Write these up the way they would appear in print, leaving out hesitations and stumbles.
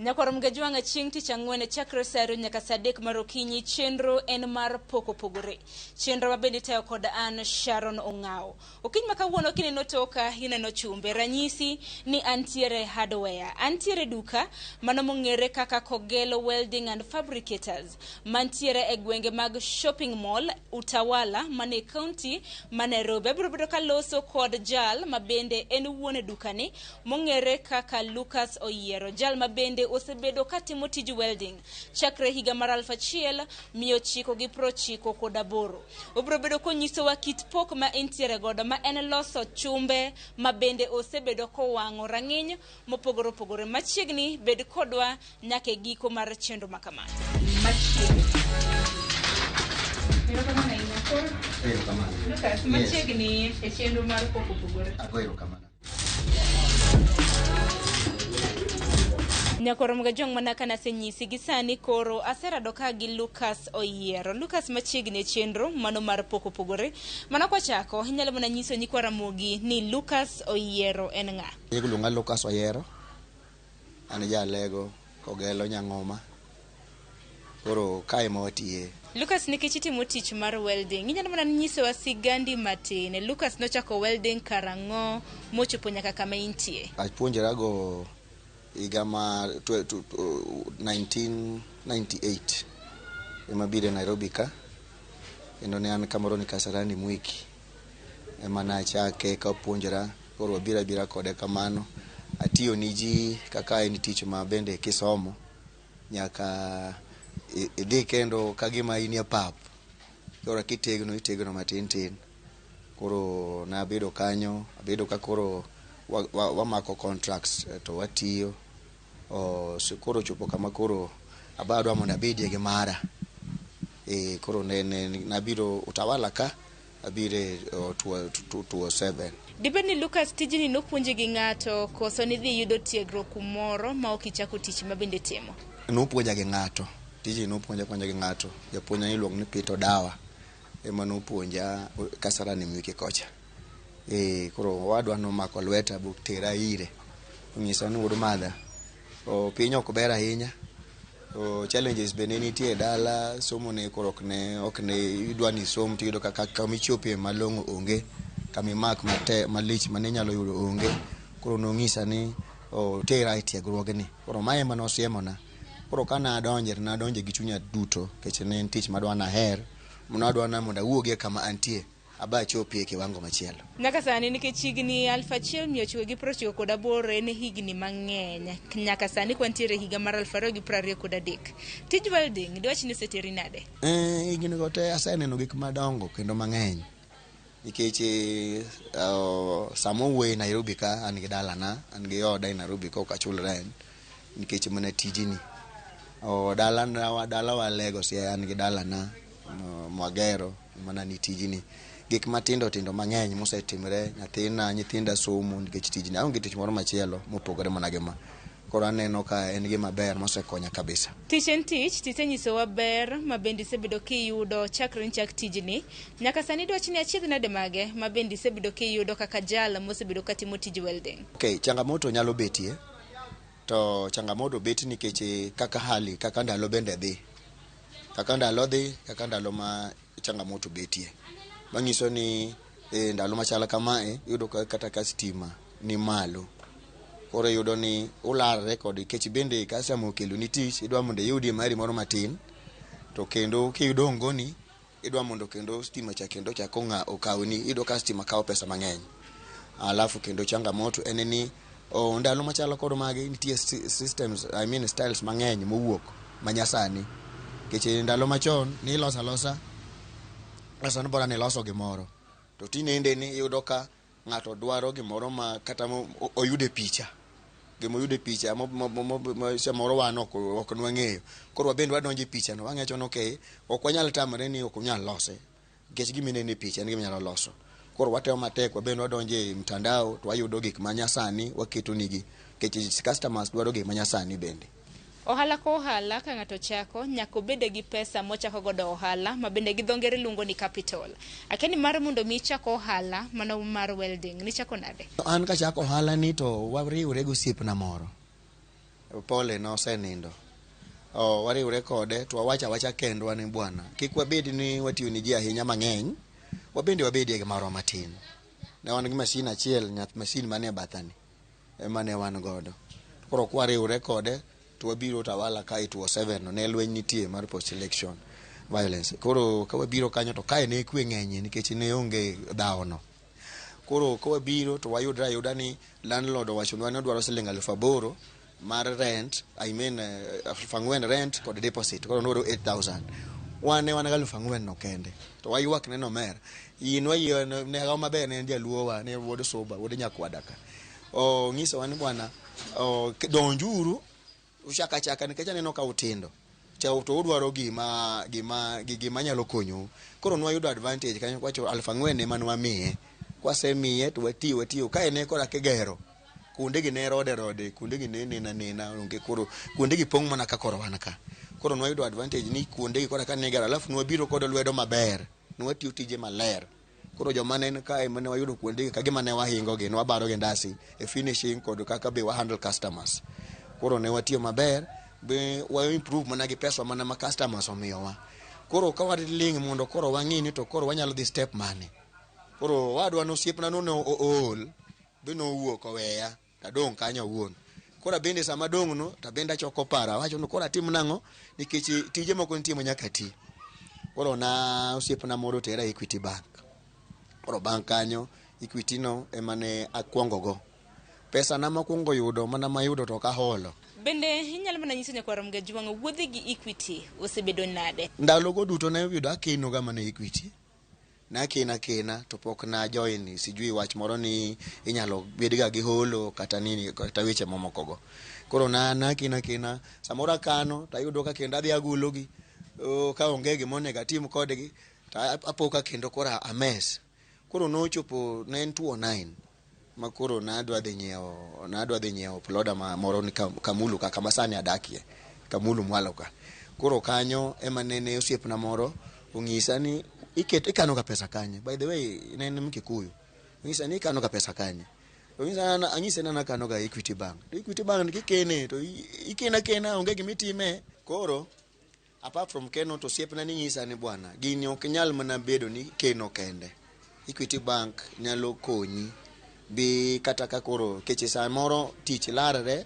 Nyakwar Mgajwang'a chieng' tich ang'wen chakre saa ariyo nyaka saa adek mar okinyi chenro en mar pok opogore. Chenro ma bende itayo kod an Sharon Ong'awo. Okinyi ma kawuono kineno toka ineno chumbe ranyisi ni antiere hardware. Antiere duka mano mong'ere kaka Kogelo Welding and Fabricators mantiere e gwenge mag shopping mall Utawala mane county ma Nairobi. Abiro bedo kaloso kod jal ma bende en wuon dukani mong'ere kaka Lucas Oyiero, jal ma bende osebedo katimo tij welding chakre higa mar 1998. Obiro bedo konyisowa kit pok ma entiere godo ma en loso chumbe ma bende osebedo kowang'o rang'iny mopogore opogore. Machiegni bed kodwa nyaka e giko mar chenro ma kama. Machiegni. Erokamano ahinya. Koro Erokamano. Lucas, machiegni e chenro mar pok opogore. Ago erokamano. Nyakoro Mgajwang' mana ka nasenyisi gi sani koro aserado ka gi Lucas Oyiero. Lucas machiegni e chenro mano mar pok opogore. Mana kwachako, inyalo mana nyiso nyikwa Ramogi ni Lucas Oyiero en ng'a? Iluonga Lucas Oyiero. An jalego Kogelo Nyang'oma. Koro kae ema watiye. Lucas nikech itimo tich mar welding, inyalo mana nyisowa sigandi matin. Lucas nochako welding karang'o mochopo nyaka kama intie? Apuonjora go higa mar 1998 ema abiro e Nairobi ka kendo ne an kamoro ni Kasarani Mwiki ema nachake kapuonjora koro abiro abira kode kamano. Atiyo ni ji kaka en tich ma bende kisomo nyaka idhi kendo kagima in e pap. Koro kitegno itegno matin tin. Koro nabedo kanyo, abedo ka koro wamako contracts to watiyo. Koro ochopo kama koro aba adwa mondo abedie gi mara. Koro ne nabiro Utawala ka abiro e 207. Dibed ni Lucas tijni nopuonji gi ng'ato koso nidhi yudo tiegruok kumoro ma ok ichako tich ma bende itimo? Nopuonja gi ng'ato. Tijni nopuonja puonja gi ng'ato. Japuonjna niluongo ni Peter Odawa ema nopuonja Kasarani Mwiki kocha. Koro owadwa nomako lweta botera ire. Onyisa ni wuod madha, piny ok ber ahinya. Challenges be ne nitie e dala, somo ne koro ok ne idwa ni isom tiyudo ka kama ichopie malong'o onge, kama imak matek malich mane inyalo yudo onge. Koro nonyisa ni otera e tiegruogni. Koro mae ema nosiemona. Koro ka nadonje to nadonje gi chunya duto nikech ne en tich madwa naher. Nadwa ni mondo awuogie kama antie aba achopie kiwango machielo. Nyaka sani nikech higni 1998 en higni mang'eny. Nyaka sani kwantiere higa mar 2023. Tij welding diwach ni oseteri nade? Higni go te aseneno gik madongo kendo mang'eny. Nikech sama owuoyo e Nairobi ka an gi dalana, an gi oda e Nairobi ka ok achul rent nikech mana tijni. Dalawa Alego Siaya an gi dalana mwagero mana ni tijni. Gik matindo tindo mang'eny mosetimre, nyathina, nyithinda somo nikech tijni. Aonge tich moro machielo mopogore mana gi ma. Koro aneno ka en gima ber mosekonya kabisa. Tich en tich, tisenyisowa ber ma bende isebedo kiyudo chakre nichak tijni. Nyaka sani dwach ni achiedh nade mage ma bende isebedo kiyudo kaka jal mosebedo katimo tij welding? Okay, changamoto nyalo betie. To changamoto bet nikech kaka hali, kaka ndalo bende dhi. Kaka ndalo dhi, kaka ndalo ma changamoto betie. Manyiso ni e ndalo machal kamae, iyudo ka kata ka stima ni malo. Koro iyudo ni ularre kod nikech bende customer okelo ni tich, idwa mondo iyudie mari moro matin. To kendo kiyudo ongoni, idwa mondo kendo stima cha kendo ochak okawni, iyudo ka stima kawo pesa mang'eny. Alafu kendo changamoto en ni ndalo machalo kod magi nitie systems, I mean styles mang'eny mowuok manyasani. Nikech ndalo machon niloso alosa, loso ni bora niloso gimoro. To tinende ni iyudo ka ng'ato dwaro gimoro ma kata oyudo e picha. Gima oyudo e picha samoro wan ok nwang'eyo. Koro wabende wadonjo e picha no wang'echo ni okay, ok wanyal tamre ni ok unyal lose. Nikech gima ineno e picha en gima inyalo loso. Koro watemo matek wabende wadonjo e mtandao to wayudo gik manyasani waketo nigi. Nikech customers dwaro gik manyasani bende. Ohala ka ohala ka ng'ato chako nyaka obed gi pesa mochako godo ohala ma bende gi dho ngere luongo ni capital. Akia ni mar mondo mi ichak ohala mano mar welding nichako nade? An kachako ohala ni to wariwre gi osiepna moro. Pole nosenindo. Wariwre kode to wawacho awacha kendwa ni bwana, kik wabed ni watiyo ni ji ahinya mang'eny, wabende wabedie gi marwa matin. Ne wan gi masin achiel, nyath masin manie bathani ema ne wan godo. Koro kwariwre kode to wabiro Utawala kae 207 no ne lweny nitie mar post election violence. Koro ka wabiro kanyo to kae ne kwe ng'enyie nikech ne onge dhawo no. Koro ka wabiro to wayudre ayuda ni landlord owachonwa ni odwaro siling 8,000 mar rent, I mean 4,000 rent kod deposit. Koro nodwaro 8,000. Wan ne wan gi 4,000 no kende. To waywak ne nomer. In wayie ne maber ne en jaluo wa, ne wuod Suba, wuod Nyakwada ka. Onyisowa ni bwana, donjuru uchak achaka nikech aneno ka utindo. To udwaro gima nyalo konyou. Koro nwayudo advantage kanyo kwacho 4,000 ema nwamiye. Kwasemiye to watiyo watiyo. Kae ne koro kigero. Kuonde gi ne rode rode, kuonde gi ne nena nena, onge koro kuonde gi pong' mana ka koro wan ka. Koro nwayudo advantage ni kuonde gi koro ka ne gero, alafu nwabiro kod lwedo maber. Nwatiyo tije maler. Koro joma ne kae mane wayudo kuonde gi ka gima ne wahingo gi, nwabaro gi ndasi e finishing kod kaka be wa handle customers. Koro ne watiyo maber, be wa improve mana gi pesa mana ma customers omiyowa. Koro ka waling mondo koro wang'i ni to koro wanyalo dhi step mane. Koro wadwa no osiepna no ne ool, be nowuok oweya, tadong' kanyo awuon. Koro abende sama adong' no, to abende achoko paro, awacho ni koro atim nang'o, nikech tije moko nitie ma nyaka ti. Koro na osiepna moro otera Equity Bank. Koro bang' kanyo, Equity no ema ne akwongo go. Pesa na mokwongo yudo, mana mayudo to ok aholo. Bende inyalo mana nyiso nyakwar Mgajwang' wuodhi gi Equity osebedo nade? Ndalo go duto ne oyudo akeno ga mana Equity. Nakena akena to pok na join, sijui wach moro ni inyalo bed ga gi holo kata nini kata weche mamoko go. Koro na nakena akena, samoro akano to ayudo ka kendo adhi agologi, ka onge gima onego atim kodgi to apo ka kendo koro ames. Koro nochopo ne en 209 ma koro nadwa dhi nyiewo, nadwa dhi nyiewo ploda ma moro ni Kamulu ka, kama sani adakie, Kamulu mwalo ka. Koro kanyo ema nene osiepna moro onyisa ni ikano ga pesa kanye. By the way, ne en Mkikuyu. Onyisa ni ikano ga pesa kanye. Onyisa anyise ni nakano ga Equity Bank. To Equity Bank kikene to ikena kena onge gima itime. Koro apart from keno to osiepna ni nyisa ni bwana, gini ok nyal mana bedo ni keno kende. Equity Bank nyalo konyi bi kata ka koro keche samoro tich larre,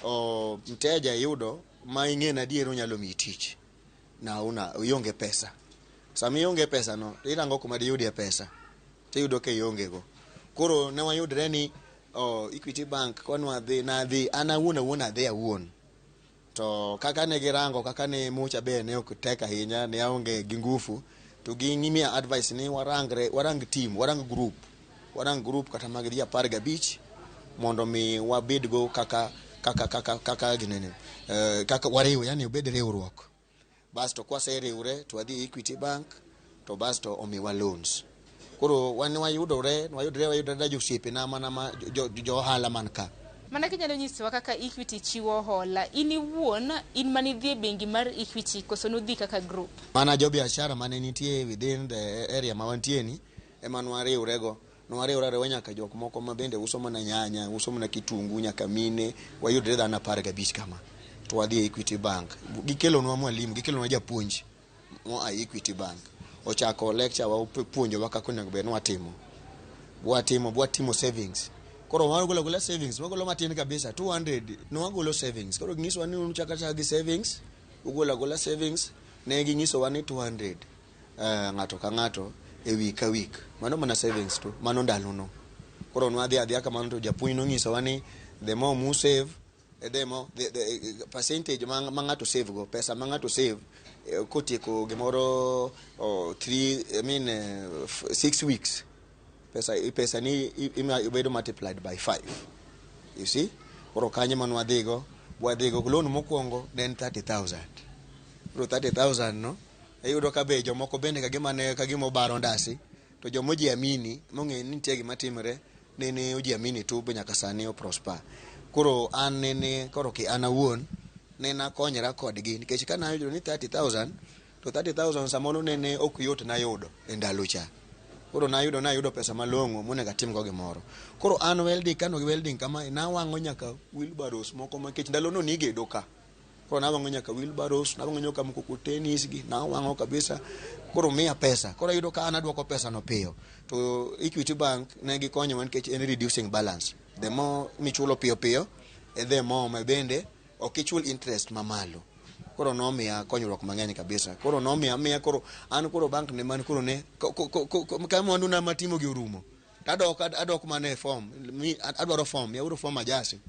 o mteja iyudo ma ing'e na adier onyalo miyi tich. Na una ionge pesa. Sama ionge pesa no, to irango kuma diyudie pesa. To iyudo ka ionge go. Koro ne wayudre ni Equity Bank konwa dhi nadhi an awuon awuon adhi awuon. To kaka ne girango, kaka ne mucha be ne ok tek ahinya, ne aonge gi ngufu, to gimiya advice ni warangre, warang team, warang group. Warang group kata mag ji 15 mondo mi wabed go kaka kaka kaka kaka ginene. Kaka wariw, yani obed riwruok. Bas to kwaseriwre to wadhi Equity Bank to bas to omiwa loans. Koro wan wayudore, wayudore josiepena mana ma jo ohala man ka. Mana kinyalo nyisowa kaka Equity chiwo hola, in iwuon in manidhi e bengi mar Equity koso nudhi kaka group? Mana jo biashara mane nitie within the area ma wantie ni ema nwariwre go. Nwariwre ariwa nyaka jok moko ma bende uso mana nyanya, uso mana kitungu, nyaka mine, wayudre dhano 15 kama. To wadhi e Equity Bank. Gikelonwa mwalimu, gikelonwa japuonj moa Equity Bank. Ochako lecture wa puonjowa kaka onego bed ni watimo. Bwatimo savings. Koro wagolo agola savings, wagolo matin kabisa 200 nwagolo savings. Koro ginyisowa ni uchako achaka gi savings, ugolo agola savings, ne ginyisowa ni 200 ng'ato ka ng'ato e week ka week. Mano mana savings to, mano ndalono. Koro nwadhi adhiya kamano to japuonj nonyisowa ni the more mu save, the more the percentage ma ng'ato save go, pesa ma ng'ato save kotieko gimoro 3, I mean 6 weeks, pesa ni ibedo multiplied by 5. You see? Koro kanyo ma nwadhigo, wadhigo loan mokwongo ne en 30,000. Koro 30,000 no, iyudo ka be jomoko bende kagima ne kagima obaro ndasi, to jomo jiamini mong'eyo ni nitie gima timre, nene ojiamini tu be nyaka sani o prosper. Koro an nene, koro ki an awuon, nene akonyra kodgi, nikech ka nayudo ni 30,000, to 30,000 samoro nene ok yot nayudo e ndalo cha. Koro nayudo pesa malong'o monego atimgo gimoro. Koro an welding, kano gi welding kama, nawang'o nyaka wheelbarrows moko makech ndalono nigedo ka. Koro nawang'o nyaka wheelbarrows, nawang'o nyaka mkokotenis gi, nawang'o kabisa. Koro miya pesa. Koro ayudo ka an aduoko pesa no piyo. To Equity Bank ne gikonyowa nikech en reducing balance. The more michulo piyo piyo, the more ma bende ok ichul interest mamalo. Koro nomiya konyruok mang'eny kabisa. Koro nomiya miya koro an koro bank ne man koro ne ka mwandu na matimo gi orumo. Adok adok mana e form. Adwaro form, yauru form ajasi.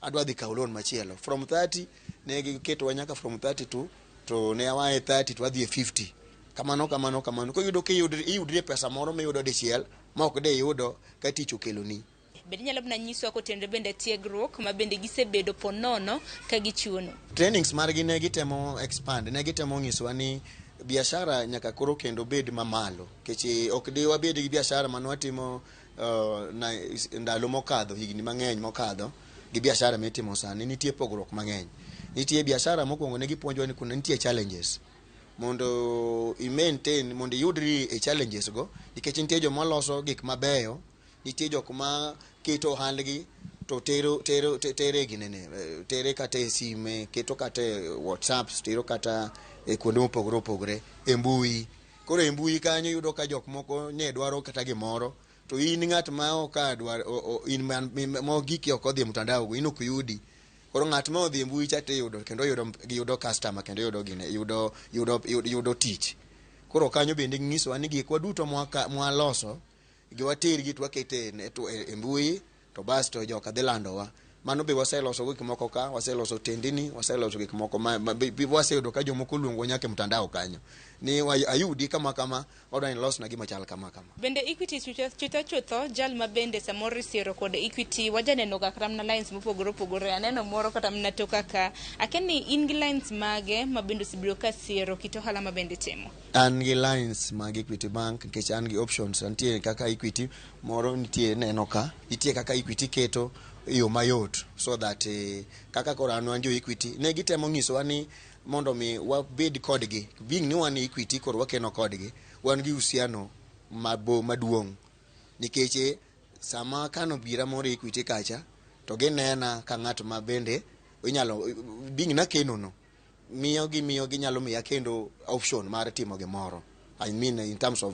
Adwa dhi kawo loan machielo. From 30 ne giketowa nyaka from 32 to ne awaye 30 to adhi e 50. Kamano kamano kamano. Koro iyudo ka iyudri pesa moro miyudo dichiel ma ok de iyudo ka tich okeloni. Bende inyalo mana nyiswa kotenore bende tiegruok ma bende gisebedo ponono ka gichiwono. Trainings margi ne gitemo expand, ne gitemo nyisowa ni biashara nyaka koro kendo bed mamalo. Nikech ok di wabed gi biashara mane watimo ndalo mokadho, higni mang'eny mokadho, gi biashara mitimo sani nitie pogruok mang'eny. Nitie biashara mokwongo ne gipuonjowa ni kuna nitie challenges. Mondo i maintain, mondo iyudri e challenges go, nikech nitie joma loso gik mabeyo, nitie jok ma keto ohandgi to tero tero tere ginene, tere kata e sime, keto kata e WhatsApp, tero kata e kuonde mopogore opogore e mbui. Koro e mbui kanyo iyudo ka jok moko ne dwaro kata gimoro, to in ng'at ma ok dwar, in man ma giki ok odhi e mtandao go, in ok yudi. Koro ng'at ma odhi e mbui cha tiyudo, kendo yudo yudo customer, kendo yudo gine, yudo yudo yudo tich. Koro kanyo bende nyisowa ni gikwa duto mwaloso gi watergi to wakete e mbui, to bas to joka dhi landowa. Mano be waseloso gik moko ka, waseloso tendini, waseloso gik moko ma waseyudo ka jomoko luongo nyaka e mtandao kanyo. Ni ayudi kama kama, wadwa ni losna gima chal kama kama. Bende Equity chutho chutho, jal ma bende samoro isiero kod Equity, wajaneno ga kata mana lines mopogore opogore. Aneno moro kata mana toka ka. Akia ni in gi lines mage ma bende osebedo ka siero kit ohala ma bende itimo? An gi lines mag Equity Bank nikech an gi options. Nitie kaka Equity moro nitie neno ka, nitie kaka Equity keto yo mayot so that kaka koro an wan jo Equity ne gitemo nyisowa ni mondo mi wabed kodgi, being ni wan Equity koro wakeno kodgi, wan gi uhusiano maduong' nikech sama kano bira moro Equity kacha to ginena ka ng'at ma bende inyalo being nakeno no miyo gimiyo ginyalo miya kendo option mar timo gimoro. I mean in terms of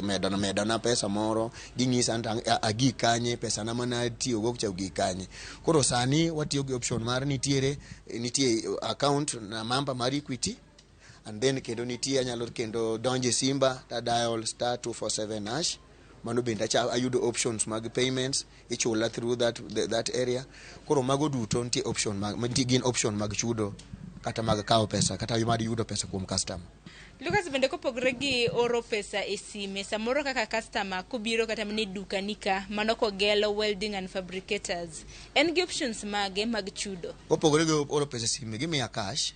medona pesa moro, ging'isa ni agik kanye, pesa na mane atiyogo cha ogik kanye. Koro sani watiyo gi option mar nitiere nitie account na namba mar Equity, and then kendo nitie anyalo kendo donjo e simba ta dial *247#. Mano bende ayudo options mag payments, ichula through that area. Koro mago duto nitie option mag, nitie gin option mag chudo kata mag kawo pesa kata mar yudo pesa kuom customer. Lucas, bende kopogore gi oro pesa e sime, samoro kaka customer kobiro kata mana e duka ni ka, mano Kogelo Welding and Fabricators, en gi options mage mag chudo? Kopogore gi oro pesa e sime, gimiya cash.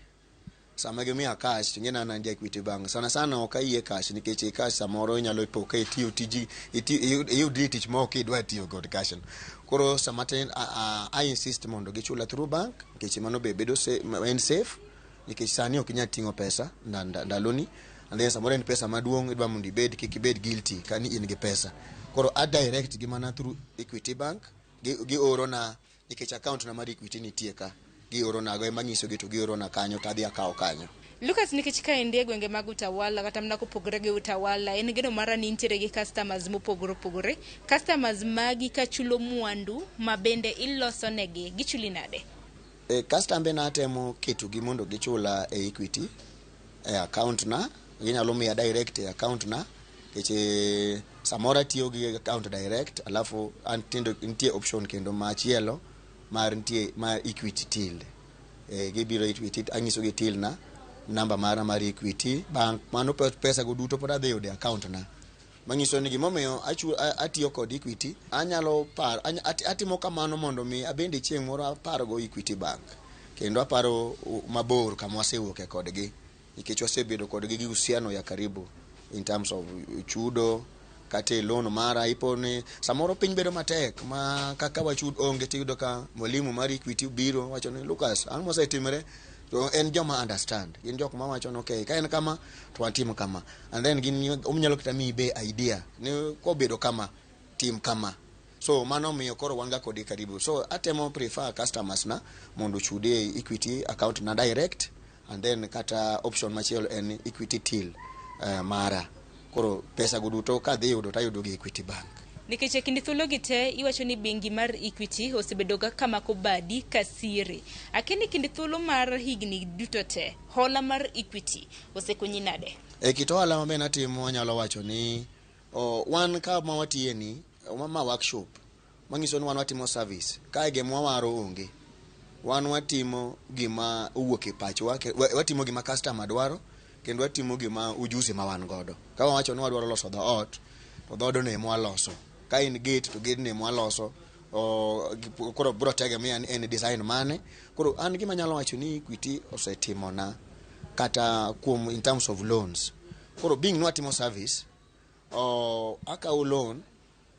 Sama gimiya cash, to ing'e ni an ja Equity Bank. Sana sana ok ayie cash nikech cash samoro inyalo po ka itiyo tiji, iyudri tich ma ok idwa tiyo kod cash no. Koro sama tin, I insist mondo gichula through bank, nikech mano be bedo en safe, nikech sani ok inyal ting'o pesa ndaloni. And then samoro en pesa maduong', idwa mondo ibed, kik ibed guilty ka ni in gi pesa. Koro a direct gi mana through Equity Bank, gioro na, nikech account na mar Equity nitie ka. Gioro na go ema nyisogi to gioro na kanyo to adhi akawo kanyo. Lucas, nikech kaendi e gwenge mag Utawala kata mana kopogore gi Utawala, en geno mara ni intiere gi customers mopogore opogore. Customers magi ka chulo mwandu ma bende iloso negi, gichuli nade? Custombe na atemo ketogi mondo gichula e Equity e account na, ginyalo miya direct e account na, nikech samoro atiyo gi account direct, alafu nitie option kendo machielo mar nitie mar Equity till. Gibiro Equity, anyiso gi till na, namba mara mar Equity Bank, mano pesa go duto pod adhi yudo e account na. Manyiso ni gimomiyo atiyo kod Equity, anyalo paro, atimo kamano mondo mi abende chieng' moro apargo Equity Bank. Kendo aparo mabor kama wasewuoke kodgi, nikech wasebedo kodgi gi uhusiano ya karibu in terms of chudo kata e loan mara. Ipo ni samoro piny bedo matek ma kaka wachud onge, tiyudo ka mwalimu mar Equity biro wacho ni Lucas, ang'o mosetimore? To en joma understand, gin jok mawacho ni okay, ka en kama to watim kama, and then gin onyalo kata miyi be idea ni kobedo kama tim kama. So mano miyo koro wan ga kodi karibu. So atemo prefer customers na mondo ochude e Equity account na direct, and then kata option machielo en Equity till mara. Koro pesa go duto kadhi yudo tayudo gi Equity Bank. Nikech e kind thuologi te iwacho ni bengi mar Equity osebedo ga kamako badi ka siri. Akia ni kind thuolo mar higni duto te, hola mar Equity osekonyi nade? E kit ohala mabe natimo anyalo wacho ni wan kama watiye ni ma workshop manyiso ni wan watimo service kae gima wawaro onge. Wan watimo gima owuok e pachwa, watimo gima customer dwaro, kendo watimo gima ujuzi ma wan godo. Ka wawacho ni wadwaro loso dhoot, to dhoodno ema waloso. Ka en gate to gate no ema waloso. Koro bro tegemea ni en design mane. Koro an gima anyalo wacho ni Equity osetimona kata kuom in terms of loans. Koro being ni watimo service, akawo loan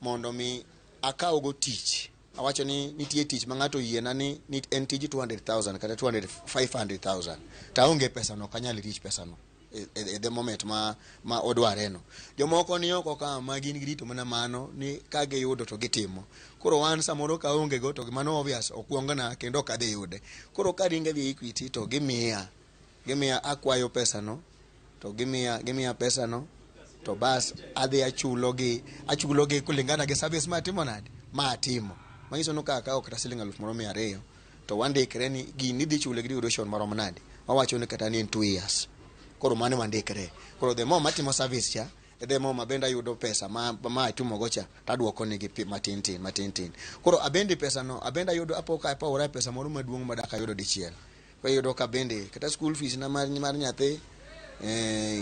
mondo mi akaw go tich. Awacho ni nitie tich ma ng'ato oyiena ni en tij 200,000 kata 200 500,000 to aonge pesa no, ok anyal reach pesa no e the moment ma odware no. Jomoko ni oko ka ma gin girito mana mano ni ka giyudo to gitimo. Koro wan samoro ka aonge go to mano obvious okuongna kendo ok adhi yude. Koro ka ringo adhi Equity to gimiya akwayo pesa no to gimiya pesa no to bas adhi achulo gi kulingana gi service ma atimo nade ma atimo. Manyiso ni ka akawo kata siling 1,200 to wandikre ni gini idhi chule gi duration marom nade. Wawacho ni kata ni en 2 years. Koro mano wandikre. Koro the more matimo service cha, the more ma bende ayudo pesa ma atimo go cha taduoko negi matin tin matin tin. Koro abende pesa no abende ayudo apo ka apawora pesa moro maduong' madak ayudo dichiel. Koro iyudo ka bende kata school fees na mar nyathi,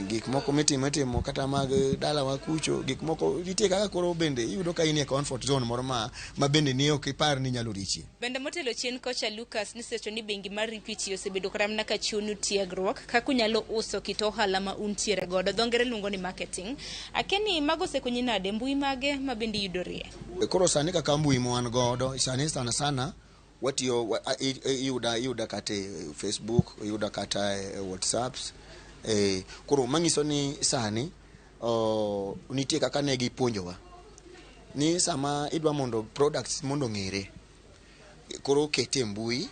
gik moko mitimo itimo kata mag dalawa kucho, gik moko nitie kaka koro bende iyudo ka in e comfort zone moro ma bende ni ok ipar ni inyalo richie. Bende motelo chien kocha Lucas nisewacho ni bengi mar Equity osebedo kata mana ka chiwonu tiegruok kaka unyalo uso kit ohala ma untiere godo. Dho ngere luongo ni marketing. Akia ni mago osekonyi nade, mbui mage ma bende iyudorie? Koro sani kaka mbui ma wan godo sani sana sana watiyo iyuda kata e Facebook, iyuda kata e WhatsApps. Koro manyiso ni sani nitie kaka ne gipuonjowa ni sama idwa mondo products mondo ong'ere koro kete e mbui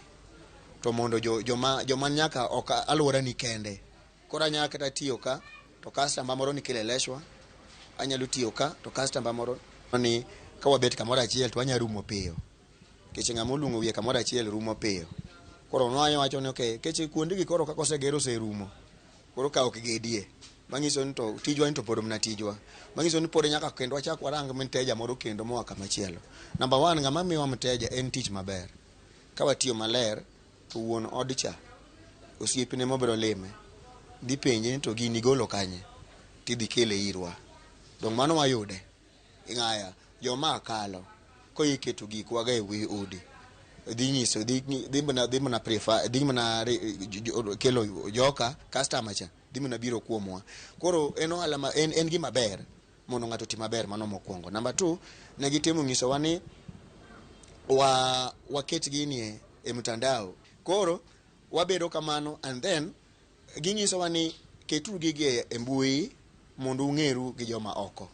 to mondo joma nyaka ok aluora ni kende. Koro anyalo kata tiyo ka to customer moro ni Kileleshwa, anyalo tiyo ka to customer moro ni ka wabet kamoro achiel to wanyalo rumo piyo. Nikech ng'ama oluongo wiye kamoro achiel rumo piyo. Koro nwawacho ni okay, nikech kuonde gi koro kaka oseger oserumo. Koro ka ok gedie. Manyiso ni to tijwa ni to pod mana tijwa. Manyiso ni pod nyaka kendo wachak warang mteja moro kendo moa kama chielo. Number one, ng'ama miyowa mteja en tich maber. Ka watiyo maler to wuon od cha osiepne mobiro lime dhi penje ni to gini igolo kanye tidhi kele irwa. Dong' mano wayude. Ing'aya joma kalo koiketo gikwa ga e wi udi dhi nyiso dhi mana prefer dhi mana kelo joka customer cha dhi mana biro kuomwa. Koro en ohala ma en gima ber mondo ng'ato oti maber, mano mokwongo. Number two, ne gitemo nyisowa ni waket gini e mtandao. Koro wabedo kamano and then ginyisowa ni keturu gigi e mbui mondo ung'eru gi joma oko.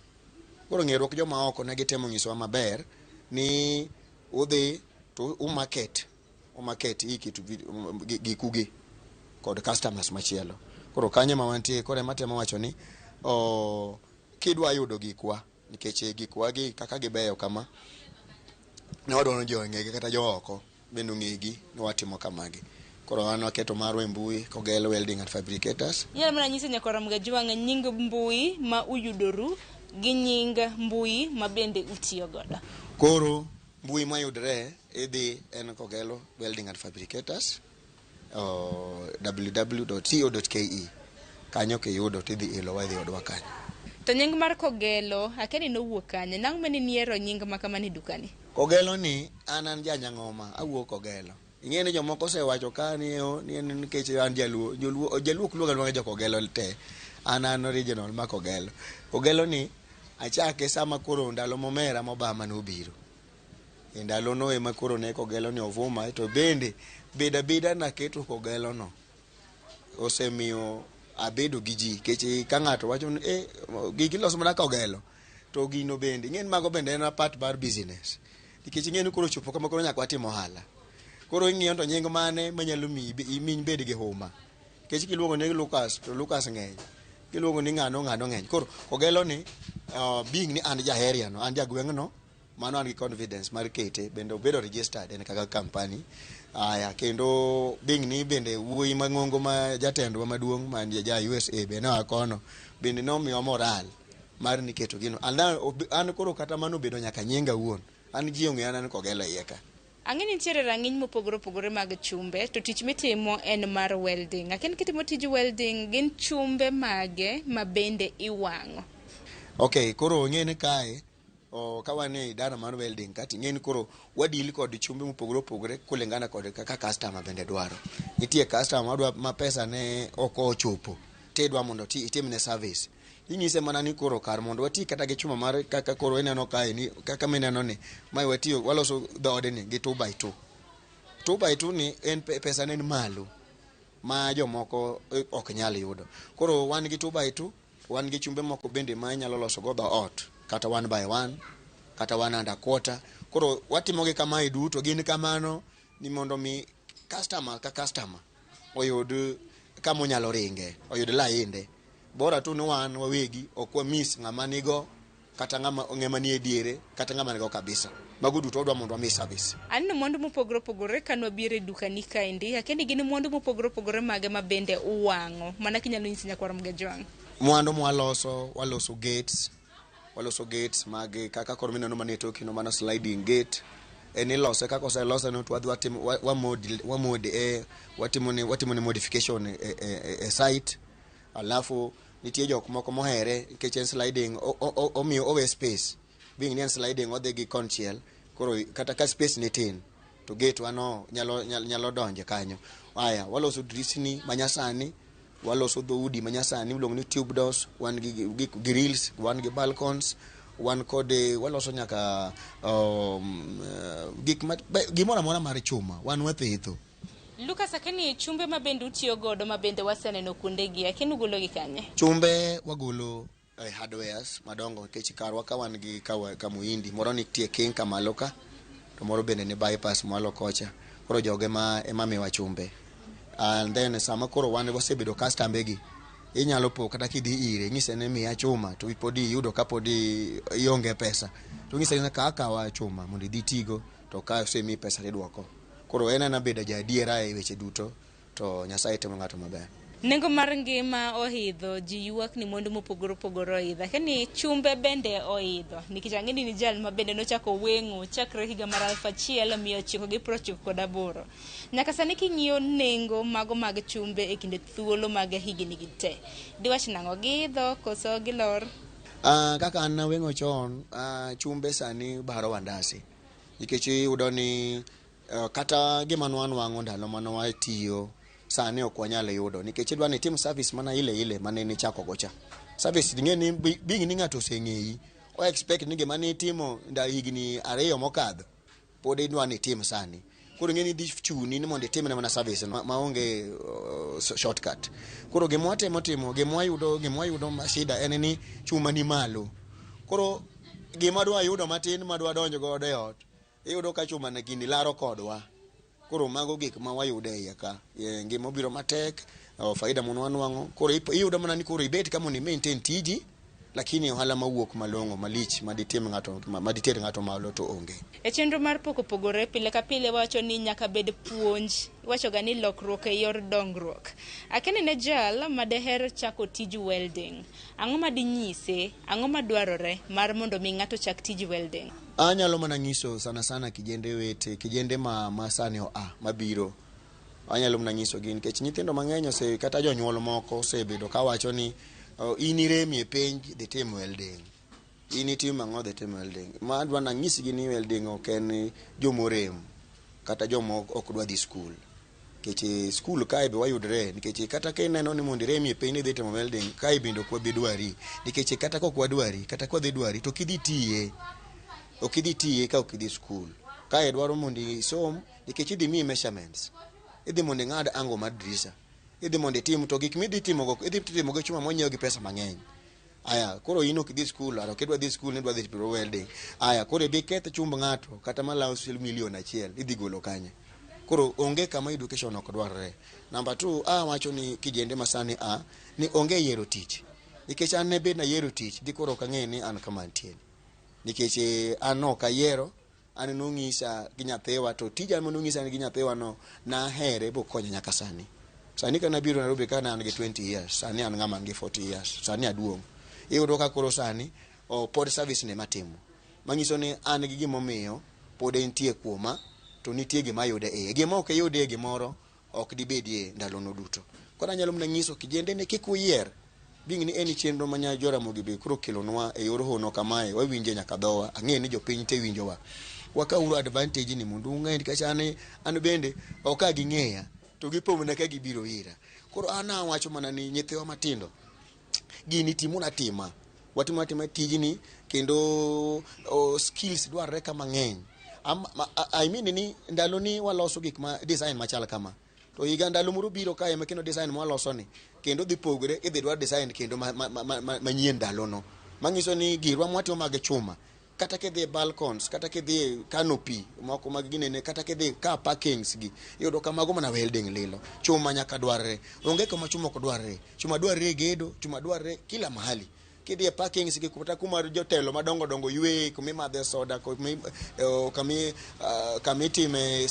Koro ng'eruok gi joma oko ne gitemo nyisowa maber ni udhi to umarket iketo gikugi kod customers machielo. Koro kanyo ema wantie. Koro ema temo wacho ni kidwa yudo gikwa, nikech gikwa gi kaka gibeyo kama ne wadwaro ni ji ong'egi kata jo oko bende ong'egi ni watimo kamagi. Koro wan waketo marwa e mbui, Kogelo Welding and Fabricators. Inyalo mana nyiso nyakwar Ramogi Ajwang' nying mbui ma uyudoru gi nying mbui ma bende utiyo godo. Koro mbui mayudre idhi en Kogelo Welding and Fabricators www.co.ke. Kanyo kiyudo tidhi ilowa idhi yudwa kanyo. To nying mar Kogelo akia ni nowuok kanye? Nang'o mane niyiero nying ma kamano e dukani? Kogelo ni an janyang'oma, awuok Kogelo. Ing'e ni jomoko osewacho ka ni ni en nikech an jaluo, joluo jaluo ok luonga aluonga jo Kogelo te. An original ma Kogelo. Kogelo ni achake sama koro ndalo momera mobama nobiro. E ndalo no ema koro ne Kogelo ni ovuma to bende beda beda naketo Kogelo no. Osemiyo abedo gi ji nikech ka ng'ato wacho ni eh, gigi iloso mana Kogelo to gino bende ing'e ni mago bende en a part mar business nikech ing'e ni koro ochopo kama koro nyaka watim ohala. Koro ing'iyo to nying mane manyalo miyi imi ibed gi huma. Nikech kiluongo ni Lucas to Lucas ng'eny. Kiluongo ni ng'ano ng'ano ng'eny. Koro Kogelo ni being ni an ja area no, an ja gweng'no, mano an gi confidence mar kete bende obedo registered en kaka company. Aya kendo being ni bende wuoyi mang'ongo ma jatendwa maduong' man ja USA be noa kono bende nomiwa moral mar ni keto gino. And an koro kata mano obedo nyaka nyinga awuon. An ji ong'eya ni Kogelo iye ka. Ang'e ni nitiere rang'iny mopogore opogore mag chumbe to tich mitimo en mar welding. Akia ni kitimo tij welding gin chumbe mage ma bende iwang'o? Okay, koro ing'e ni kae ka wan e idara mar welding ka ting'e ni koro wadeal kod chumbe mopogore opogore kulingana kod kaka customer bende dwaro. Nitie customer madwa ma pesa ne ok ochopo tidwa mondo itimne service. Inyise mana ni koro kar mondo wati kata gi chuma mar kaka koro ineno kae ni kaka mineno ni mae watiyo waloso dhoodni gi 2 by 2. 2 by 2 ni en pesa ne en malo ma jomoko ok nyal yudo. Koro wan gi 2 by 2, wan gi chumbe moko bende ma inyalo loso go dhoot kata 1 by 1 kata 1 and a quarter. Koro watimo gi kamae duto gin kamano ni mondo mi customer ka customer oyud kama onyalo ringe, oyud lainde. Bora tu ni wan wawegi ok wamis ng'ama nigo kata ng'ama nie diere kata ng'ama nigo kabisa. Mago duto wadwa mondo wami service. Aneno mwandu mopogore opogore ka nwabiro e dukani kaendi. Akia ni gin mwandu mopogore opogore mage ma bende uwang'o mana kinyalo nyisi nyakwar Mgejwang'. Mwandu mwaloso, waloso gates, waloso gates mag kaka koro mineno manie toki no mano sliding gate. En ilose kaka oselose no to wadhi watimo wamod e watimo ne modification e site. Alafu nitie jok moko mohere nikech en sliding omiyo owe space. Being ni en sliding odhi gi konchiel koro kata ka space ni tin to gate wano nyalo donje kanyo. Aya waloso dirisni manyasani, waloso dhoudi manyasani miluongo ni tube doors, wan gi grills, wan gi balcons, wan kod waloso nyaka gik ma gimoro amora mar chuma wan wathetho. Lucas, akia ni chumbe ma bende utiyo godo ma bende waseneno kuondegi, akia ni ugolo gi kanye? Chumbe wagolo e hardwares madongo nikech karwa ka wan gi kamuhindi moro nitie King kamalo ka to moro bende ni bypass mwalo kocha. Koro jogo ema miwa chumbe. And then sama koro wan wasebedo customers gi inyalo po kata kidhi ire inyise ni miya chuma to pod iyudo ka pod ionge pesa to inyise ni ka akawa chuma mondo idhi tigo to ka osemiyi pesa tidwoko. Koro en ena bedo ja adiera e weche duto to Nyasaye timo ng'ato maber. Nengo mar ngima oidho, ji ywak ni mwandu mopogore opogore oidho. Akia ni chumbe bende oidho nikech ang'e ni jal ma bende nochako weng'o chakre higa mar 1998. Nyaka sani king'iyo nengo mago mag chumbe e kinde thuolo mag higni gi te, diwach nang'o, giidho koso gilor? Kaka an naweng'o chon, chumbe sani baro wandasi nikech iyudo ni kata gima nwanwang'o ndalo mane watiyo sani ok wanyal yudo nikech idwa ni itim service mana ile ile mane nichako go cha. Service ing'e ni being ni ng'ato oseng'eyi, o expect ni gima nitimo higni 2 mokadho pod idwa ni itim sani. Koro ing'e ni dhi chuni ni mondo itimne mana service maonge shortcut. Koro gima watemo timo, gima wayudo shida en ni chuma ni malo. Koro gima dwa yudo matin madwa donjo godo e ot, iyudo ka chuma ne gini laro kodwa. Koro mago gik ma wayudo e iye ka. Ngima obiro matek, faida mondo wanwang'o. Koro iyudo mana ni koro ibet ka mondo i maintain tiji, lakini ohala mawuok malong'o malich maditim ng'ato maditer ng'ato malo to onge. E chenro mar pok opogore pile ka pile wacho ni nyaka bed puonj. Iwacho ga ni lokruok e yor dongruok. Akia ni ne jal madeher chako tij welding, ang'o madinyise, ang'o madwarore mar mondo mi ng'ato chak tij welding? Anyalo mana nyiso sana sana kijende wete, kijende ma sani oa mabiro. Anyalo mana nyiso gi nikech nyithindo mang'eny ose kata jonyuol moko osebedo kawacho ni in iremi e penj dhi tim welding. In itim ang'o dhi tim welding. Ma adwa nanyisgi ni welding ok en jomorem kata joma ok dwa dhi skul. Nikech skul kae be wayudre nikech kata ka ineno ni mondo iremi e penj ni idhi timo welding kae bende ok wabi dwari. Nikech kata ka ok wadwari kata ka wadhi dwari to ok idhi tiye. Ok idhi tiye ka ok idhi skul. Kae dwaro mondo isom nikech idhi miyi measurements. Idhi mondo ing'ad angle mar dirisha. Idhi mondo itim to gik midhi timogo idhi timo gi chuma monyiew gi pesa mang'eny. Aya, koro in ok idhi skul, aro ok idwa dhi skul, nidwa dhi timo welding. Aya, koro ibi keth chumb ng'ato kata malawo 1,000,000 idhi golo kanye? Koro onge kama education ok dwarre. Number 2, awacho ni kijende masani a ni onge yiero tich. Nikech an ne bed nayiero tich, di koro ok ang'e ni an kama antie. Nikech an ok ayiero, an nong'isa gi nyathiwa to tija manong'isa gi nyathiwa no nahere bokonya nyaka sani. Sani ka nabiro Nairobi ka ne an gi 20 years, sani an ng'ama an gi 40 years, sani aduong'. Iyudo ka koro sani pod service ne matimo. Manyiso ni an gi gimomiyo pod entie kuoma to nitie gima ayude iye. Gima ok iyudie gimoro ok dibedie ndalono duto. Koro anyalo mana nyiso kijende ni kik uyier. Being ni en chenro ma Joramogi be koro okelonwa e yor hono kamae, wawinje nyaka dhowa, ang'e ni jopiny te winjowa. Wakawuru advantage ni mondo ung'e nikech an bende ok a ging'eya to gipomna ka gibiro ira. Koro an awacho mana ni nyithiwa matindo, gini timuna tima. Watimo atima tijni kendo skills dwarre ka mang'eny. I mean ni ndalo ni waloso gik ma design machal kama. To higa ndalo moro biro kae ma kendo design mwaloso ni kendo dhi pogre idhi dwar design kendo manyien ndalono. Manyiso ni girwa mwatimo mag chuma kata kidhi e balcons kata kidhi e canopy moko mag ginene kata kidhi car parkings gi iyudo ka mago mana welding lilo. Chuma nyaka dwarre. Onge kama chuma ok dwarre. Chuma dwarre e gedo, chuma dwarre kila mahali. Kidhi e parkings gi kata kuma jotelo madongo dongo yweye, kuma imadhe soda, kama itime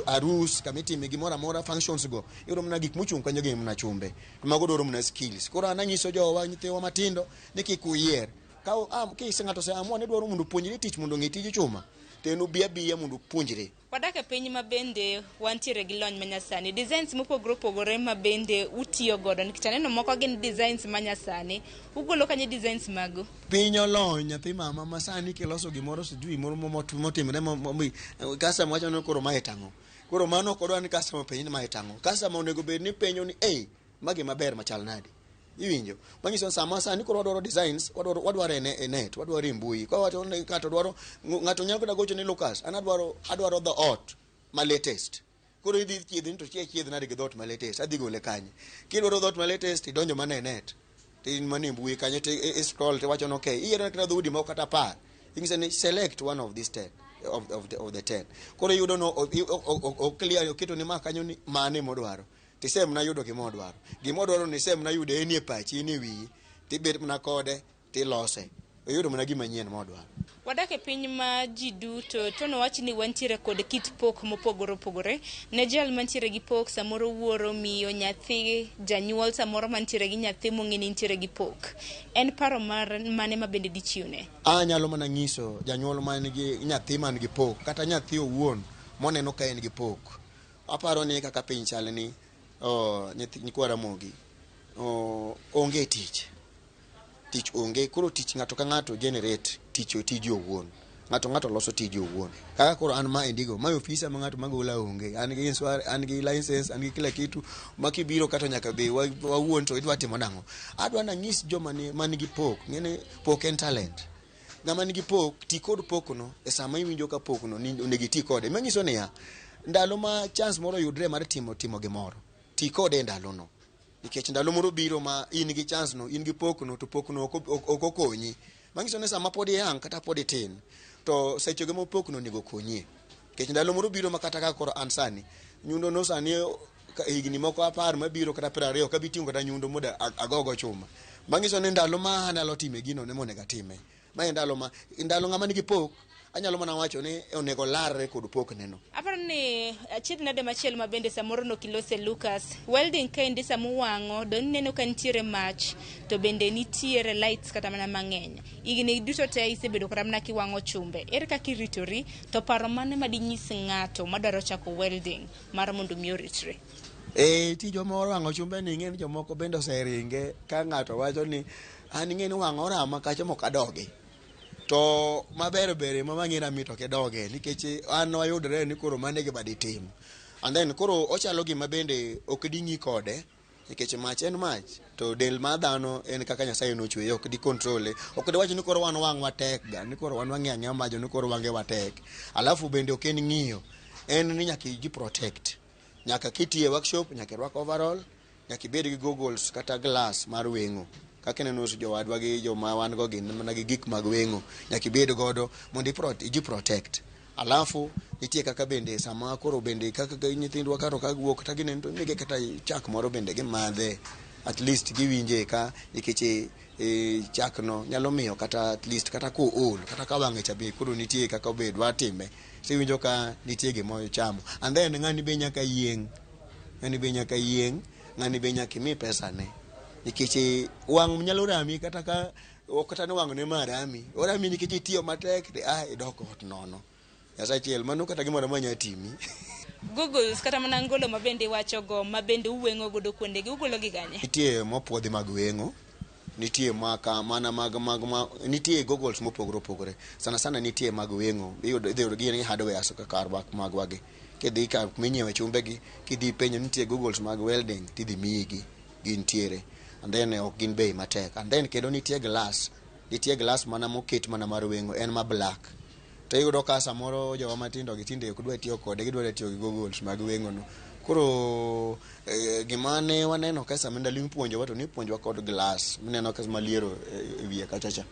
arus, kama itime gimoro amora functions go, iyudo mana gik mochung' kanyo gin mana chumbe. To mago dwaro mana skills. Koro an anyiso jowa nyithiwa matindo ni kik uyier. Ka kise ng'ato ose amua ni dwaro mondo opuonjre tich mondo ong'e tij chuma, to en obi abiya mondo opuonjre. Wadak e piny ma bende wantiere gi lony manyasani, designs mopogore opogore ma bende utiyo godo, nikech aneno moko gin designs manyasani. Ugolo kanye designs magu? Piny olony nyathi mama ma sani kiloso gimoro sijui moro motimre customer wacho ni koro mae tang'o. Koro mano ok odwa ni customer openj ni mae tang'o. Customer onego bed ni penjo ni ei magi maber machal nade. Iwinjo? Manyiso ni sama sani koro wadwaro designs, wadwaro e net, wadwaro e mbui. Ka wacho ni ng'ato dwaro, ng'ato nyalo kata gocho ni Lucas, an adwaro dhoot ma latest. Koro idhi chiedhni to chiedh nade gi dhoot ma latest, adhi gole kanye. Kidwaro dhoot ma latest, idonjo mana e net. To in mana e mbui kanyo to i scroll to iwacho ni okay, iyiero kata dhoudi moko kata 10. Inyise ni select one of these 10. Of the 10. Koro iyudo no, o clear, oketo ni ma kanyo ni mane modwaro. Tisem na yudo gima odwaro. Gima odwaro ni sem na yude en e pachi, en e wiyi. Tibet mana kode, tilose. Oyudo mana gima nyien modwaro. Wadak e piny ma ji duto to nowach ni wantiere kod kit pok mopogore opogore. Ne jal mantiere gi pok, samoro wuoro, miyo, nyathi, janyuol samoro mantiere gi nyathi mong'e ni nitiere gi pok. En paro mar mane ma bende dichiwne? Anyalo mana nyiso janyuol man gi nyathi man gi pok, kata nyathi owuon moneno ka en gi pok. Aparo ni kaka piny chal ni, nyathi nyikwa Ramogi, onge tich. Tich onge, koro tich ng'ato ka ng'ato generate tich tije owuon. Ng'ato ng'ato loso tije owuon. Kaka koro an ma endigo, ma ofisa ma ng'ato magola onge. An gi insurance, an gi license, an gi kila kitu. Ma kibiro kata nyaka be wawuon to idwa timo nang'o? Adwa nang'is joma man gi pok. Ng'eni pok en talent. Ng'ama nigi pok, ti kod pokno e sama iwinjo ka pokno ni onego iti kode. Manyiso niya, ndalo ma chance moro oyudre mar timo gimoro, ti kode e ndalono. Nikech ndalo moro biro ma in gi chance no, in gi pokno, to pokno ok okonyi. Manyiso ni sama pod iyang' kata pod itin, to sechego ma pokno onego okonyie. Nikech ndalo moro biro ma kata kaka koro an sani, nyundo no sani higni moko 10 mabiro kata 20 ok abi ting'o kata nyundo mondo agogo chuma. Manyiso ni ndalo ma anyalo time gino ne monego atime. Ma en ndalo ma, ndalo ng'ama nigi pok, anyalo mana wacho ni onego larre kod pokneno. Aparo ni achiedh nade machielo ma bende samoro nokilose Lucas. Welding kaendi sama uwang'o, do ineno ka nitiere mach, to bende nitiere lights kata mana mang'eny. Higni duto te isebedo kata mana kiwang'o chumbe. Ere kaka iritori, to paro mane madinyis ng'ato madwaro chako welding mar mondo mi oritre? Tijwa mar wang'o chumbe ni ing'e ni jomoko bende oseringe ka ng'ato wacho ni an ing'e ni wang'o orama kacha mok adogi. To maber ber ema wang'e ni mit ok idoge nikech an wayudre ni koro mano e gima ditim. And then koro ochalo gima bende ok ding'i kode nikech mach en mach to del mar dhano en kaka Nyasaye nochweye ok di control. Ok diwach ni koro wan wang'wa tek ga ni koro wan wang'e ang'eya majo ni koro wange watek. Alafu bende ok en ng'iyo, en ni nyaka iji protect. Nyaka kitiye workshop nyaka irwak overall, Nyaka ibed gi goggles kata glass mar weng'o. Kaka ineno jowadwa gi joma wan go gin mana gi gik mag weng'o. Nyaka ibed godo mondo iji protect. Alafu nitie kaka bende sama koro bende kaka nyithindwa kato ka wuok kata gineno to imigi kata chak moro bende gimadhe. At least giwinje ka nikech chak no nyalo miyo kata at least kata kool kata ka wang'e cha be koro nitie kaka obed watime. Tiwinjo ka nitie gima ochamo. And then ng'ani be nyaka yieng'. Ng'ani be nyaka yieng'. Ng'ani be nyaka imi pesa ne. Nikech wang' nyalo rami kata ka ok kata ni wang' ne ma rami. Orami nikech itiyo matek to idok ot nono. Nyasaye achiel mano kata gimoro amora nyalo timi. Goggles kata mana ngolo ma bende iwacho go ma bende uweng'o godo kuondegi ugolo gi kanye? Nitie mopuodhi mag weng'o. Nitie maka mana mag mag ma nitie goggles mopogore opogore. Sana sana nitie mag weng'o. Iyudo idhi yudo gi hardware kaka magwa gi. Kidhi ka minyiewe chumbe gi kidhi penjo nitie goggles mag welding tidhi miyi gi gintiere. And then ok gin bei matek. And then kendo nitie glass. Nitie glass mana moket mana mar weng'o en ma black. To iyudo ka samoro jowa matindo gi tinde ok dwa tiyo kode gidwa tiyo gi goggles mag weng'o no. Koro gima ne waneno ka sama ndalo mipuonjowa to nipuonjowa kod glass mineno ka maliero e wiye kacha cha.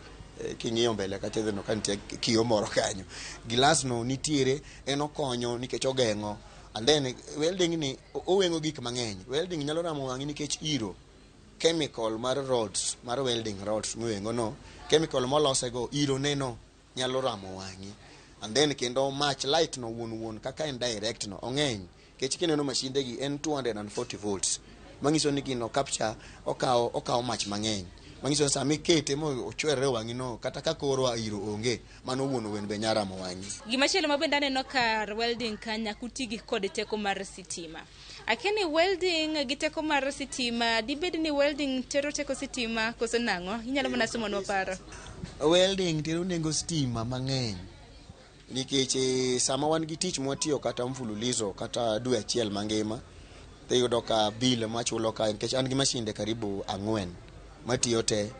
King'iyo mbele kacha idhi neno ka nitie kiyo moro kanyo. Glass no nitiere en okonyo nikech ogeng'o. And then welding ni oweng'o gik mang'eny. Welding nyalo ramo wang'i nikech iro. Chemical mar rods mar welding rods miweng'o no chemical molose go iro neno nyalo ramo wang'i. And then kendo mach light no wuon wuon kaka en direct no ong'eny. Nikech kineno mashinde gi en 240 volts. Manyiso ni gino capture okawo mach mang'eny. Manyiso ni sama ikete mo ochwerre wang'i no kata ka koro iro onge mano wuon wuon be nyalo ramo wang'i. Gimachielo ma bende aneno kar welding ka nyaka uti gi kod teko mar sitima. Akia ni welding gi teko mar sitima dibed ni welding tero teko sitima koso nang'o? Inyalo mana somonwa paro. Welding tero nengo stima mang'eny. Nikech sama wan gi tich mwatiyo kata mfululizo kata dwe achiel mangima tiyudo ka bill machulo ka nikech an gi mashinde karibu 4 matiyo te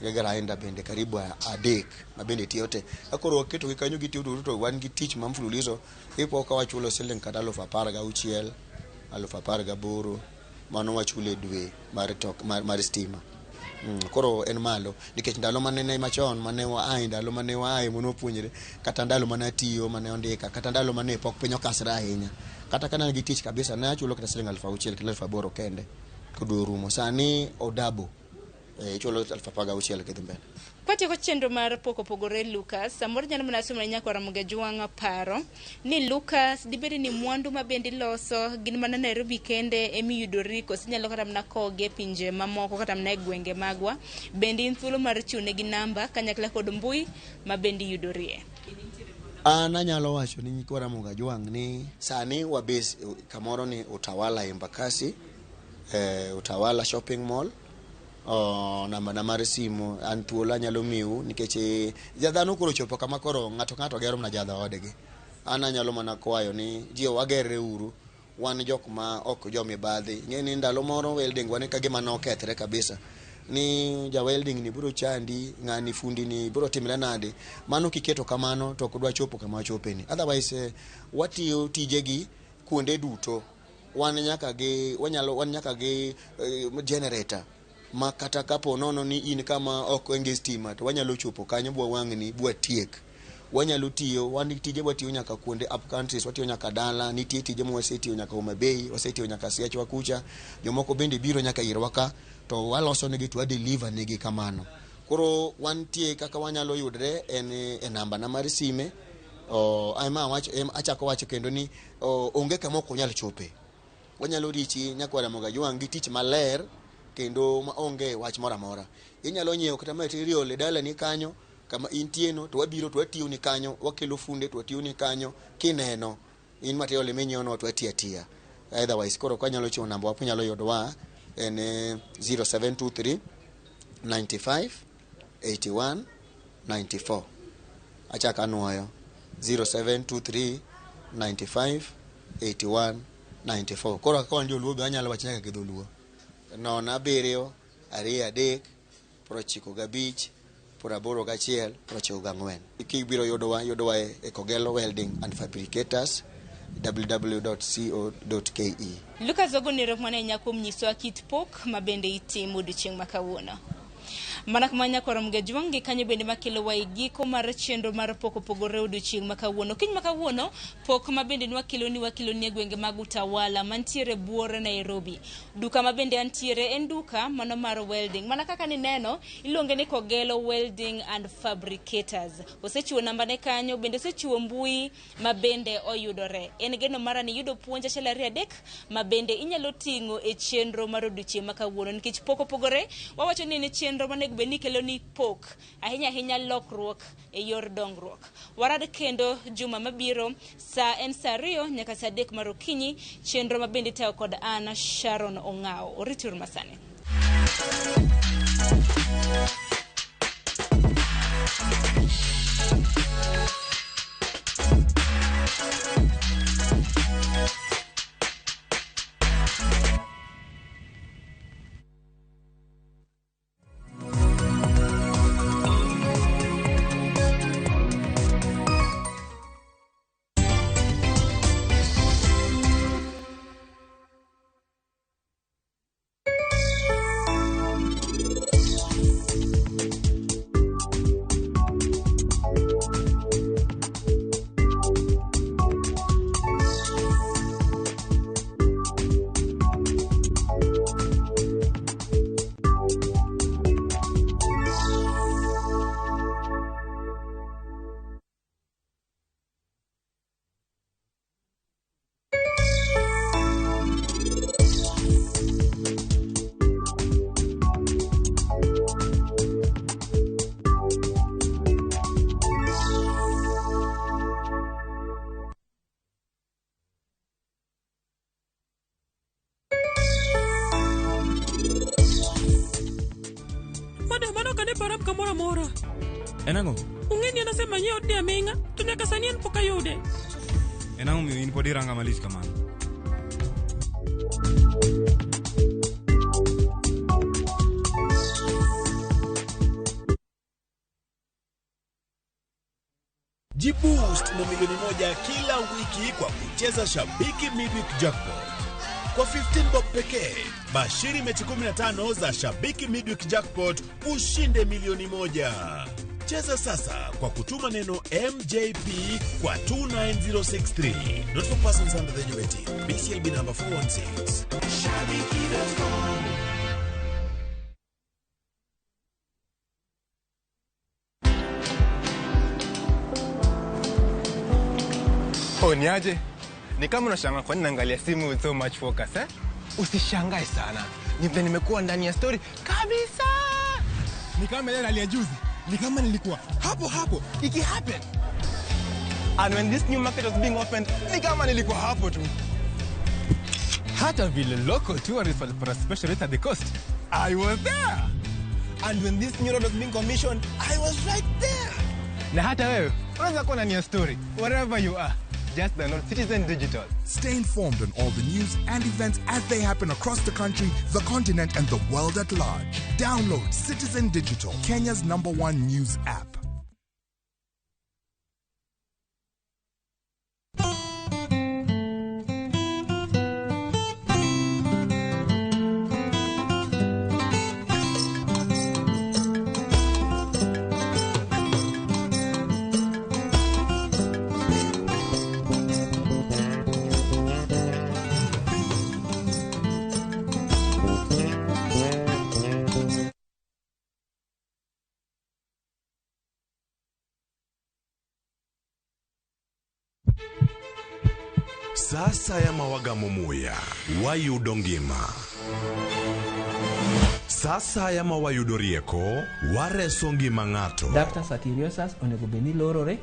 gi grinder bende karibu 3 ma bende tiyo te. Ka koro waketo gi kanyo gitiyo duto to wan gi tich ma mfululizo ipo ka wachulo siling kata 16,000 18,000 mano wachulo e dwe mar tok mar stima. Koro en malo nikech ndalo mane machon mane waaye ndalo mane waaye mane wapuonjre kata ndalo mane atiyo mane ondika kata ndalo mane pok piny okasre ahinya kata ka ne an gi tich kabisa ne achulo kata siling 6,000 kata 8,000 kende ka dwe orumo. Sani odabo ichulo 16,000 kidhi mbele. Kwatieko chenro mar pok opogore Lucas, samoro nyalo mana somo ne nyakwara Ramogi paro ni Lucas dibed ni mwandu ma bende iloso gin mana Nairobi kende emiyudori koso inyalo kata mana kogi e pinje mamoko kata mana e gwenge magwa. Bende in thuolo mar chiwo negi namba kanyakla kod mbui ma bende iyudorie. An anyalo wacho ni nyikwa Ramogi Ajwang' ni sani wabase kamoro ni Utawala Embakasi, Utawala Shopping Mall. Namba na mar simu an thuolo anyalo miu nikech dhano koro chopo kama koro ng'ato ng'ato gero mana jadhoodgi. An anyalo mana kwayo ni ji wagerre uru wan jok ma ok jomibadhi. Ing'e ni ndalo moro welding wane ka gima nokethre kabisa. Ni ja welding ni biro chandi, ng'ani fundi ni biro timre nade. Mano kiketo kamano to ok dwa chopo kama wachope ni. Otherwise watiyo tijegi kuonde duto. Wan nyaka gi wanyalo wan nyaka gi generator ma kata kapo nono ni in kama ok onge stima to wanyalo chopo kanyo bwa wang'ni bwa tiek. Wanyalo tiyo wan gi tije watiyo nyaka kuonde up countries, watiyo nyaka dala, nitie tije ma wasetiyo nyaka Homa Bay, wasetiyo nyaka Siachwa kucha. Jomoko bende biro nyaka irwa ka to waloso negi to wa deliver negi kamano. Koro wantie kaka wanyalo yudre en e namba na mar sime. Achako wacho kendo ni onge kama ok wanyal chope. Wanyalo richi nyakwar Ramogi Ajwang' gi tich maler kendo maonge wach moro amora. Inyalo nyiewo kata material e dalani kanyo kama intie no to wabiro to watiyo ni kanyo, wakelo funde to watiyo ni kanyo kineno in material eminyiewo no to watiyo atiya. Otherwise koro kanyalo chiwo namba wa kunyalo yudowa en 0723 95 81 94. Achako anuoyo 0723 95 81 94. Koro kaka wan joluo be anyalo wacho nyaka gi dholuo. 0 7 2 3 95 81 94. Kibiro yudowa e Kogelo Welding and Fabricators. www.co.ke. Lucas wagoni erokamano ahinya kuom nyisowa kit pok ma bende itimo odiochieng' ma kawuono. Mana kama nyakwar Mgajwang' gi kanyo bende makelowa e giko mar chenro mar pok opogore odiochieng' ma kawuono. Kiny ma kawuono, pok ma bende nwakeloni wakeloni e gwenge mag Utawala mantiere buore Nairobi. Duka ma bende antiere en duka mano mar welding. Mana kaka nineno, iluonge ni Kogelo Welding and Fabricators. Osechiwo namba ne kanyo, bende osechiwo mbui ma bende oyudore. En geno mara ni yudo puonj achiel ariyo adek ma bende inyalo ting'o e chenro mar odiochieng' ma kawuono. Nikech pok opogore, wawacho ni en chenro monego bed ni kelo ni pok, ahinya ahinya lokruok e yor dongruok. Warad kendo juma mabiro, saa en saa 2 nyaka saa 3 mar okinyi, chenro ma bende itayo kod an Sharon Ong'ao. Orituru masani. Kamoro amora. En ang'o? Ung'e ni an asemanye odni aming'a, to nyaka sani en pok ayude. En ang'o miyo in pod iranga malich kamano? Jiboost na milioni 1 kila wiki kwa kucheza Shabiki Midweek Jackpot. Kwa 15 bob pekee, bashiri mechi 15 za Shabiki Midweek Jackpot ushinde milioni 1. Cheza sasa kwa kutuma neno MJP kwa 29063. Not for persons under the age of 18. BCLB number 416. Shabiki.com. Oh, niaje? Ni kama unashangaa kwa nini naangalia simu with so much focus, eh? Usishangae sana. Ni vile nimekuwa ndani ya story kabisa. Ni kama ile rally ya juzi. Ni kama nilikuwa hapo hapo iki happen. And when this new market was being opened, ni kama nilikuwa hapo tu. Hata vile local tourists walipata special rate at the coast, I was there. And when this new road was being commissioned, I was right there. Na hata wewe unaweza kuwa ndani ya story wherever you are. Just download Citizen Digital. Stay informed on all the news and events as they happen across the country, the continent, and the world at large. Download Citizen Digital, Kenya's #1 news app. Sasa ya mawagamo muya wayudo ngima. Sasa ya mawayudo rieko wareso ngima ng'ato. Ductus arteriosus onego bed ni lorore,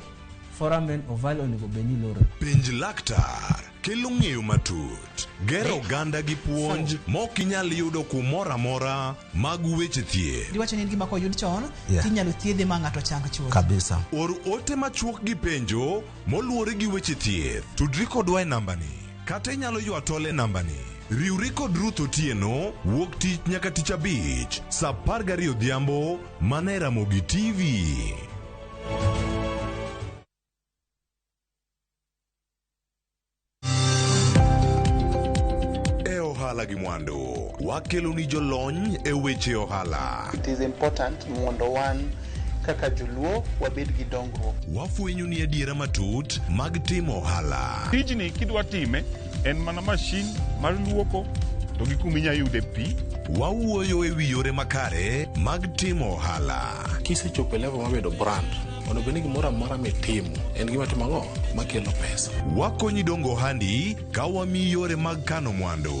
foramen ovale onego bed ni lorore. Penj laktar kelo ng'eyo matut, gero oganda gi puonj mok inyal yudo kumoro amora mag weche thieth. Giwacho ni en gima koyud chon, tinyalo thiedhe ma ng'ato chang chuth. Kabisa. Or ote machuok gi penjo moluwore gi weche thieth. Tudri kodwa e nambani kata inyalo ywa tol e nambani. Riwri kod Ruth Otieno wuok tich nyaka tich abich saa 12 odhiambo mana e Ramogi TV. ohala gi mwandu. Wakeloni jolony e weche ohala. It is important mondo wan kaka joluo wabed gi dongruok. Wafwenyo ni adiera matut mag timo ohala. Tijni kidwa time en mana mashin mar luoko to gi kuma inya yude pi. Wawuoyo e wi yore makare mag timo ohala. Kisechopo e level mar bedo brand, onego bed ni gimoro amora mitimo en gima timo ang'o makelo pesa. Wakonyi dongo ohandi ka wamiyi yore mag kano mwandu.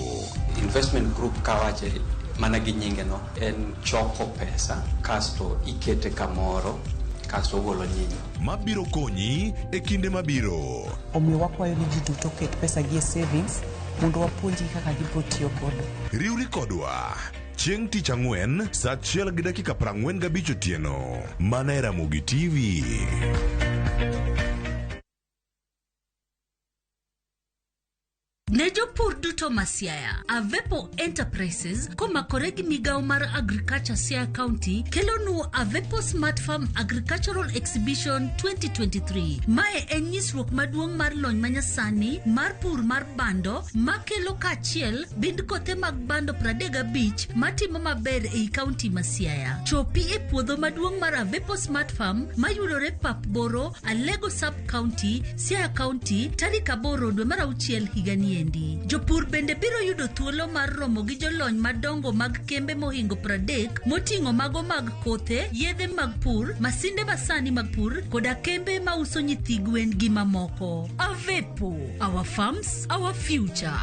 Investment group kawache mana gi nyinge no en choko pesa kasto ikete kamoro kasto ogolo nyinyo. Mabiro konyi e kinde mabiro. Omiyo wakwayo ni ji duto oket pesa gi e savings mondo wapuonjgi kaka gibiro tiyo godo. Riwri kodwa chieng' tich ang'wen saa 1:45 otieno mana e Ramogi TV. Ne jopur duto ma Siaya, Avepo Enterprises komakore gi migawo mar Agriculture Siaya County kelonu Avepo Smart Farm Agricultural Exhibition 2023. Mae en nyisruok maduong' mar lony manyasani mar pur mar bando makelo kaachiel bind kothe mag bando 35 matimo maber ei kaunti ma Siaya. Chopi e puodho maduong' mar Avepo Smart Farm mayudore Pap Boro, Alego Sub County, Siaya County, tarik 8 dwe mar auchiel higani endi. Jopur bende biro yudo thuolo mar romo gi jolony madongo mag kembe mohingo 30 moting'o mago mag kothe, yedhe mag pur, masinde masani mag pur koda kembe mauso nyithi gwen gi mamoko. Avepo, our farms, our future.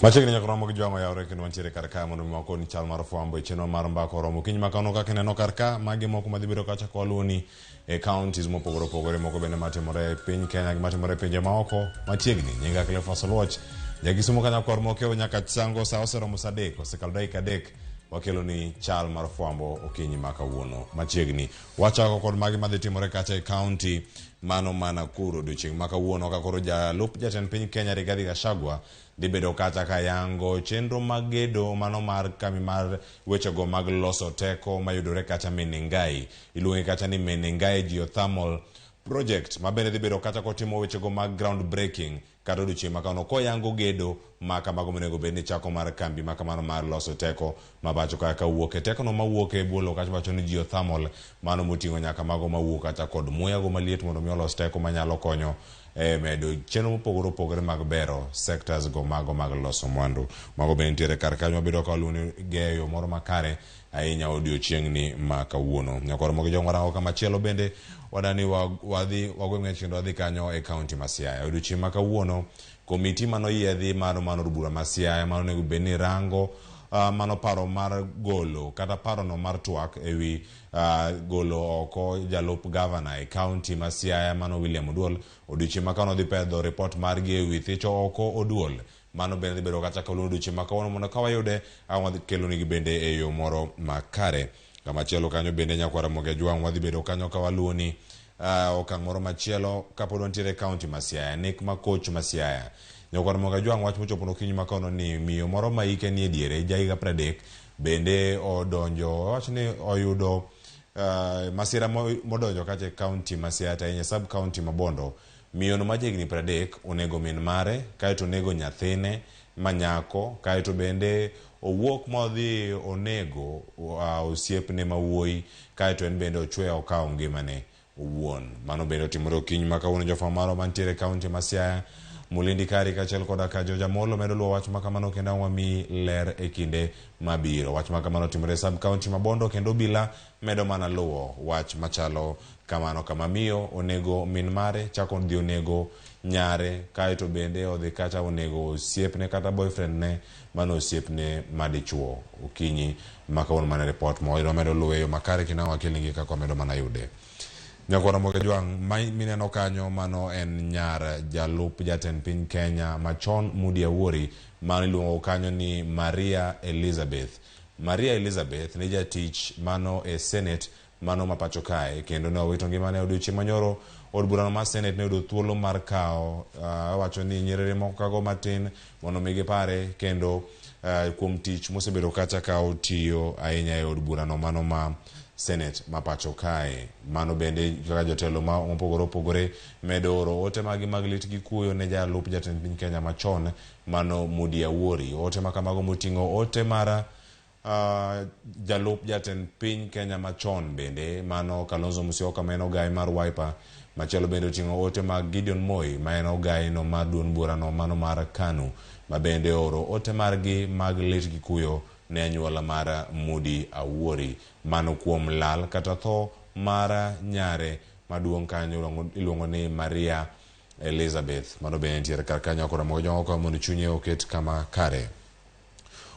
Machiegni nyaka romo gi jwang'o yawre kendo wantiere kar ka mondo mi wakoni chal mar fwambo e chenro mar mbaka oromo okinyi ma kawuono kaka ineno kar ka magi moko madhi bedo kacha kwaluwoni e counties mopogore opogore moko bende matimore e piny Kenya gi matimore e pinje maoko machiegni. Nyinga Cleophas Oluoch jakisumo kanyakwar mokewo nyaka chango sa oseromo sa 3 osekalo dakika 3 wakelo ni chal mar fwambo okinyi ma kawuono machiegni. Wachako kod magi madhi timore kacha e county mano ma Nakuru odiochieng' ma kawuono ka koro jalup jatend piny Kenya Rigathi Gachagua dhi bedo kacha ka yango chenro mag gedo mano mar kambi mar wechego mag loso teko mayudore kacha Menengai. Iluonge kacha ni Menengai Geothermal Project ma bende dhi bedo kacha kotimo wechego mag ground breaking kata odiochieng' ma kawuono koyango gedo ma kamago monego bed ni chako mar kambi ma kamano mar loso teko ma pacho ka kawuok e tekono mawuok e bwo lowo kacha wacho ni geothermal mano moting'o nyaka mago mawuok kacha kod muya go maliet mondo mi olos teko manyalo konyo e medo chenro mopogore opogore mag bero sectors go mago mag loso mwandu. Mago bende nitiere kar kanyo mabedo ka waluwo geyo moro makare ahinya odiochieng'ni ma kawuono. Nyakwar mogi jong'o warango kamachielo bende wadani wadhi wago ng'ech kendo wadhi kanyo e county ma Siaya. Odiochieng' ma kawuono komiti manoyiedhi mar mano od bura ma Siaya mano onego bed ni rango mano paro mar golo kata parono mar twak ewi golo oko jalup gavana e county ma Siaya mano William Oduol. Odiochieng' ma kawuono dhi pedho report margi ewi thicho oko Oduol. Mano bende dhi bedo kacha kawuono odiochieng' ma kawuono mondo ka wayude ang' wadhi kelonigi bende e yo moro makare. Kamachielo kanyo bende nyakwar Ramogi Ajwang' wadhi bedo kanyo ka waluwoni okang' moro machielo kapod wantiere e county ma Siaya, nek ma koch ma Siaya. Nyakwar Ramogi Ajwang' wach mochopo okinyi ma kawuono ni miyo moro ma hike nie diere ja higa 30 bende odonjo wach ni oyudo masira modonjo kacha e county ma Siaya to ahinya sub county ma Bondo. Miyo no ma jahigni 30 onego min mare kaeto onego nyathine manyako kaeto bende owuok modhi onego osiepne ma wuoyi kaeto en bende ochweyo okawo ngimane owuon. Mano bende otimore okinyi ma kawuono jofwambo marwa mantiere e county ma Siaya Mulindi Kari kaachiel koda ka George Amollo medo luwo wach makamano kendo ang' wamiyi ler e kinde mabiro. Wach makamano otimore e sub county ma Bondo kendo obila medo mana luwo wach machalo kamano kama miyo onego min mare chako dhi onego nyare kaeto bende odhi kacha onego osiepne kata boyfriend ne mano osiepne madichuo. Okinyi ma kawuono mane report ma wamedo luwe e yo makare kendo ang' wakelnigi kaka wamedo mana yude. Nyakwar Ramogi Ojwang' ma mineno kanyo mano en nyar jalup jatend piny Kenya machon Moody Awuori mano iluongo kanyo ni Maria Elizabeth. Maria Elizabeth ne jatich mano e Senate mano ma pacho kae kendo ne owito ngimane odiochieng' manyoro od burano mar Senate ne oyudo thuolo mar kawo wacho ni nyerere moko kago matin mondo mi gipare kendo kuom tich mosebedo kacha ka otiyo ahinya e od burano mano ma Senate ma pacho kae. Mano bende kaka jotelo ma mopogore opogore medo oro ote magi mag lit gi kuyo ne jalup jatend piny Kenya machon mano Moody Awuori. Ote ma kamago moting'o ote mar jalup jatend piny Kenya machon bende mano Kalonzo Musyoka ma en ogai mar Wiper. Machielo bende oting'o ote mag Gideon Moi ma en ogai no mar duond burano mano mar KANU ma bende oro ote margi mag lit gi kuyo ne anyuola mar Moody Awuori. Mano kuom lal kata tho mar nyare maduong' kanyo iluongo ni Maria Elizabeth. Mano bende nitiere kar kanyo koro Ramogi Ojwang' okwayo mondo chunye oket kama kare.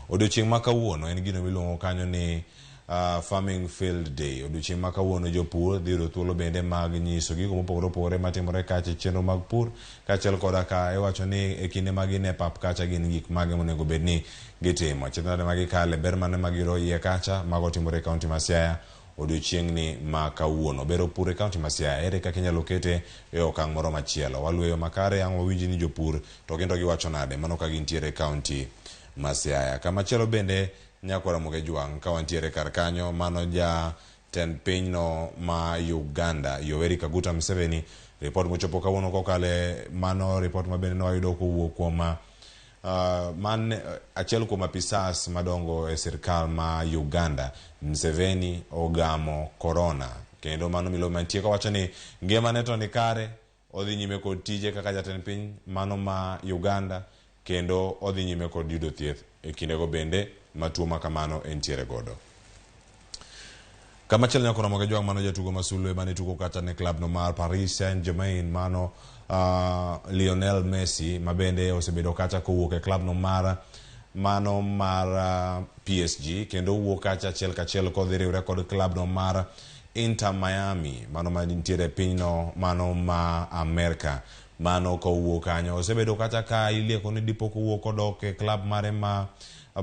Odiochieng' ma kawuono en gino miluongo kanyo ni Farming Field Day. Odiochieng' ma kawuono jopur dhi yudo thuolo bende mag nyiso gigo mopogore opogore matimore kacha e chenro mag pur kaachiel koda ka iwacho ni e kinde ma gin e pap kacha gin gik mage monego bed ni gitimo. Achiedh nade ma gikale, ber mane ma giyudo iye kacha, mago timore e kaunti ma Siaya odiochieng'ni ma kawuono. Bero pur e kaunti ma Siaya, ere kaka inyalo kete e okang' moro machielo. Waluwo yo makare, ang' wawinj ni jopur to gin to giwacho nade, mano ka gintiere e kaunti ma Siaya. Kamachielo bende nyakwar Ramogi Ojwang' ka wantiere kar kanyo, mano jatend pinyno ma Uganda Yoweri Kaguta Museveni. Report mochopo kawuono kokale mano report ma bende nwayudo kowuok kuom man achiel kuom apisas madongo e sirkal ma Uganda. Museveni ogamo corona kendo mano milome mantie kowacho ni ngimane to ni kare, odhi nyime kod tije kaka jatend piny mano ma Uganda kendo odhi nyime kod yudo thieth e kindego bende ma tuo ma kamano entiere godo. Kamachielo nyako Ramogi Ojwang' mano jatugo ma sulwe mane tugo kata ne klab no mar Paris Saint-Germain mano Lionel Messi ma bende osebedo kacha kowuok e klab no mar mano mar PSG kendo owuok kacha achiel kachiel kodhi riwre kod klab no mar Inter Miami mano mantiere e pinyno mano ma Amerka. Mano kowuok kanyo osebedo kacha ka ilieko ni dipo kowuok kodok e klab mare ma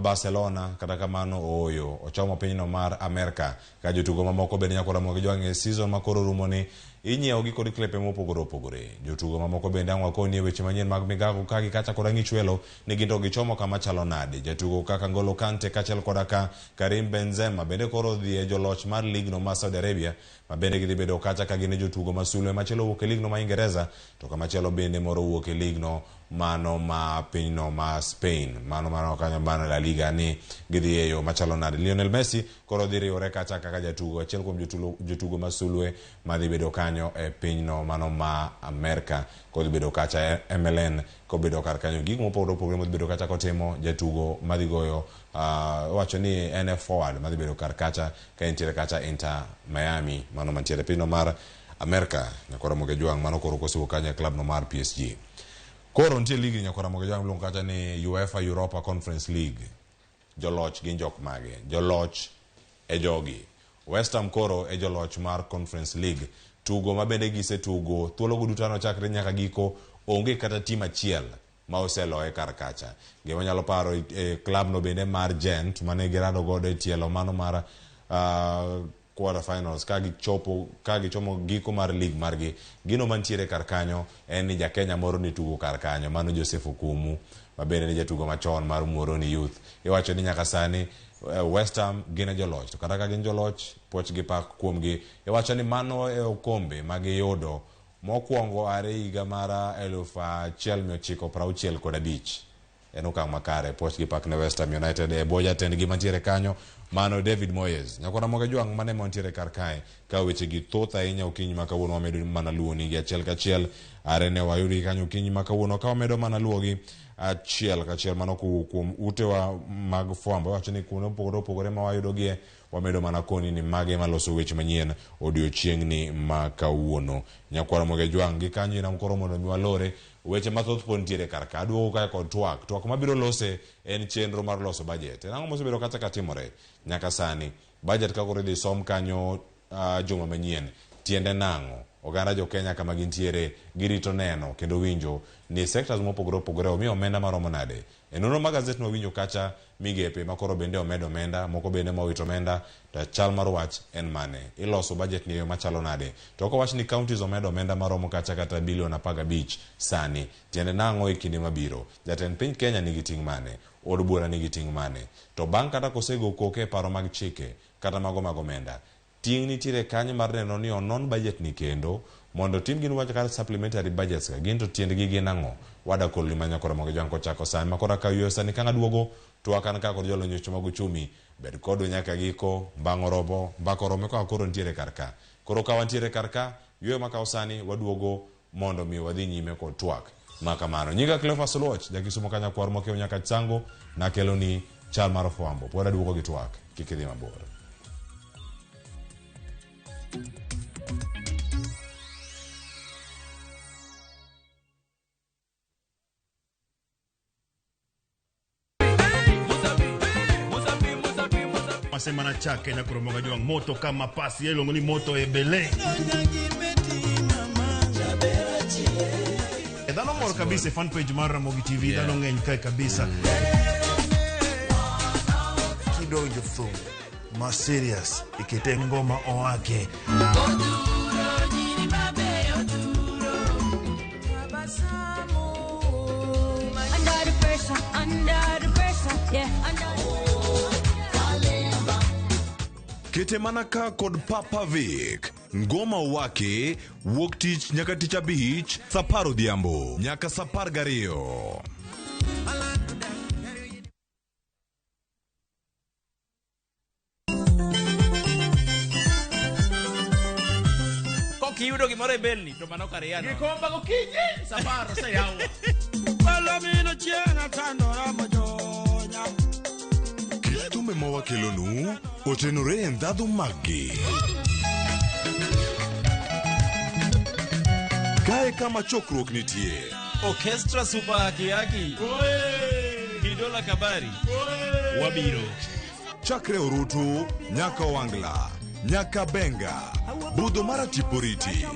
Barcelona, kata kamano ooyo ochomo pinyno mar Amerka. Ka jotugo mamoko bende nyako Ramogi Ojwang' e season ma koro rumo ni inyiewo gi kod klepe mopogore opogore. Jotugo mamoko bende ang' wakoni e weche manyien mag migago ka gi kacha kod ang'ichwelo ni gin to gichomo kama chalo nade. Jatugo kaka N'Golo Kante kaachiel koda ka Karim Benzema bende koro odhi e joloch mar ligno ma Saudi Arabia ma bende gidhi bedo kacha ka gin e jotugo ma sulwe machielo owuok e ligno ma Ingereza to kamachielo bende moro owuok e ligno mano ma pinyno ma Spain mano mano kanyo mano La Liga ni gidhi e yo machalo nade. Lionel Messi koro dhi riwore kacha kaka jatugo achiel kuom jotugo ma sulwe madhi bedo kanyo e pinyno mano ma Amerka kodhi bedo kacha e MLN kobedo kar kanyo gik mopogore opogore modhi bedo kacha kotimo jatugo madhi goyo wacho ni en e forward madhi bedo kar kacha ka entiere kacha Inter Miami mano mantiere e pinyno mar Amerka. Nyakwar Ramogi Ojwang' mano koro kosewuok kanyo e klab no mar PSG. Koro nitie ligi nyakwar Ramogi Ojwang' miluongo kacha ni UEFA Europa Conference League. Joloch gin jok mage? Joloch e jogi. West Ham koro e joloch mar Conference League. Tugo ma bende gisetugo thuolo go duto nochakre nyaka giko onge kata tim achiel ma oseloye kar kacha. Gima nyalo paro e klab no bende mar Gent mane girado godo e tielo mano mar quarter finals ka gichopo ka gichomo giko mar league margi. Gino mantiere kar kanyo en ni ja Kenya moro ne tugo kar kanyo mano Joseph Okumu ma bende ni jatugo machon mar Muhoroni Youth. Iwacho ni nyaka sani West Ham gin e joloch to kata ka gin joloch puoch gi pak kuomgi. Iwacho ni mano e okombe ma giyudo mokwongo are higa mar 1965. En okang' makare puoch gi pak ne West Ham United e bwo jatendgi mantiere kanyo Mano David Moyes. Nyakwara Moga Jwang' mane mantiere kar kae ka weche gi thoth ahinya okinyi ma kawuono wamedo mana luwo gi achiel kachiel. Are ne wayudi kanyo okinyi ma kawuono ka wamedo mana luwogi achiel kachiel mano kowuok kuom utewa mag fwambo. Wacho ni kuonde mopogore opogore ma wayudogie wamedo mana koni ni mage maloso weche manyien odiochieng'ni ma kawuono. Nyakwara Moga Jwang' gi kanyo inam koro mondo mi walore weche mathoth pod nitiere kar ka. Aduogo kae kod twak. Twak mabiro lose en chenro mar loso budget. En ang'o mosebedo kacha katimore nyaka sani? Budget ka koro idhi som kanyo juma manyien. Tiende nang'o? Oganda jo Kenya kama gintiere girito neno kendo winjo ni sectors mopogore opogore omi omenda maromo nade. E nonro mar gazet nwawinjo kacha migepe ma koro bende omed omenda, moko bende mowito omenda, to chal mar wach en mane? Iloso budget ni e yo machalo nade? To kowach ni counties omed omenda maromo kacha kata bilion 15 sani, tiende nang'o e kinde mabiro? Jatend piny Kenya nigi ting' mane? Od bura nigi ting' mane? To bang' kata kosego koke e paro mag chike kata mago mag omenda, ting' nitiere kanyo mar neno ni onon budget ni kendo mondo tim gin wach kar supplementary budgets ka gin to tiendgi gin ang'o? Wada kolni ma nyakoro mogo jwang' kochako sani ma koro akaw yo sani ka ng'aduogo twak an ka kod jolony weche mag uchumi bed kodwa nyaka giko mbang' oromo mbaka oromo kaka koro nitiere kar ka. Koro ka wantiere kar ka yueyo makawo sani waduogo mondo mi wadhi nyime kod twak ma kamano. Nyinga Cleophas Oluoch, jakisumo ka nyakwar mokiewo nyaka Chango, nakelo ni chal mar fwambo. Pod aduogo gi twak, kik idhi mabor. Masema na chake na kuromoga jwang moto kama pasi iluongo ni moto ebele. E dhano mor kabisa e fan page mar Ramogi TV, dhano ng'eny kae kabisa. Kidonjo thum ma serious ikete ngoma oake. Under the pressure, under the pressure, yeah, under. Kete mana ka kod Papa Vic. Ngoma wake wuok tich nyaka tich abich saa 10 odhiambo nyaka saa 12. Kokiyudo gimoro e belni to mano kar yano. Gikomba gokinyi safar oseyawa. Palomino chieng' atandora mojonya. Kit thumbe ma wakelonu otenore e ndhadhu maggi. Kae kama chokruok nitie. Orchestra Super Haki Haki. Kidola Kabari. Wabiro. Chakre Orutu nyaka Owangla, nyaka Benga, budho mar Atiporiti.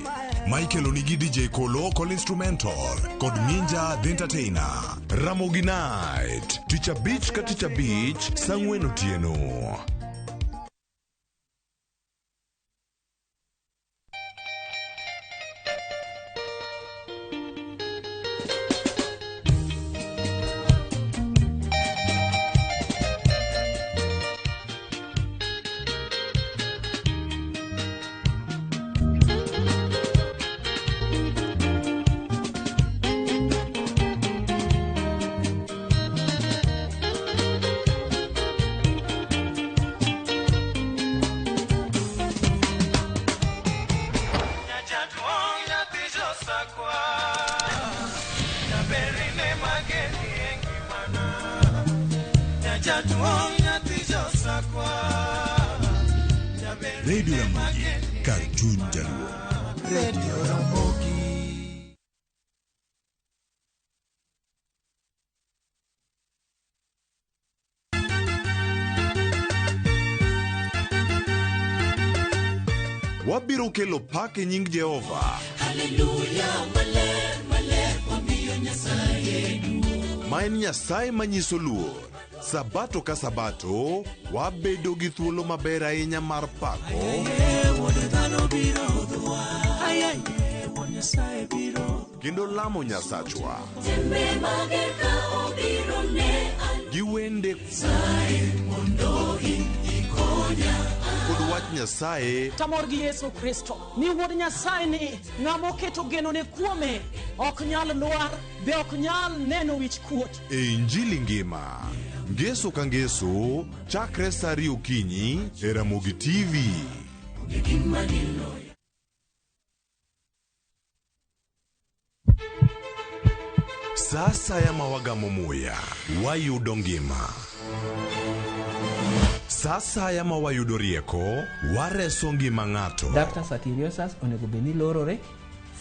Michael onigi DJ Kolo kod instrumental kod Ninja the Entertainer. Ramogi Night, tich abich ka tich abich, saa 4 otieno. Radio Ramogi, kar chuny jaluo. Radio Ramogi. Wabiro kelo pak e nying Jehova. Haleluya, maler, maler, wamiyo Nyasaye duong'. Ma en Nyasaye manyiso luor. Sabato ka sabato, wabedo gi thuolo maber ahinya mar pako Wuod dhano biro dwa. Ayaye, Wuod Nyasaye biro. kendo lamo Nyasachwa Tembe mager ka obiro ne an gi wende Nyasaye mondo in ikonya. kod wach Nyasaye Tamor gi Yesu Kristo ni wuod Nyasaye ni ng'ama oketo genone kuome ok nyal lwar be ok nyal neno wich kuot. e Injili ngima. Ngeso ka ngeso, chakre sa ariyo okinyi e Ramogi TV. Sa asaya ma wagamo muya, wayudo ngima. Sa asaya ma wayudo rieko, wareso ngima ng'ato. Ductus arteriosus onego bed ni lorore,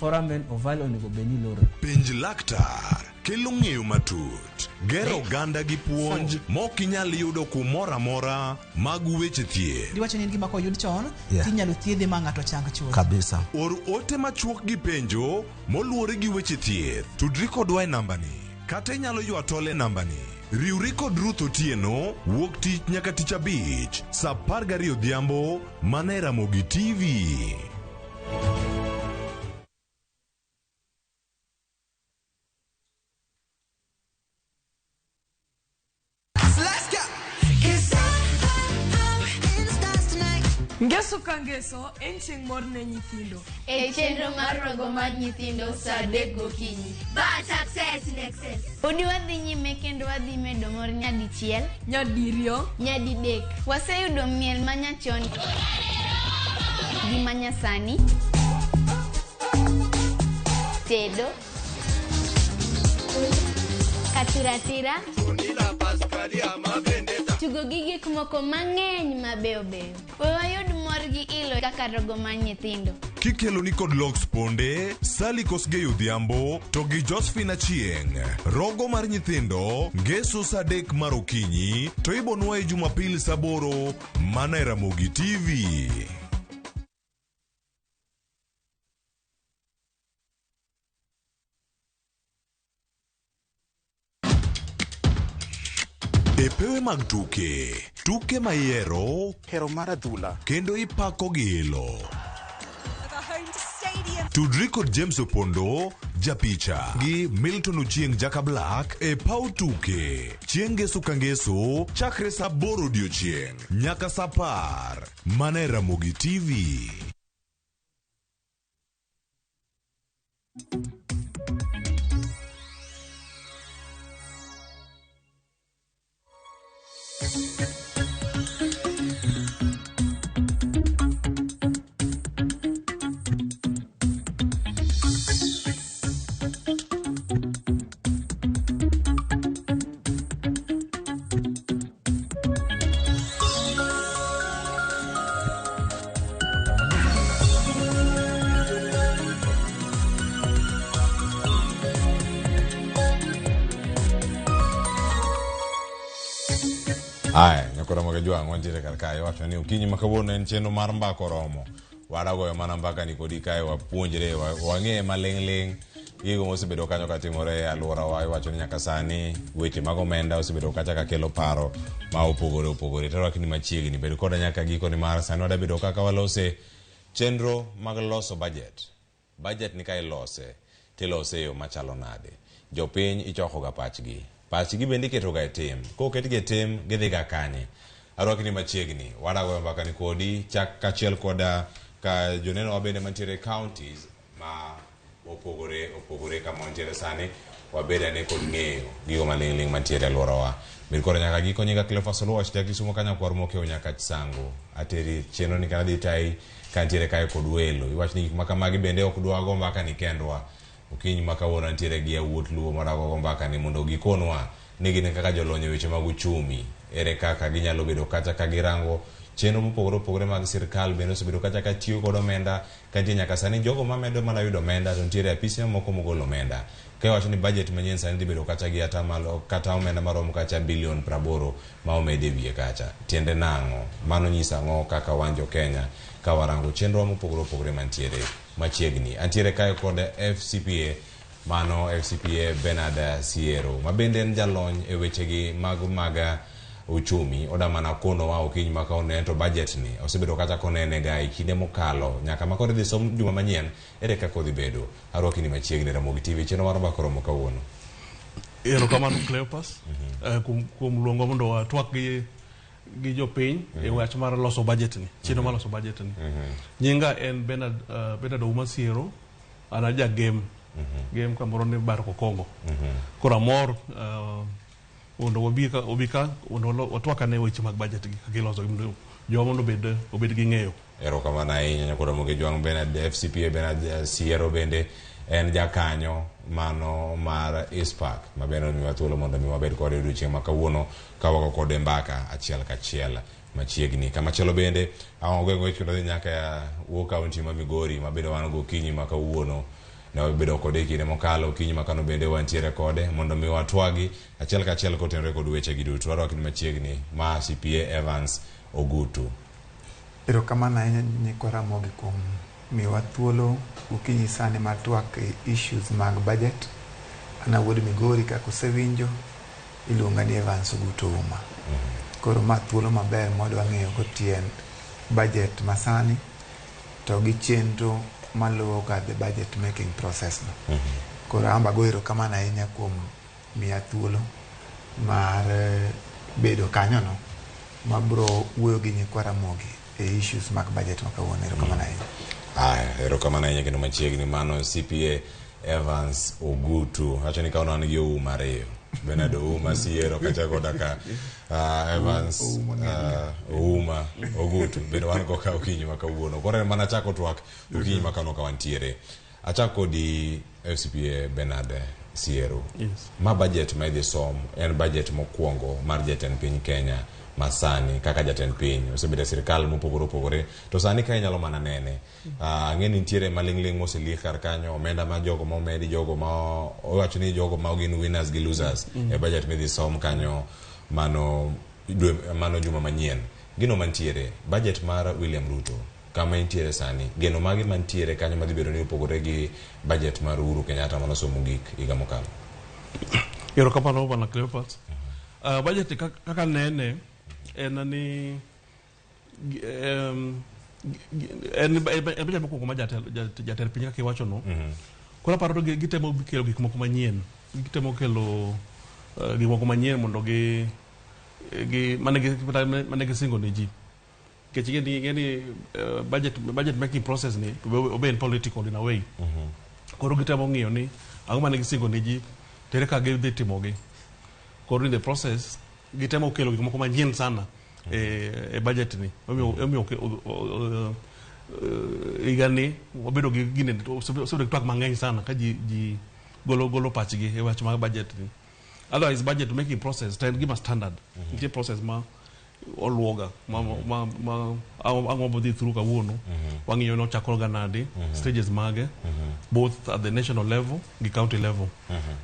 foramen ovale onego bed ni lorore. Penj laktar kelo ng'eyo matut, gero oganda gi puonj mok inyal yudo kumoro amora mag weche thieth. Diwacho ni en gima koyud chon Yeah. tinyalo thiedhe ma ng'ato chang chuth. Kabisa. Or ote machuok gi penjo moluwore gi weche thieth. Tudri kodwa e nambani kata inyalo ywa tol e nambani. Riwri kod Ruth Otieno wuok tich nyaka tich abich saa 12 odhiambo mana e Ramogi TV. Let's go. 'Cause I'm in the stars tonight. Ngeso ka ngeso en chieng' mor ne nyithindo. E chenro mar rogo mar nyithindo saa 3 gokinyi. Bad success in excess. Podi wadhi nyime kendo wadhi medo mor nyadichiel, nyadiriyo, nyadidek. Waseyudo miel manyachon gi manyasani, tedo, katiratira, tugo gi gik moko mang'eny mabeyo beyo. We wayud mor gi ilo kaka rogo mar nyithindo. Kikelo ni kod Lox Ponde, Sally Kosgei Odhiambo to gi Josephine Achieng'. Rogo mar nyithindo ngeso saa 3 mar okinyi to ibonwa e Jumapil saa 8 mana e Ramogi TV. E pewe mag tuke, tuke ma ihero, hero mar adhula kendo ipako gi ilo. Tudri kod James Opondo, japicha gi Milton Ochieng Jaka Black e paw tuke. Chieng' ngeso ka ngeso, chakre saa 8 odiochieng' nyaka saa 10 mana e Ramogi TV. Aya, nyakora mag jwang' wantiere kar kae iwacho ni okinyi ma kawuono en chenro mar mbaka oromo. Wadagoyo mana mbaka ni kodi kae wapuonjre, wang'e maling' ling' gigo mosebedo kanyo katimore e alworawa. Iwacho ni nyaka sani weche mag omenda osebedo kacha ka kelo paro ma opogore opogore. Tarwaki ni machiegni, bed koda nyaka giko ni mar sani wadabedo kaka walose chenro mag loso budget. Budget ni ka ilose, tilose e yo machalo nade? Jopiny ichoko ga pachgi. Pachgi bende iketo ga e tim. Koketgi e tim, gidhi ga kanye? Arwaki ni machiegni. Wadagoyo mbaka ni kodi chak kachiel koda ka joneno wa bende mantiere e counties ma opogore opogore kama wantiere sani. Wabed ane kod ng'eyo gigo maling'ling' mantiere e alworawa. Bed koda nyaka giko. Nyinga Cleophas Oluoch, ja Kisumo ka nyakwar Mokeo nyaka Chisango. Ateri chenro ni kana dhi tayi kantiere kae kod welo. Iwacho ni gik ma kamagi bende ok dwa go mbaka ni kendwa. Okinyi ma kawuono antiere gi yawuot Luo madago go mbaka ni mondo gikonwa ni gin kaka jolony e weche mag uchumi. Ere kaka ginyalo bedo kata ka girango chenro mopogore opogore mag sirkal bende osebedo kacha ka tiyo kod omenda kantie nyaka sani jogo mamedo mana yudo omenda to nitiere apise mamoko mogolo omenda. Ka iwacho ni budget manyien sani dhi bedo kacha gi atamalo kata omenda maromo kacha bilion 80 ma omed e wiye kacha. Tiende nang'o? Mano nyiso ang'o kaka wan jo Kenya ka warango chenro mopogore opogore mantiere machiegni. Antiere kae kod FCPA, mano FCPA Bernard Siero, ma bende en jalony e wechegi mag uchumi. Oda mana konowa okinyi ma kawuono to budget ni osebedo kacha konene ga e kinde mokalo nyaka ma koro idhi som juma manyien ere kaka odhi bedo. Arwaki ni machiegni Ramogi TV chenro mar mbaka oromo kawuono. Erokamano Cleophas kuom luongo mondo watwak gi jopiny e wach mar loso budget ni, chenro mar loso budget ni. Nyinga en Bernard Ouma Siero, an aja Gem. Gem kamoro ni Bar Kokongo. Koro amor Mondo wabi ka obi ka mondo watwak ane weche mag budget gi kaka iloso gi mondo jowa mondo obed obed gi ng'eyo. Erokamano ahinya nyakoro Ramogi Jwang' Bernard FCPA Bernard Siero bende en jakanyo mano mar ISPAC ma bende omiwa thuolo mondo mi wabed kode odiochieng' ma kawuono ka wago kode mbaka achiel kachiel machiegni. Kamachielo bende awang'o gweng' kendo dhi nyaka wuo kaunti ma Migori ma bende wan gokinyi ma kawuono ne wabedo kode e kinde mokalo okinyi ma kano bende wantiere kode mondo mi watwagi achiel kachiel kotenore kod weche gi duto. Warwakni machiegni ma CPA Evans Ogutu. Erokamano ahinya nyikwa Ramogi kuom miyowa thuolo gokinyi sani mar twak e issues mag budget. An awuod Migori kaka usewinjo, iluonga ni Evans Ogutu Ouma. Koro ma thuolo maber mwadwa ng'eyo go tiend budget masani to gi chenro maluwo ga the budget making process no. Koro an be ago erokamano ahinya kuom miya thuolo mar bedo kanyono mabro wuoyo gi nyikwa Ramogi e issues mag budget ma kawuono. Erokamano ahinya. Aya, erokamano ahinya kendo machiegni mano CPA Evans Ogutu. Wacho ni kawuono an gi Ouma ariyo. Bernard Ouma Siero kacha koda ka Evans Ouma Ogutu. Bende wan go ka okinyi ma kawuono. Koro en mana chako twak okinyi ma kawuono ka wantiere. Achako kodi FCPA Bernard Siero. Yes. Ma budget ma idhi som en budget mokwongo mar jatend piny Kenya masani kaka jatend piny osebedo e sirikal mopogore opogore to sani ka inyalo mana nene ang'e ni nitiere maling'ling' moseliek kar kanyo omenda ma jogo momedi jogo ma owacho ni jogo ma gin winners gi losers e budget midhi som kanyo mano dwe mano juma manyien gino mantiere budget mar William Ruto kama intiere sani geno mage mantiere kanyo madhi bedo ni opogore gi budget mar Uhuru Kenyatta manosomo gik higa mokalo. Erokamano bwana Cleophas. Budget kaka nene en ni en budget mokwongo ma jatend piny kaka iwacho no. Koro aparo ni gitemo kelo gik moko manyien. Gitemo kelo gik moko manyien mondo gi mane gisingo ne ji. Nikech ing'e ni budget making process ni obe en political in a way. Koro gitemo ng'iyo ni ang'o mane gisingo ne ji tere ka gidhi timogi. Koro in the process gitemo kelo gik moko manyien sana e budget ni. Omiyo higa ni wabedo gi gine osebedo gi twak mang'eny sana ka ji golo pachgi e wach mag budget ni. Otherwise budget making process to en gima standard. Nitie process ma oluoga ma ang'o bodhi through kawuono. Wang'iyo ni ochako ga nade, stages mage, both at the national level gi county level.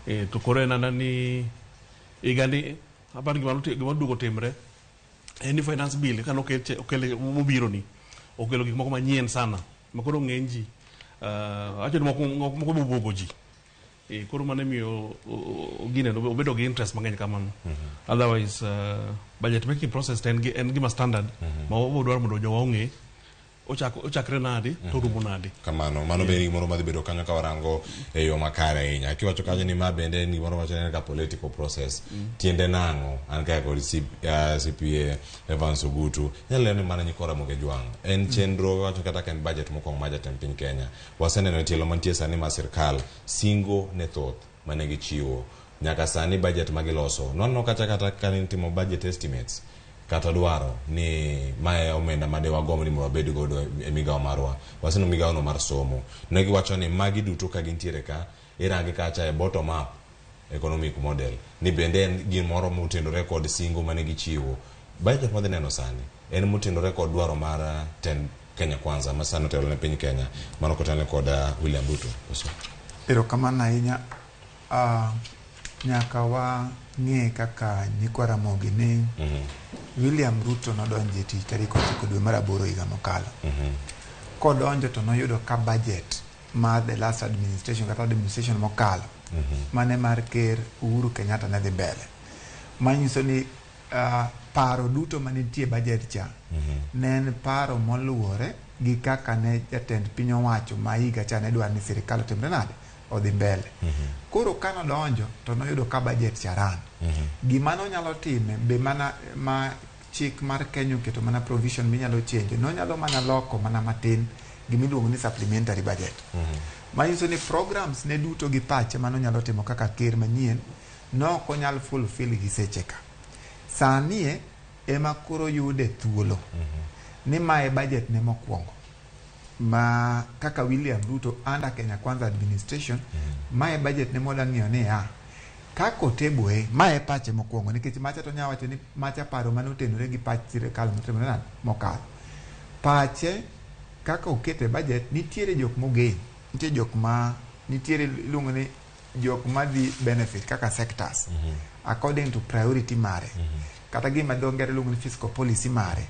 To koro en ana ni higa ni aparo gima duogo timre en ni finance bill kane okele mobiro ni okelo gik moko manyien sana ma koro ng'eny ji awacho ni moko bobuogo ji. Koro mano emiyo gine obedo gi interest mang'eny kamano. Otherwise budget making process to en gima standard ma wabiro dwaro mondo jowa ong'e ochakre nade to rumo nade. Kamano, mano bende gimoro madhi bedo kanyo ka warango e yo makare ahinya. Kiwacho kanyo ni ma bende en gimoro wacho ni ka political process. Tiende nang'o? An kae kod CPA Evans Ogutu. Inyalo lero ni mana nyikwa Ramogi Jwang'. En chenro wacho kata ka en budget mokwongo mar jatend piny Kenya. Waseneno e tielo mantie sani mar sirkal singo ne thoth mane gichiwo. Nyaka sani budget magiloso. Nwaneno kacha kata ka nitimo budget estimates kata dwaro ni mae omenda made wagombo ni mondo wabed godo e migawo marwa. Waseneno migawo no mar somo. Ne giwacho ni magi duto ka gintiere ka, irange kacha e bottom up economic model. Ni bende en gimoro motenore kod singo mane gichiwo. Budget madhi neno sani en motenore kod dwaro mar tend Kenya Kwanza ma sani otelo ne piny Kenya mano kotelne kod William Ruto. Koso? Erokamano ahinya. Nyaka wang'e kaka nyikwa Ramogi ni William Ruto nodonjo e tich tarik 9 dwe mar 8 higa mokalo. Kodonjo to noyudo ka budget mar the last administration kata administration mokalo mane mar ker Uhuru Kenyatta ne dhi mbele. Manyiso ni paro duto manitie budget cha ne en paro moluwore gi kaka ne jatend piny owacho ma higa cha ne dwaro ni sirikal otimre nade odhi mbele. Koro kanodonjo to noyudo ka budget cha ran. Gima nonyalo time be mana ma chik mar Kenya oketo mana provision minyalo change nonyalo mana loko mana matin gimiluongo ni supplementary budget. Manyiso ni programs ne duto gi pache manonyalo timo kaka ker manyien No ok onyal fulfill gi seche ka. Sani e ema koro yude thuolo ni mae budget ne mokwongo ma kaka William Ruto under Kenya Kwanza administration mae budget ne moda ng'iyo ni ya kaka oteboe mae pache mokwongo nikech macha to nya wacho ni macha paro mane otenore gi pach sirikal motimore nade mokalo pache kaka okete budget nitiere jok mogen nitie jok ma nitiere iluongo ni jok madhi benefit kaka sectors according to priority mare kata gima dho ngere luongo ni fiscal policy mare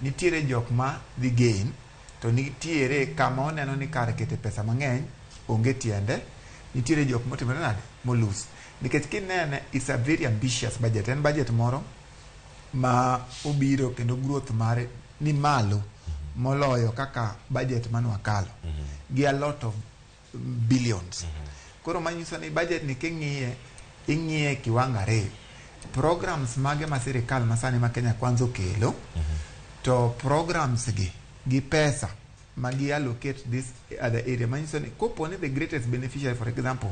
nitiere jok ma dhi gain to nitiere kama oneno ni kar kete pesa mang'eny onge tiende nitiere jok motimore nade molus nikech kinene it's a very ambitious budget en budget moro ma obiro kendo growth mare ni malo moloyo kaka budget mane wakalo gi a lot of billions koro manyiso ni budget ni king'iye ing'iye e kiwango ariyo programs mage ma sirikal masani ma Kenya Kwanza okelo to programs gi gi pesa ma gi allocate this other area manyiso ni kopo ni the greatest beneficiary for example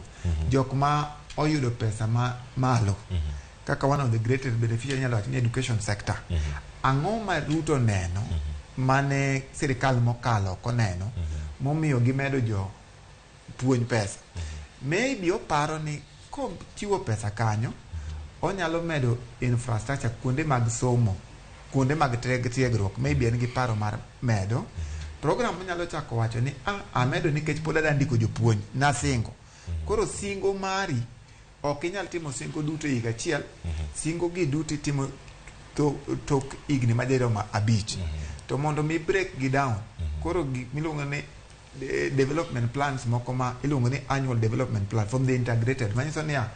jok ma oyudo pesa ma malo kaka one of the greatest beneficiary inyalo wacho ni education sector ang'o ma Ruto neno mane sirikal mokalo ok oneno momiyo gimedo jo puonj pesa maybe oparo ni kochiwo pesa kanyo onyalo medo infrastructure kuonde mag somo kuonde mag tiegruok maybe en gi paro mar medo program onyalo chako wacho ni ah, amedo nikech pod adwa ndiko jopuonj nasingo koro singo mari ok inyal timo singo duto e higa achiel singo gi duto itimo tok higni madirom 5 to mondo mi break gi down koro gik miluongo ni development plans moko ma iluongo ni annual development plan from the integrated manyiso niya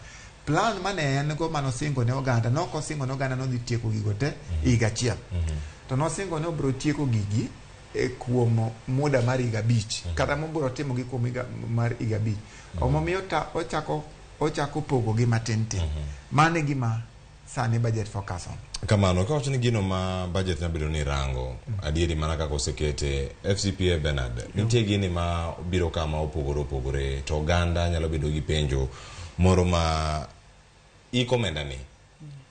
plan mane en go manosingo ne oganda nok osingo ne oganda nodhi tieko gigo te higa achiel to nosingo ni obiro tieko gigi e kuom muda mar higa 5 kata mobiro timo gi kuom higa mar higa 5 omomiyo ochako pogo gi matin tin mano e gima sani budget focus on. Kamano kawacho ni gino ma budget nyalo bedo ni rango adieri mana kaka osekete FCPA Bernard nitie gini ma biro kama opogore opogore to oganda nyalo bedo gi penjo moro ma ikomenda ni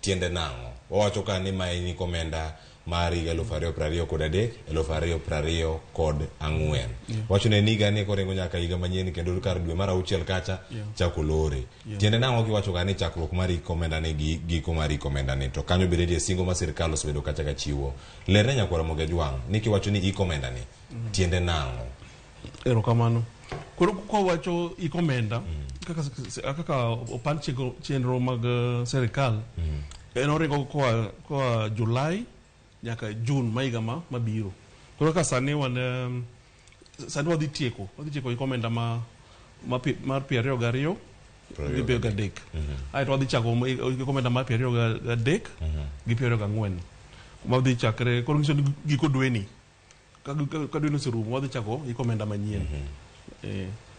tiende nang'o wawacho ka ni ma en ikomenda mar higa 2023 2024 wacho ne ni higa ni koringo nyaka higa manyien kendo kar dwe mar 6 kacha chako lore tiende nang'o kiwacho ka ni chakruok mar ikomenda ni gi giko mar ikomenda ni to kanyo bende nitie singo ma sirikal osebedo kacha ka chiwo lerne nyakwara Ramogi Ajwang' ni kiwacho ni ikomenda ni tiende nang'o. Erokamano. Koro kwawacho ikomenda kaka opan chenro mag sirikal en oringo koa July nyaka June ma higa mabiro. Koro kaka sani wan sani wadhi tieko ikomenda mar 22 gi 23. Aeto wadhi chako ikomenda mar 23 gi 24. Wadhi chakre koro nyiso ni giko dweni. Ka dweni oserumo wadhi chako ikomenda manyien.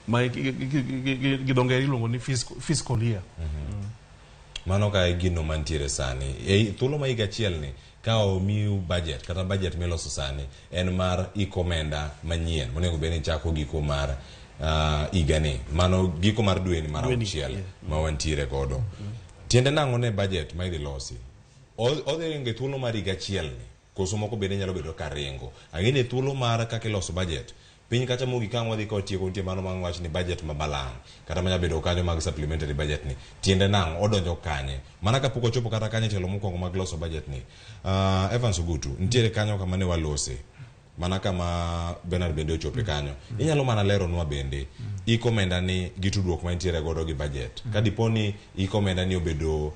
Ma gi dho ngere iluongo ni fiscal year. Mano ka e gino mantiere sani. E thuolo ma higa achiel ni ka omiu budget kata budget miloso sani en mar ikomenda manyien monego bed ni chako giko mar higani mano giko mar dweni mar 6 ma wantiere godo. Tiende nang'o ne budget ma idhi losi odhi ringo e thuolo mar higa achiel ni koso moko bende nyalo bedo ka ringo ang'e ni thuolo mar kaka iloso budget piny kacha mogik ka wadhi ka tieko nitie mano mang wach ni budget ma balang' kata manya bedo kanyo mag supplementary budget ni tiende nang'o odonjo kanye mana kapok ochopo kata kanye tielo mokwongo mag loso budget ni. Evans Ogutu nitiere kanyo kama ne walose mana kama Bernard bende ochope kanyo inyalo mana leronwa bende ikomenda ni gi tudruok ma nitiere godo gi budget ka dipo ni ikomenda ni obedo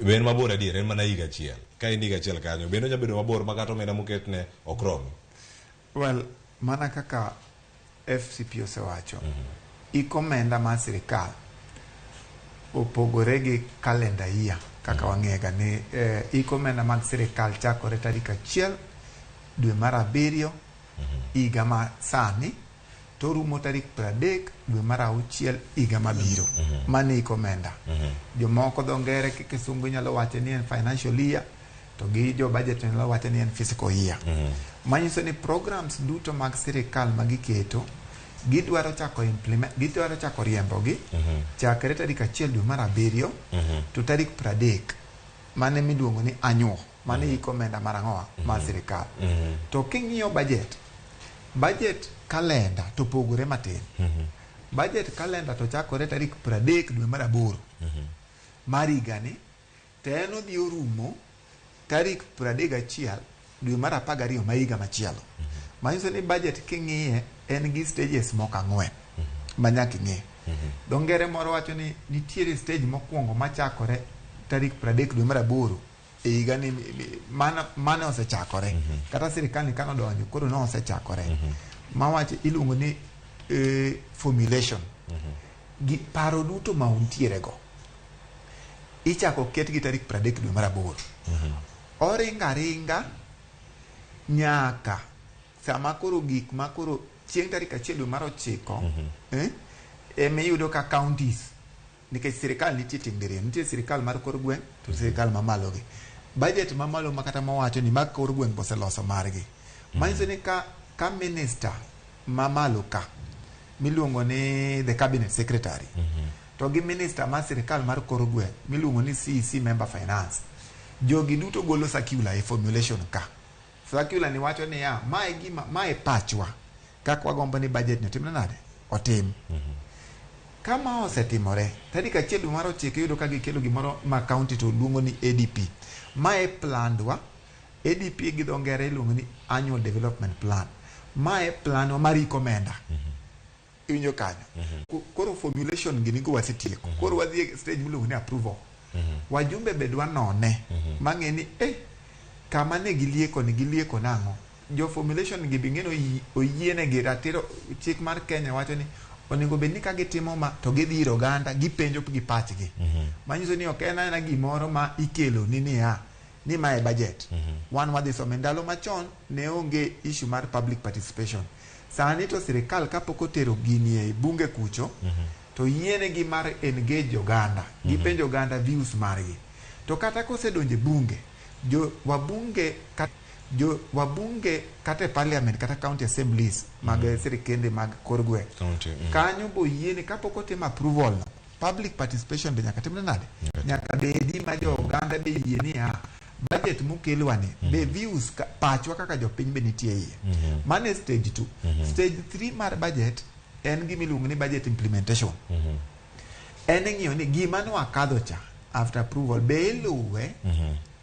ben mabor adier en mana higa achiel ka en higa achiel kanyo bende onya bedo mabor ma kata omenda moketne ok romi. Well, mana kaka FCP osewacho ikomenda mar sirikal opogore gi calendar year kaka wang'ega ni ikomenda mag sirikal chakore tarik 1 dwe mar 7 higa ma sani to rumo tarik 30 dwe mar 6 higa mabiro. Mano ikomenda. Jomoko dho ngere kisungu nyalo wacho ni en financial year to gi jo budget nyalo wacho ni en fiscal year. Manyiso ni programs duto mag sirikal magiketo Gidwaro chako implement, gidwaro chako riembogi chakre tarik 1 dwe mar 7 to tarik 30 mane miluongo ni annual, mane iko omenda mar ang'owa mar sirikal. To king'iyo budget, budget calendar to pogore matin. Budget calendar to chakore tarik 30 dwe mar 8 mar higani, to en odhi orumo tarik 31 dwe mar 12 ma higa machielo. Manyiso ni budget king'iye en gi stages moko 4 ma nyaka ing'e. Dho ngere moro wacho ni nitiere stage mokwongo machakore tarik 30 dwe mar 8 e higani, mane osechakore. Kata sirikal ni kanodonjo koro ne osechakore. Mawacho iluongo ni formulation. Gi paro duto ma untiere go ichako ketgi tarik 30 dwe mar 8. Oringa ringa nyaka sama koro gik ma koro chieng' tarik 1 dwe mar 9 emiyudo ka counties, nikech sirikal nitie tieng' diriyo, nitie sirikal mar kor gweng' to sirikal mamalo gi. Budget mamalo ma kata mawacho ni mag kor gweng' oseloso margi. Manyiso ni ka minister mamalo ka miluongo ni the cabinet secretary to gi minister mar sirikal mar kor gweng' miluongo ni CEC member finance, jogi duto golo circular e formulation ka. Circular ni wacho niya, mae gima, mae pachwa kaka wagombo ni budget ni otimre nade? Otim. Kama osetimore, tarik 1 dwe mar 9 iyudo ka gikelo gimoro ma county to luongo ni ADP. Mae plandwa, ADP gi dho ngere iluongo ni Annual Development Plan. Mae planwa mar iko omenda. Iwinjo kanyo? Koro formulation gini go wasetieko. Koro wadhi e stage miluongo ni approval. Wajumbe be dwa none mang'e ni kama ne gilieko ni gilieko nang'o. Jo formulation gi be ng'eno oyienegi ratiro. Chik mar Kenya wacho ni onego bed ni ka gitimo ma to gidhi ir oganda gipenjo gi pachgi. Manyiso ni ok en aena gimoro ma ikelo ni niya ni mae budget. Wan wadhi some. Ndalo machon ne onge issue mar public participation. Sani to sirikal kapok otero gini e bunge kucho to yienegi mar engage oganda. Gipenjo oganda views margi. To kata kosedonjo e bunge, jo wabunge kata e parliament kata county assemblies mag sirikende mag kor gweng'. Kanyo bo yiene kapok otim approval no, public participation be nyaka timre nade? Nyaka bedi ma jo oganda be yie niya budget mokelwa ni be views pachwa kaka jopiny be nitie iye. Mano e stage 2. Stage 3 mar budget en gima iluongo ni budget implementation. En ng'iyo ni gima ne wakadho cha after approval be iluwe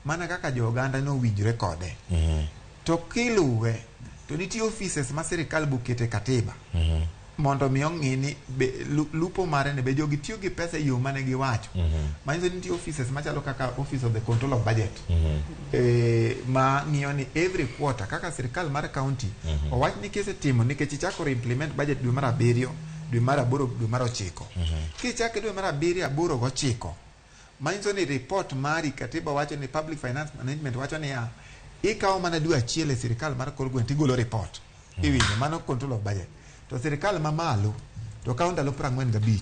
mana kaka jo oganda nowinjore kode. To kiluwe to nitie offices ma sirikal bokete katiba mondo mi ong'i ni lupo mare ni be jogi tiyo gi pesa e yo mane giwacho. Manyiso ni nitie offices machalo kaka Office of the Control of Budget ma ng'iyo ni every quarter kaka sirikal mar county owach ni kisetimo nikech ichako implement budget dwe mar 7, dwe mar 8, dwe mar 9. Kichako dwe mar 7, 8 go 9, manyiso ni report mari katiba wacho ni public finance management wacho niya ikawo mana dwe 1 e sirikal mar kor gweng' tigolo report. Iwinjo mano control of budget. To sirikal mamalo to kawo ndalo 45.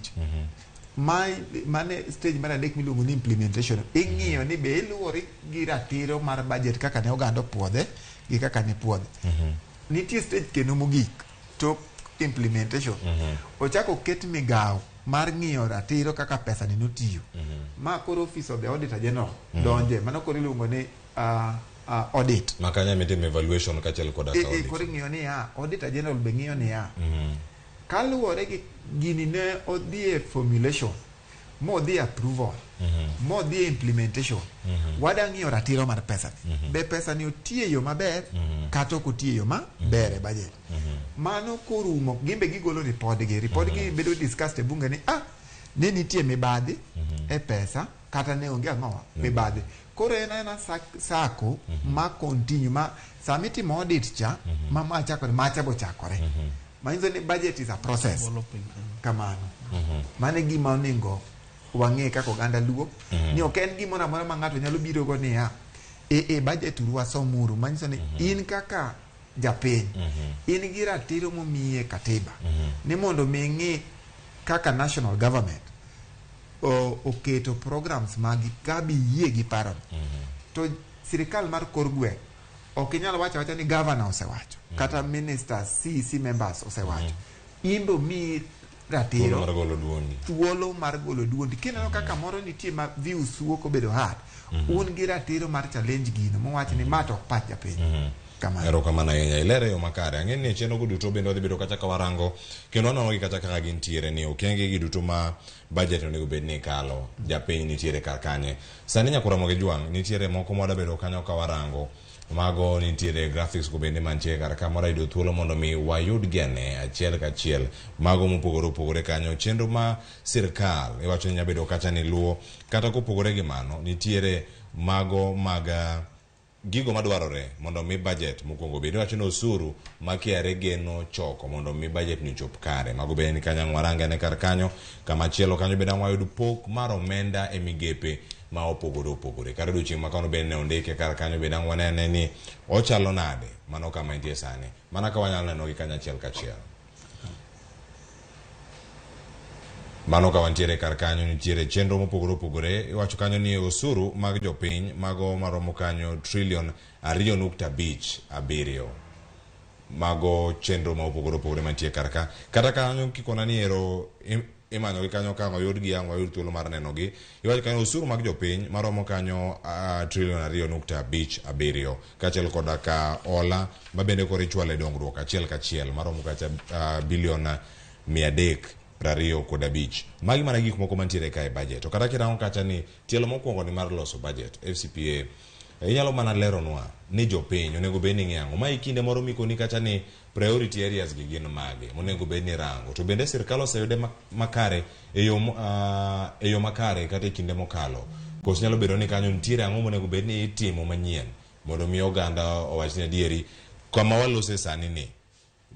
Mane stage mar 3 miluongo ni implementation. Ing'iyo ni be iluwore gi ratiro mar budget kaka ne oganda opuodhe gi kaka ne puodhe. Nitie stage kendo mogik tok implementation. Ochako ket migawo mar ng'iyo ratiro kaka pesa ni notiyo. Ma koro Office of the Auditor General donje. Mano koro iluongo ni audit. Ma kanyo mitimo evaluation kaachiel koda ka audit. Koro ing'iyo niya, Auditor General be ng'iyo niya. Kaluwore gi gini ne odhi e formulation, modhi e approval, modhi e implementation, wada ng'iyo ratiro mar pesa ni. Be pesa ni otiyo e yo maber kata ok otiyo e yo maber e budget. Mano korumo, gimbe gigolo report gi. Report gi bedo discussed e bunge ni ne nitie mibadhi e pesa kata ne onge ang'owa mibadhi. Koro en aena sako ma continue ma sama itimo audit cha ma chakore macha bo chakore. Manyiso ni budget is a process. Kamano. Mano e gima onego wang'e kaka oganda Luo ni ok en gimoro amora ma ng'ato nyalo biro go niya budget uru wasomuru. Manyiso ni in kaka japiny in gi ratiro momiyi e katiba ni mondo mi ng'i kaka national government oketo programs magi ka biyie gi paro. To sirikal mar kor gweng' ok inyal wacho awacha ni governor osewacho kata ministers, CEC members osewacho. In be omiyi ratiro Thuolo mar golo duondi. Thuolo mar golo duondi. Kineno kaka moro nitie ma views wuok obedo hard, un gi ratiro mar challenge gino mowach ni ma to ok pach japiny. Kamano. Erokamano ahinya. Ilere e yo makare. Ang'e ni e chenro go duto bende wadhi bedo kacha ka warango kendo wanono gi kata kaka gintiere ni okenge gi duto ma budget onego bed ni kalo japiny nitiere kar kanye. Sani nyakora Ramogi Jwang' nitiere moko ma wadabedo kanyo ka warango mago nitiere graphics go bende mantie kar ka mora yudo thuolo mondo mi wayud gi ane achiel kachiel mago mopogore opogore kanyo chenro ma sirkal iwacho ni nyabedo kacha ni luwo kata kopogore gi mano nitiere mago mag gigo madwarore mondo mi budget mokwongo bed iwacho ni osuru ma KRA geno choko mondo mi budget ni ochop kare mago bende ni kanyo ang' warange ane kar kanyo kama chielo kanyo bende ang' wayud pok mar omenda e migepe ma opogore opogore kar odiochieng' ma kawuono bende ne ondike kar kanyo bende ang' wanene ni ochalo nade mano kama entie sani mana ka wanyalo nenogi kanyachiel kachiel Mano ka wantiere kar kanyo nitiere chenro mopogore opogore. Iwacho kanyo ni osuru mag jopiny mago maromo kanyo trilion 2.57. Mago chenro ma opogore opogore mantie kar ka. Kata kanyo kikona ni ero imanyo gi kanyo ka ang' oyudgi ang' wayud thuolo mar nenogi. Iwacho kanyo osuru mag jopiny maromo kanyo trilion 2.57 kaachiel koda ka hola ma bende koro ichwalo e dongruok achiel kachiel maromo kacha bilion 325. Magi mana gik moko mantiere ka e budget. To kata kirango kacha ni tielo mokwongo ni mar loso budget FCPA inyalo mana leronwa ni jopiny onego bed ni ng'e ang'o. Ma e kinde moro mikoni kacha ni priority areas gi gin mage monego bed ni rango. To bende sirkal oseyude makare e yo e yo makare kata e kinde mokalo. Koso nyalo bedo ni kanyo nitiere ang'o monego bed ni itimo manyien mondo mi oganda owach ni adieri kama walose sani ni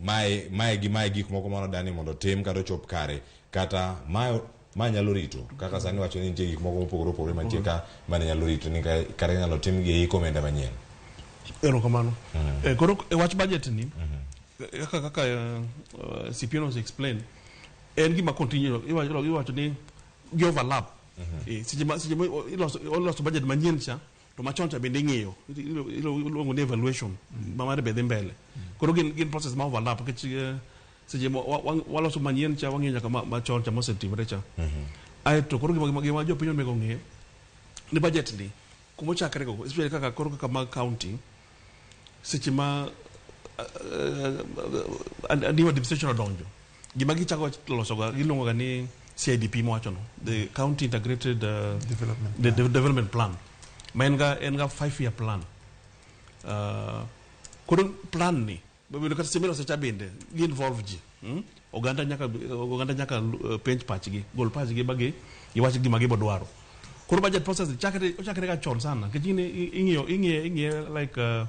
mae mae gi mae gik moko mano dani mondo otim kata ochop kare kata mae ma nyalo rito kaka sani wacho ni nitie gik moko mopogore opogore mantie ka mane nyalo rito ni kata inyalo tim gi e hik omenda manyien. Erokamano. Koro e wach budget ni kaka CPN was explained en gima continue iwacho ni gi overlap. Seche ma iloso budget manyien cha to machon cha bende ing'iyo iluongo ni evaluation ma mare be dhi mbele. Koro gin process ma overlap nikech seche ma waloso manyien cha wang'iyo nyaka machon cha mosetimre cha. Aeto koro gima jopiny onego ng'e ni budget ni kuma ochakre go especially kaka koro kaka mag county seche ma new administration odonjo gima gichako loso ga giluongo ga ni CIDP mowacho no the County Integrated Development the Development Plan ma en ga 5-year plan. Koro plan ni bedo kata seche miloso cha bende gi involve ji. Oganda nyaka penj pachgi, gol pachgi ba giwach gima gibodwaro. Koro budget process ochakre ga chon sana nikech ing'iyo like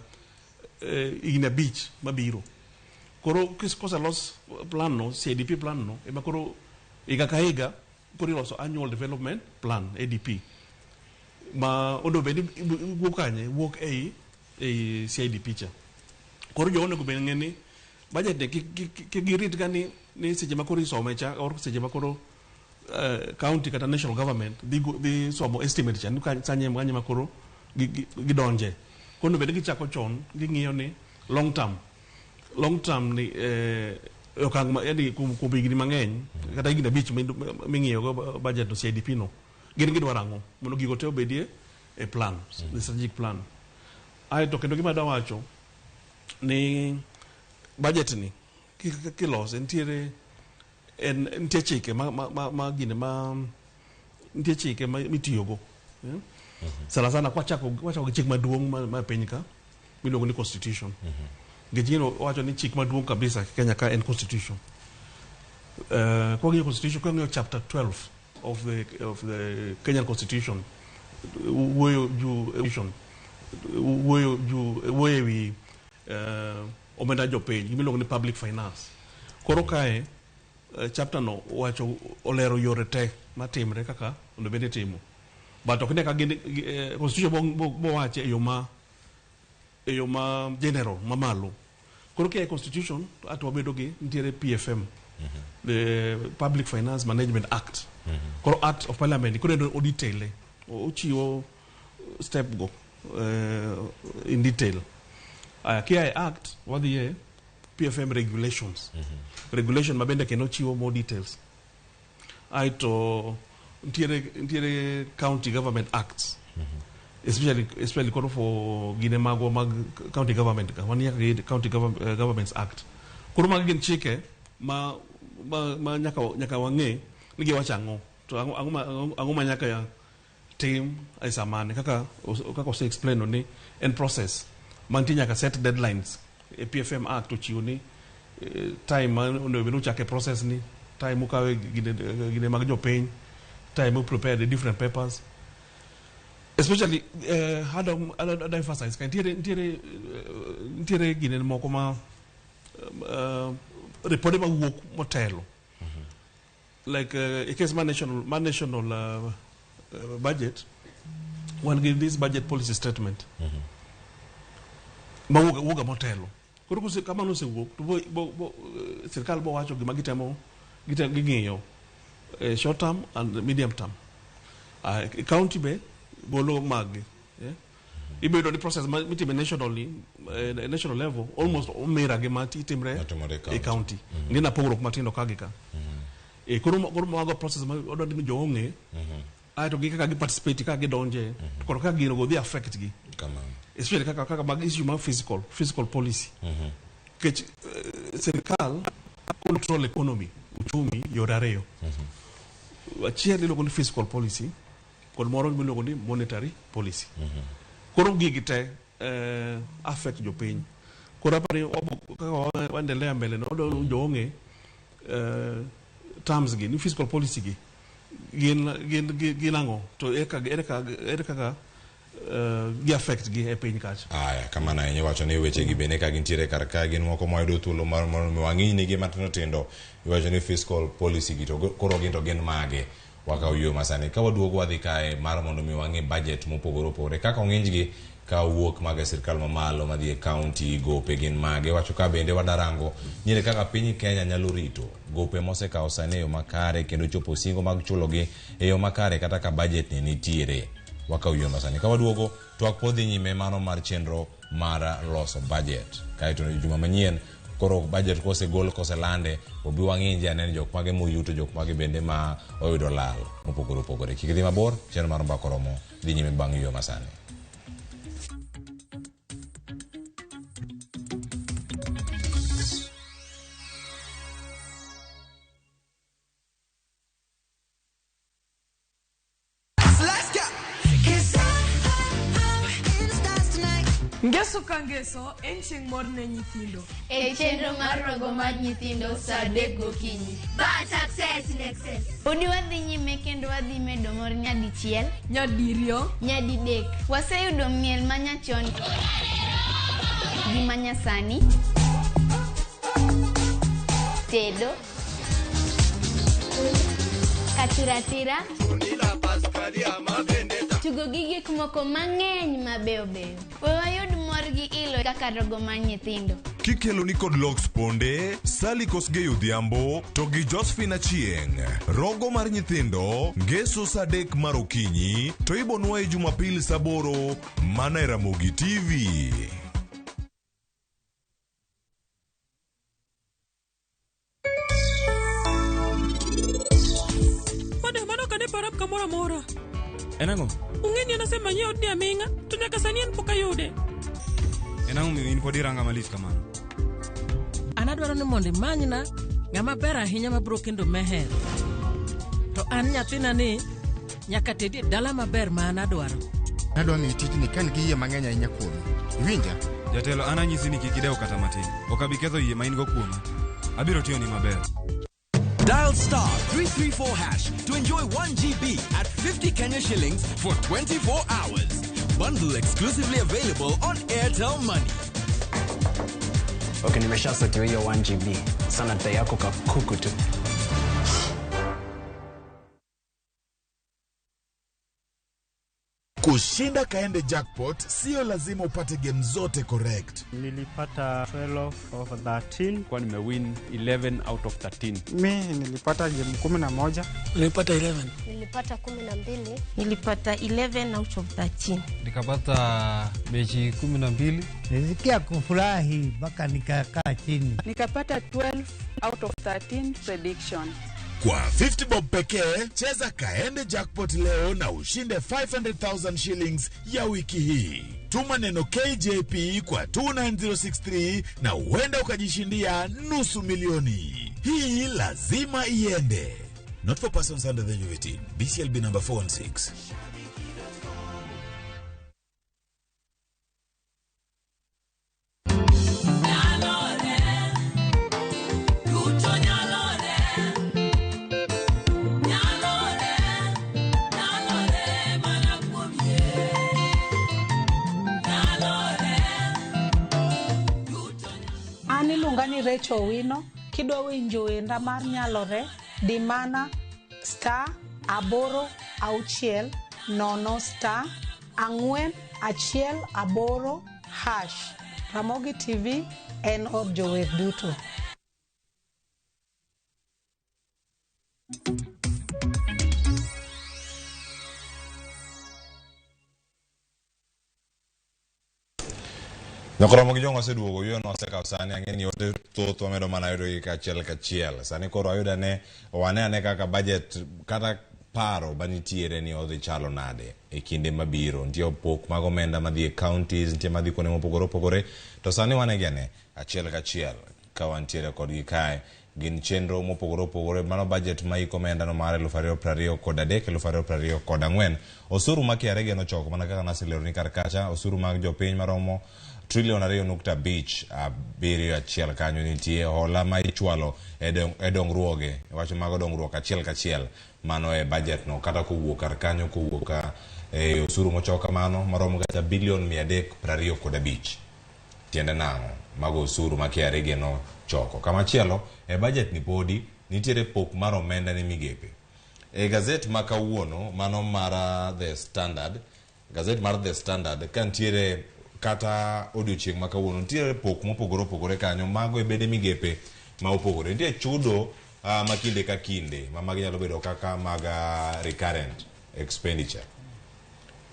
higni 5 mabiro. Koro koselos plan no, CIDP plan no, ema koro higa ka higa koro iloso annual development plan ADP ma onego bed ni wuok kanye wuok ei CIDP cha. Koro jo onego bed ng'e ni budget ni kik girit ga ni seche ma koro isome cha or seche ma koro county kata national government dhi somo estimate cha ni kanye ma koro gidonje. Koro onego bed ni gichako chon ging'iyo ni long term ni okang' ma yani kuom higni mang'eny kata higni 5 ming'iyo go budget no CIDP no gin gidwaro ang'o mondo gigo te obedie e plan, the strategic plan. Aeto kendo gima adwa wacho ni budget ni kilose nitiere nitie chike ma gine ma nitie chike ma mitiyogo. Sana sana kwachako gi chik maduong' ma piny ka miluongo ni constitution. Nikech gino wacho ni chik maduong' kabisa Kenya ka en constitution. Kwang'iyo constitution, kwang'iyo chapter 12 of the Kenyan constitution wuoyo ewi omenda jopiny gimiluongo ni public finance. Koro kae chapter no wacho olero yore te matimre kaka onego bed ni itimo. But ok ne ka gin constitution bowache e yo ma general mamalo. Koro kia e constitution ato wabedo gi nitiere PFM, the Public Finance Management Act. Koro Act of Parliament koro o detail ochiwo step go in detail. Kia e act wadhi e PFM regulations. Regulation ma bende kendo chiwo more details. Aeto nitiere county government acts. Especially koro for gine magwa mag county government ka wan nyaka gi county governments act. Koro magi gin chike ma nyaka wang'e ni giwacho ang'o to ang'o ma nyaka ya tim e samane kaka ose explain ni en process mantie nyaka set deadlines e PFM act ochiwo ni time ma onego bed ni uchake process ni time ukawe gine mag jopiny, time u prepare the different papers. Especially ada emphasize ka nitiere gine moko ma ripode mawuok motelo. Like a case ma national budget, one give this budget policy statement. Mawuok motelo. Koro kama nosewuok to bo sirkal bo wacho gima gitemo ging'iyo short term and medium term. County be golo mag ibedo ni process mitime nationally national level almost omera gima itimre e county. Ngina pogruok matindo ka gi ka. Koro mago process ma odwa ni jo ong'e aeto gi kaka gi participate ka gidonje to koro kaka gino go dhi affect gi. Especially kaka mag issue mag fiscal policy. Nikech sirkal control economy, uchumi yore ariyo. Achiel iluongo ni fiscal policy kod moro miluongo ni monetary policy. Koro gigi te affect jopiny. Koro aparo kaka waendelea mbele no jo ong'e terms gi ni fiscal policy gi gin ang'o to ere kaka gi affect gi e piny kacha. Aya, kamano ahinya iwacho ni weche gi bende ka gintiere kar ka gin moko ma wayudo thuolo mar mondo wang'i nigi matindo tindo. Iwacho ni fiscal policy gi to koro gin to gin mage. Wakawo yo masani ka waduogo wadhi kae mar mondo mi wang'i budget mopogore opogore kaka ong'injgi ka wuok mag e sirkal mamalo madhi e county gope gin mage. Wacho ka bende wadarango nyire kaka piny Kenya nyalo rito gope mosekawo sani e yo makare kendo chopo singo mag chulogi e yo makare kata ka budget ni nitiere. Wakawo yo masani ka waduogo twak pod dhi nyime mano mar chenro mar loso budget. Kaeto juma manyien koro budget kosegol koselande obi wang'inje anene jok mage moyuto jok mage bende ma oyudo lal mopogore opogore. Kik idhi mabor, chenro mar Mbaka Oromo dhi nyime bang' yo masani. Ngeso ka ngeso en chieng' mor ne nyithindo. E chenro mar rogo mar nyithindo saa 3 gokinyi. But success in excess. Podi wadhi nyime kendo wadhi medo mor nyadichiel, nyadiriyo, nyadidek. Waseyudo miel manyachon gi manyasani, tedo, katiratira, tugo gi gik moko mang'eny mabeyo beyo. We wayud mor gi ilo kaka rogo mar nyithindo. Kikelo ni kod Lox Ponde, Sally Kosgei Odhiambo to gi Josephine Achieng'. Rogo mar nyithindo ngeso saa 3 mar okinyi to ibonwa e Jumapil saa 8 mana e Ramogi TV. Mano kane parap kamoro amora. En ang'o? Ung'e ni an asemanye odni aming'a to nyaka sani en pok ayude. En ang'o miyo in pod iranga malich kamano? An adwaro ni mondo imanyna ng'ama ber ahinya mabiro kendo Meher. To an nyathina ni nyaka tedi e dala maber ma an adwaro. Adwa miyi tijni ka an gi yie mang'eny ahinya kuomi. Iwinja? Jatelo, an anyisi ni kik idew kata matin. Ok abi ketho yie ma in go kuoma. Abiro tiyoni maber. Dial star 334 hash to enjoy 1 GB at 50 Kenya shillings for 24 hours. Bundle exclusively available on Airtel Money. Okay, nimeshasotiwa hiyo 1 GB. Sana dai yako kakuku tu. Kushinda Kaende Jackpot sio lazima upate game zote correct. Nilipata 12 of 13. Kwa nimewin 11 out of 13. Mi nilipata game 11. Nilipata 11. Nilipata 12. Nilipata 11 out of 13. Nikapata mechi 12. Nilisikia kufurahi mpaka nikakaa chini. Nikapata 12 out of 13 prediction. Kwa 50 bob pekee, cheza Kaende Jackpot leo na ushinde 500,000 shillings ya wiki hii. Tuma neno KJP kwa 29063 na huenda ukajishindia nusu milioni. Hii lazima iende. Not for persons under the age of 18. BCLB number 416. An iluonga ni Rachel Owino, kidwa winjo wenda mar nyalore, di mana star 8 6 0 star 4 1 8 hash. Ramogi TV en od jower duto. Nyakoromo gi jong'o oseduogo yweyo nosekawo sani ang'e ni ote thoth wamedo mana yudo gi kachiel kachiel. Sani koro wayudo ane wane ane kaka budget kata paro manitiere ni odhi chalo nade e kinde mabiro. Nitie pok mag omenda madhi e counties, nitie madhi kuonde mopogore opogore. To sani wane gi ane achiel kachiel ka wantiere kodgi kae gin chenro mopogore opogore. Mano budget ma iko omenda no mar 2023 2024. Osuru ma KRA geno choko mana kaka naselero ni kar kacha osuru mag jopiny maromo trilion 2.571 kanyo nitie hola ma ichwalo e dongruoge wacho mago dongruok achiel kachiel mano e budget no kata kowuok kar kanyo kowuok ka e osuru mochok kamano maromo kata bilion 325. Tiende nang'o? Mago osuru ma KRA geno choko. Kamachielo e budget ni podi nitiere pok mar omenda ne migepe. E gazet ma kawuono mano mar The Standard, gazet mar The Standard ka nitiere kata odiochieng' ma kawuono nitiere pok mopogore opogore kanyo mago e bede migepe ma opogore. Nitie chudo ma kinde ka kinde ma magi nyalo bedo kaka mag recurrent expenditure.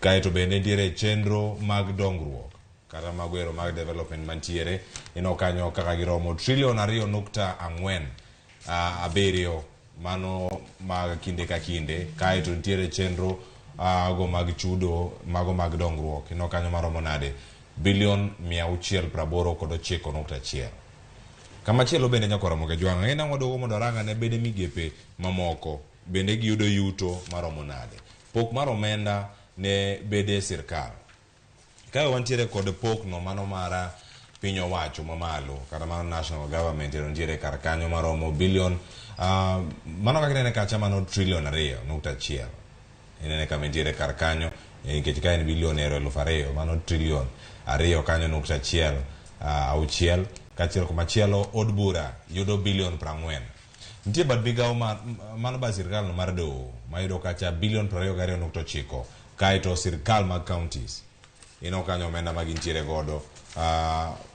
Kaeto bende nitiere chenro mag dongruok kata mago ero mag development mantiere ineno kanyo kaka giromo trilion 2.4 7 mano mag kinde ka kinde. Kaeto nitiere chenro go mag chudo mago mag dongruok ineno kanyo maromo nade bilion 689.1. Kamachielo bende nyakoromo ke jwang' ng'e nang'o waduogo mondo warang ane bede migepe mamoko bende giyudo yuto maromo nade. Pok mar omenda ne bede sirkal. Kae wantiere kod pok no mano mar piny owacho mamalo kata mano national government ero nitiere kar kanyo maromo bilion mano kaka inene kacha mano trilion 2.1. Inene kama nitiere kar kanyo nikech ka en bilion 2,000 mano trilion 2 kanyo nukta 1 6. Kachiel komachielo od bura yudo bilion 40. Nitie bad migawo mano ba sirkal no mar doho mayudo kacha bilion 22.9. Kaeto sirkal mag counties ineno kanyo omenda ma gintiere godo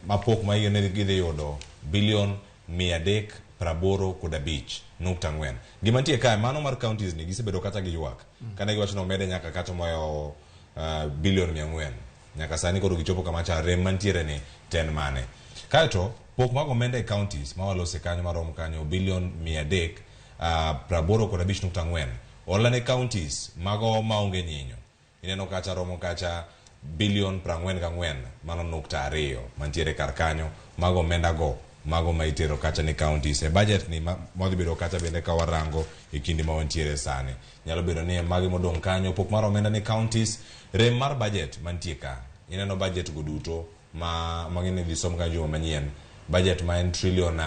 mapok ma gidhi yudo bilion 385.4. Gima nitie kae mano mar counties ni gisebedo kata gi ywak kane giwacho ni omede nyaka kata moyo bilion 400. Nyaka sani koro gichopo kama cha rem mantiere ni ten mane. Kaeto pok mag omenda e counties ma walose kanyo maromo kanyo bilion 385.4. Hola ne counties mago maonge nyinyo ineno kacha romo kacha bilion 44 mano nukta 2 mantiere kar kanyo mago omenda go mago ma itero kacha ne counties e budget ni modhi bedo kacha bende ka warango e kinde ma wantiere sani. Nyalo bedo ni magi modong' kanyo pok mar omenda ne counties. Rem mar budget mantie ka ineno budget go duto ma mang'eny dhi som ka juma manyien. Budget ma en trilion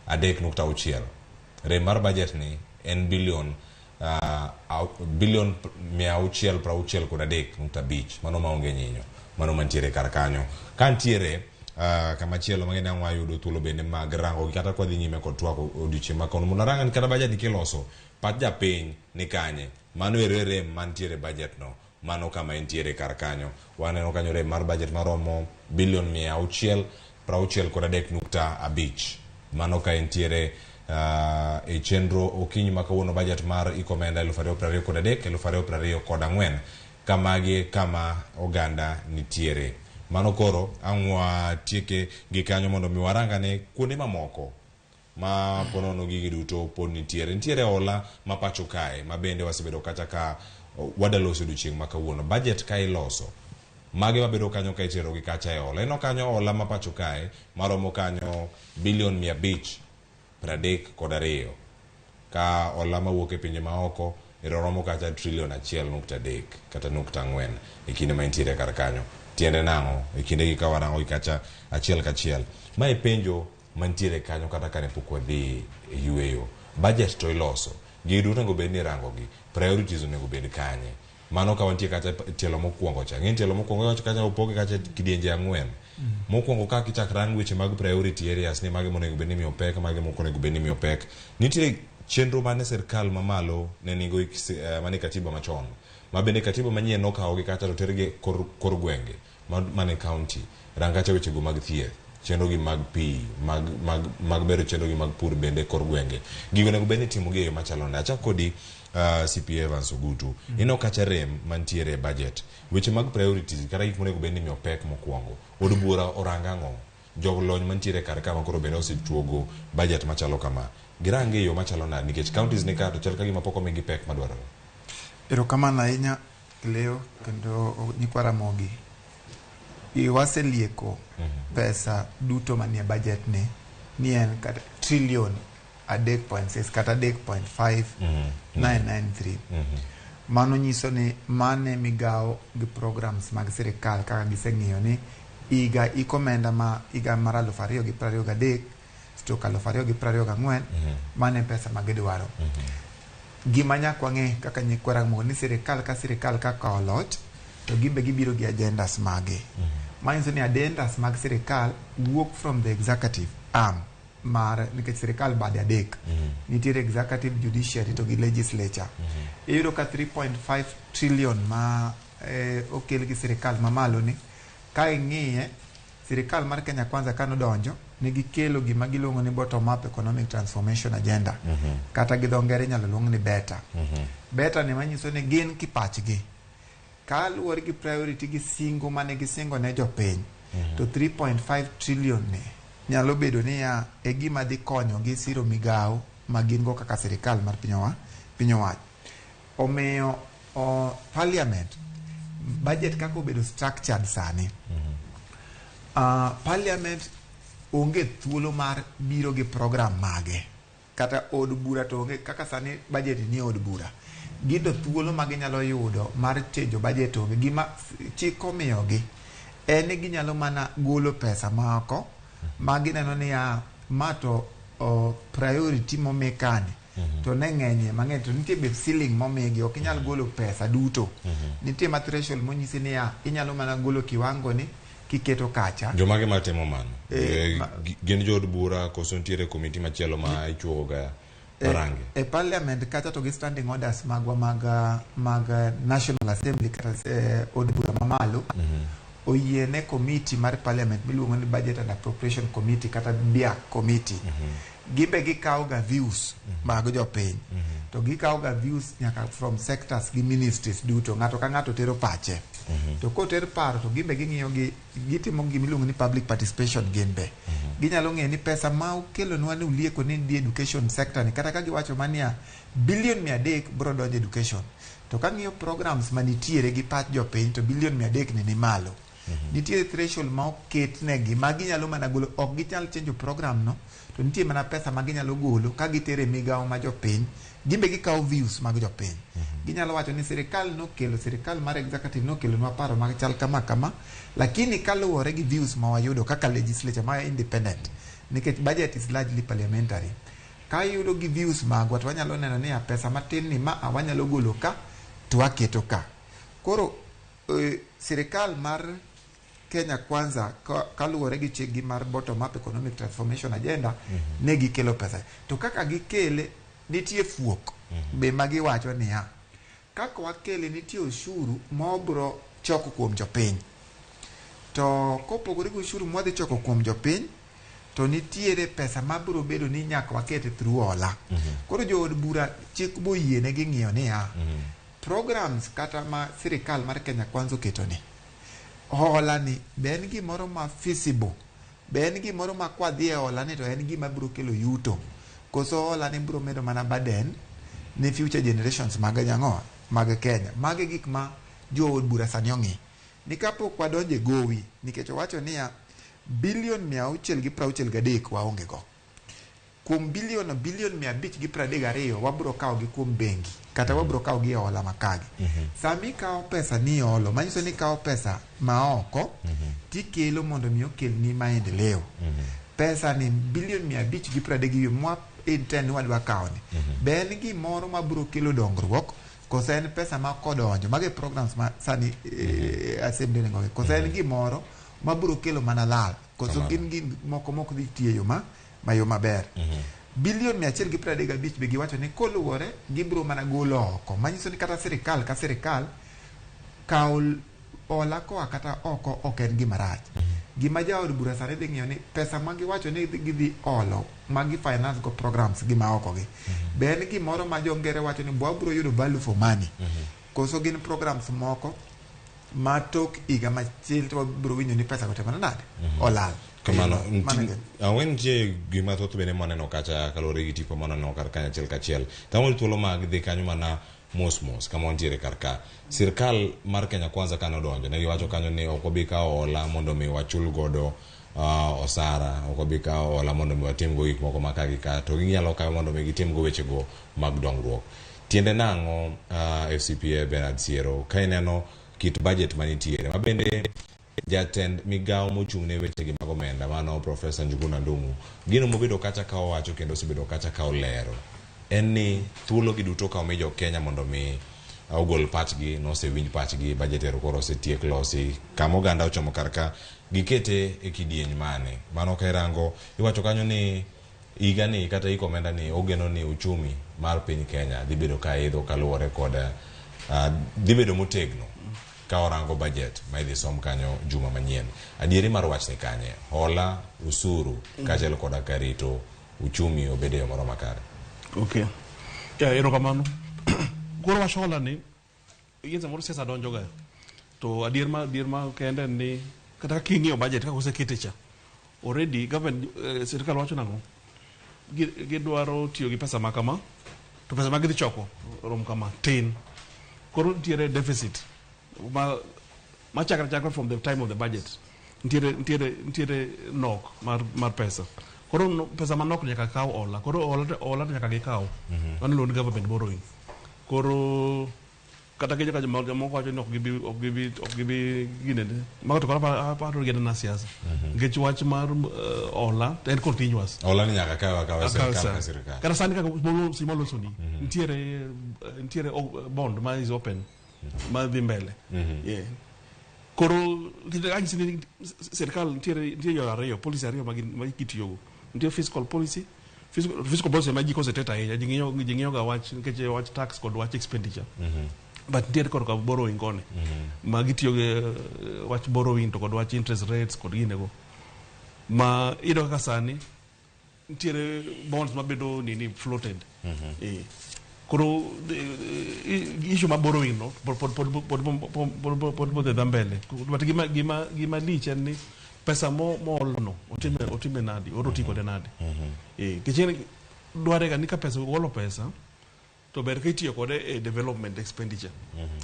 3.6. Rem mar budget ni en bilion 663.5 mano maonge nyinyo mano mantiere kar kanyo. Ka nitiere kamachielo mang'eny ang' wayudo thuolo bende mag rango gi kata kwadhi nyime kod twak odiochieng' ma kawuono mondo arang kata budget ni kiloso pach japiny ni kanye mano ero e rem mantiere budget no Mano kama entiere kar kanyo. Waneno kanyo rem mar budget maromo bilion 663.5. Mano ka entiere e chenro okinyi ma kawuono, budget mar hik omenda 2023 2024, kamagi kama oganda nitiere. Mano koro ang' watieke gi kanyo mondo mi warangane kuonde mamoko ma ponono gigi duto pod nitiere. Nitiere hola ma pacho kae ma bende wasebedo kacha ka wadaloso odiochieng' ma kawuono. Budget ka iloso, mage mabedo kanyo ka itero gi kacha e hola. Ineno kanyo hola ma pacho kae maromo kanyo bilion 532, ka hola mawuok e pinje maoko ero romo kacha trilion 1.3 kata .4 e kinde ma intiere kar kanyo. Tiende nang'o e kinde gi ka warango gi kacha achiel kachiel? Mae penjo mantiere kanyo kata kane pok wadhi e yueyo. Budget to iloso, gigi duto onego bed ni irango gi, priorities onego bed kanye? Mano ka wantie kacha tielo mokwongo cha. Ng'eni tielo mokwongo iwacho kacha opoge kacha kidienje 4. Mokwongo ka kichak rang weche mag priority areas ni mage monego bed ni imiyo pek, mage mok onego bed ni imiyo pek. Nitiere chenro mane sirkal mamalo ne nigo mane katiba machon, ma bende katiba manyien nokawogi kacha to tergi kor gwenge mane county. Rang kacha wechego mag thieth, chenro gi mag pi, mag bero chenro gi mag pur bende kor gwenge. Gigo onego bed ni itimo gi e yo machalo nade? Achak kodi CPA Evans Ogutu. Ineno kacha rem mantiere e budget. Weche mag priorities kata gik monego bed ni imiyo pek mokwongo. Od bura orang ang'o? Jolony mantiere kar ka ma koro bende osechuogo budget machalo kama. Girange e yo machalo nade? Nikech counties ni ka to chal ka gima pok omigi pek madwarore. Erokamano ahinya Cleo kendo nyikwa Ramogi. Waselieko pesa duto manie budget ni en kata trilion 3.6 kata 3.5993. Mano nyiso ni mane migawo gi programs mag sirikal kaka giseng'iyo ni higa hik omenda ma higa mar 2023 stroke 2024 mane pesa ma gidwaro. Gima nyaka wang'e kaka nyikwa Ramogi ni sirikal ka sirikal kaka oloch to gimbe gibiro gi agendas mage. Manyiso ni agendas mag sirikal wuok from the executive arm mar, nikech sirikal bade adek. Nitiere executive, judiciary to gi legislature. Iyudo ka 3.5 trillion ma okel gi sirikal mamalo ni, ka ing'iye sirikal mar Kenya Kwanza kanodonjo ne gikelo gima giluongo ni bottom up economic transformation agenda, kata gi dho ngere inyalo luong ni BETA. BETA ni manyiso ni gin kipachgi kaluwore gi priority gi singo mane gisingo ne jopiny, to 3.5 trillion ni nyalo bedo niya e gima dhi konyo gi siro migawo ma gin go kaka sirikal mar piny owacho. Omiyo parliament budget kaka obedo structured sani, parliament onge thuolo mar biro gi program mage, kata od bura to onge kaka sani budget ni od bura, gin to thuolo ma ginyalo yudo mar change budget onge. Gima chik omiyogi en ni ginyalo mana golo pesa moko ma gineno niya ma to priority momi kani to ne ng'enyie mang'eny, to nitie be ceiling momigi, ok inyal golo pesa duto. Nitie ma threshold monyisi niya inyalo mana golo kiwango ni kiketo kacha. Jomage matimo mano? Gin jood bura koso nitiere komiti machielo ma ichuogo ga marange? E parliament kacha to gi standing orders magwa mag National Assembly kata od bura mamalo oyiene committee mar parliament miluongo ni Budget and Appropriation Committee kata BIAC committee. Gimbe gikawo ga views mag jopiny, to gikawo ga views nyaka from sectors gi ministries duto. Ng'ato ka ng'ato tero pache, to koter paro to gimbe ging'iyo gi gitimo gimiluongo ni public participation. Gimbe ginyalo ng'eyo ni pesa ma ukelonwa ni ulieko ni di education sector ni, kata ka giwacho mania bilion 300 bro donjo education, to kang'iyo programs manitiere gi pach jopiny to bilion 300 ni malo. Nitiere threshold ma oket negi ma ginyalo mana golo, ok ginyal change program no, to nitie mana pesa ma ginyalo golo ka gitere migawo ma jopiny. Gimbe gikawo views mag jopiny. Ginyalo wacho ni sirikal nokelo, sirikal mar executive nokelonwa paro mag chal kama kama, lakini kaluwore gi views ma wayudo kaka legislature ma independent, nikech budget is largely parliamentary, ka iyudo gi views magwa to wanyalo neno ni pesa matin ni ma wanyalo golo ka to waketo ka. Koro sirikal mar Kenya Kwanza kaluwore gi chikgi mar bottom up economic transformation agenda, ne gikelo pesa, to kaka gikele nitie fuok be ma giwacho niya Kaka wakele nitie ushuru ma wabiro choko kuom jopiny. To kopogore gi ushuru ma wadhi choko kuom jopiny, to nitiere pesa mabiro bedo ni nyaka waket through hola. Koro jood bura chik boyienegi ng'iyo niya, programs kata ma sirikal mar Kenya Kwanza oketo ni, hola ni be en gimoro ma feasible, be en gimoro ma kwadhi e hola ni to en gima biro kelo yuto, koso hola ni biro medo mana burden ne future generations mag nyang'o mag Kenya. Magi gik ma jood bura sani ong'i ni kapok wadonjo e gowi, nikech owacho niya bilion 663 waonge go. Kuom bilion 532 wabiro kawo gi kuom bengi kata wabiro kawo gi e hola makagi. Sama ikawo pesa ni holo, manyiso ni ikawo pesa ma oko tikelo mondo mi okelni maendeleo. Pesa ni bilion 530 mwa intend ni wadwa kawo ni, be en gimoro mabiro kelo dongruok koso en pesa ma kodonjo? Magi programs ma sani assembly onego ng'i. Koso en gimoro mabiro kelo mana lal, koso gin gik moko mok dhi tiyo e yo ma yo maber. Bilion 135 be giwacho ni koluwore gibiro mana golo oko, manyiso ni kata sirikal ka sirikal kawo hola koa kata oko ok en gima rach. Gima jaod bura sani dhi ng'iyo ni pesa ma giwacho ni gidhi olo ma gi finance go programs gi ma oko gi, be en gimoro ma jo ngere wacho ni wabiro yudo value for money, koso gin programs moko ma tok higa machielo to wabiro winjo ni pesa go te mana nade olal. Kamano, ang'wen nitie gima thoth bende maneno kacha kaluwore gi tipo maneno kar kanyo achiel kachiel. Tang'o thuolo mag dhi kanyo mana mos mos kama wantiere kar ka. Sirkal mar Kenya Kwanza kane odonjo, ne giwacho kanyo ni ok wabi kawo hola mondo mi wachul godo osara, ok wabi kawo hola mondo mi watim go gik moko ma ka gi ka, to ginyalo kawe mondo mi gitim go wechego mag dongruok. Tiende nang'o FCPA Bernard Siero ka ineno kit budget manitiere ma bende jatend migawo mochung' ne wechegi mag omenda mano Professor Njuguna Ndung'u gino mobedo kacha ka owacho kendo osebedo kacha ka olero en ni thuolo gi duto ka omi jo Kenya mondo mi ogol pachgi, nosewinj pachgi, budget ero koro osetiek losi, kama oganda ochomo kar ka gikete e kidieny mane. Mano ka irango iwacho kanyo ni higa ni kata hik omenda ni ogeno ni uchumi mar piny Kenya dhi bedo ka idho kaluwore kod dhi bedo motegno ka orango budget ma idhi som kanyo juma manyien. Adieri mar wachni kanye? Hola, usuru, kaachiel koda ka rito uchumi obed e yo moro makare. Okay. Yeah, erokamano. Koro wach hola ni, ing'e samoro siasa donjo ga. To adier ma kende en ni kata king'iyo budget kaka osekete cha, already government sirikal wacho nang'o? Gidwaro tiyo gi pesa ma kama, to pesa ma gidhi choko rom kama tin. Koro nitiere deficit ma chakre from the time of the budget. Nitiere nok mar pesa. Koro pesa manok nyaka kaw hola. Koro hola nyaka gikaw. Mano iluongo ni government borrowing. Koro kata ka jomoko wacho ni ok gibi ginene. Mago to koro aparo gin na siasa. Nikech wach mar hola en continuous. Hola ni nyaka kaw akawa sirikal ka sirikal. Kata sani kaka Simon Losoni, nitiere bond ma is open ma dhi mbele. Yeah. Koro anyisi ni sirikal nitiere yore ariyo, policy ariyo ma gitiyogo. Nitie fiscal policy. Fiscal policy ma ji concentrate ahinya, ji ng'iyo ga wach nikech wach tax kod wach expenditure. But nitiere korka borrowing koni. Ma gitiyo gi wach borrowing to kod wach interest rates kod ginego. Ma iyudo kaka sani nitiere bonds mabedo nini floated. Koro issue ma borrowing no pod dhi mbele. But gima lich en ni pesa mool no otime nadi, oro ti kode nadi. Nikech dware ga ni ka pesa golo pesa to ber ka itiyo kode e development expenditure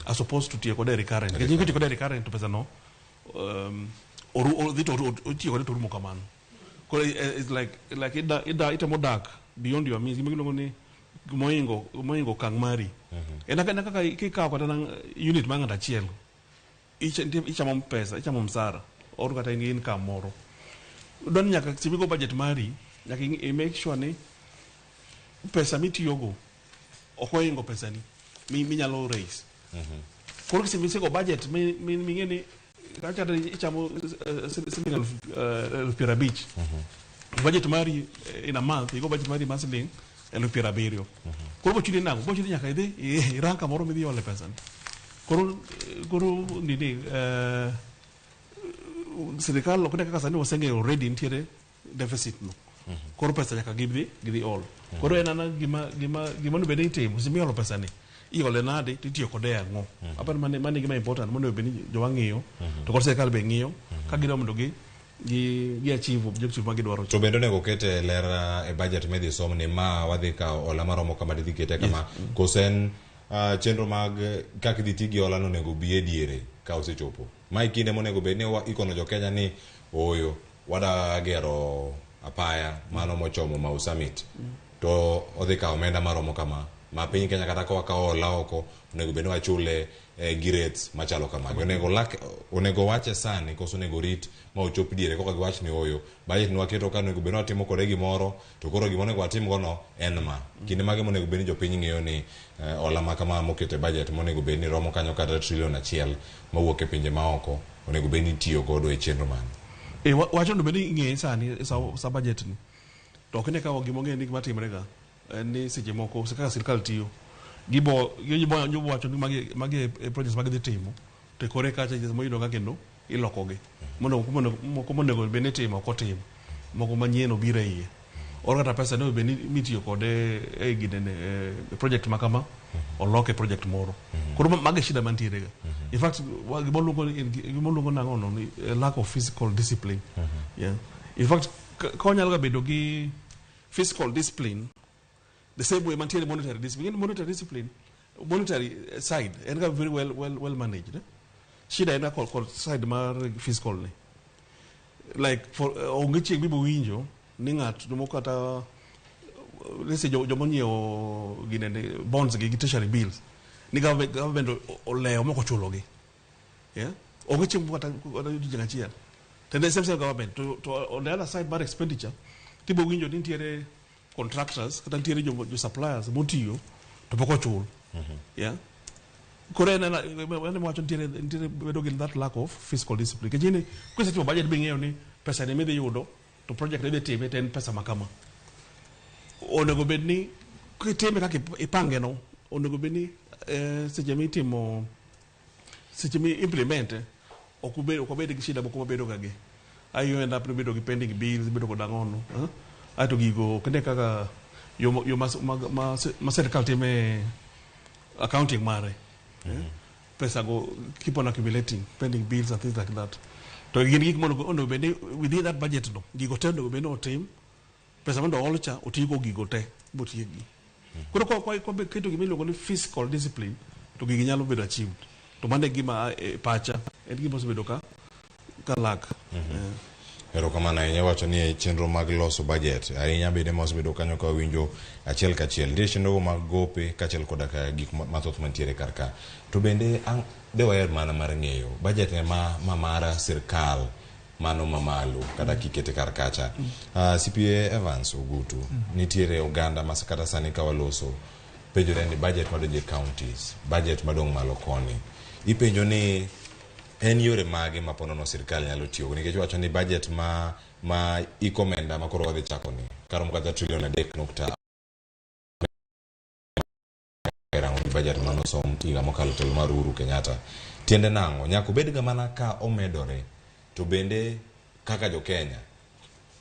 as opposed to tiyo kode e recurrent. Nikech kitiyo kode e recurrent to pesa no odhi to itiyo kode to orumo kamano. Koro it's like itemo dak beyond your means. Gima iluongo ni moingo okang' mari. En kaka kikawo kata unit mar ng'ato achiel, ichamo pesa, ichamo msara or kata in gi income moro. Dwani nyaka simigo budget mari, nyaka i make sure ni pesa mitiyogo ok oingo pesani minyalo raise. Koro kisemigo budget ming'e ni kata ichamo siling 50,000. Budget mari in a month, igo budget mari mar siling 70,000. Koro bochuni nang'o? Bochuni nyaka idhi irang kamoro midhi ole pesa ni. Koro koro nini sirikal ok ne kaka sani waseng'eyo already nitiere deficit no. Koro pesa nyaka gidhi gidhi ol. Koro en ana gima gima gima onego bed ni itimo sama iolo pesa ni iole nade to itiyo kode e ang'o. Aparo mano mano e gima important monego bed ni jowa ng'iyo to kod sirikal be ng'iyo ka gidwa mondo gi gi gi achieve objective ma gidwaro To bende onego oket e ler e budget midhi som ni ma wadhi kawo hola maromo kama tidhi kete kama koso en chenro mag kaka idhi ti gi hola no onego obi e diere ka osechopo. Ma e kinde monego bed ni ikono jo Kenya ni ooyo wada gero apaya mano mochomo Mau Summit to odhi kawo omenda maromo kama ma piny Kenya kata ka wakawo hola oko onego bed ni wachule gi rates machalo kamagi. Onego lak onego wache sani koso onego rit ma ochop diere koka giwach ni ooyo budget ni waketo ka onego bed ni watimo kode gimoro to koro gima onego watim go no en ma. Kinde mage monego bed ni jopiny ng'eyo ni hola ma kama moket e budget monego bed ni romo kanyo kata trillion achiel mawuok e pinje maoko onego bed ni itiyo godo e chenro mane. E wach onego bed ni ing'eye sani sa, sa budget ni. To ok ne ka gima ong'e ni gima timre ga en ni seche moko kaka sirikal tiyo gibo gibo gibo wacho ni magi magi e projects ma gidhi timo to kore kacha moyudo ka kendo ilokogi mondo moko monego bed ni itimo ok otim moko manyien obiro e iye or kata pesa ne bed ni mitiyo kode e ginene e project ma kama olok e project moro koro mago e shida mantiere ga in fact gima luongo gima luongo nang'o no ni lack of fiscal discipline yeah in fact ka wanyalo ga bedo gi fiscal discipline the same way mantiere monetary discipline monetary discipline monetary side en ga very well well well managed eh? Shida en ga kod kod side mar fiscal ni like for onge chieng' mibo winjo ni ng'at moko kata let's say joma onyiewo ginene bonds gi gi treasury bills ni government, government olewo mok ochulogi yeah? Onge chieng' kata kata odiochieng' achiel to the same same government to on the other side mar expenditure tibo winjo ni nitiere contractors kata nitiere jo, jo suppliers motiyo to pok ochul yeah koro en en wacho nitiere nitiere bedo gi that lack of fiscal discipline nikech in kisetimo budget bing'eyo ni pesa ni midhi yudo to project idhi time to en pesa ma kama onego bed ni kitime kaka ipange no onego bed ni seche mitimo seche mi implement ok obed ok wabed gi shida moko mabedo ga gi ai you end up ni bedo gi pending bills bedo kod ang'ono eh? Aeto gigo ok ne kaka yo yo ma, ma, ma, ma sirikal time accounting mare eh? Pesa go keep on accumulating pending bills and things like that to gin gik monego onego bed ni within that budget no gigo te onego bed ni otim pesa mondo ool cha otigo gigo te botiekgi koro kwa kwa kwa keto gima iluongo ni fiscal discipline to gigi nyalo bedo achieved to mano e gima e pacha en gima osebedo ka ka lak Erokamano ahinya iwacho ni e chenro mag loso budget ahinya bende ma wasebedo kanyo ka wawinjo achiel kachiel nitie chenro mag gope kaachiel koda ka gik mathoth mantiere kar ka to bende ang' de waher mana mar ng'eyo budget ne ma, ma mar sirkal mano mamalo kata kikete kar kacha CPA Evans Ogutu nitiere oganda ma kata sani ka waloso penjore ni budget madonjo e counties budget madong' malo koni ipenjo ni en yore mage ma ponono sirkal nyalo tiyogo nikech wacho ni budget ma ma iko omenda ma koro wadhi chako ni karomo kata trillion adek nukta rango gi budget manosom higa mokalo telo mar Uhuru Kenyatta tiende nang'o nyaka obed ga mana ka omedore to bende kaka jo Kenya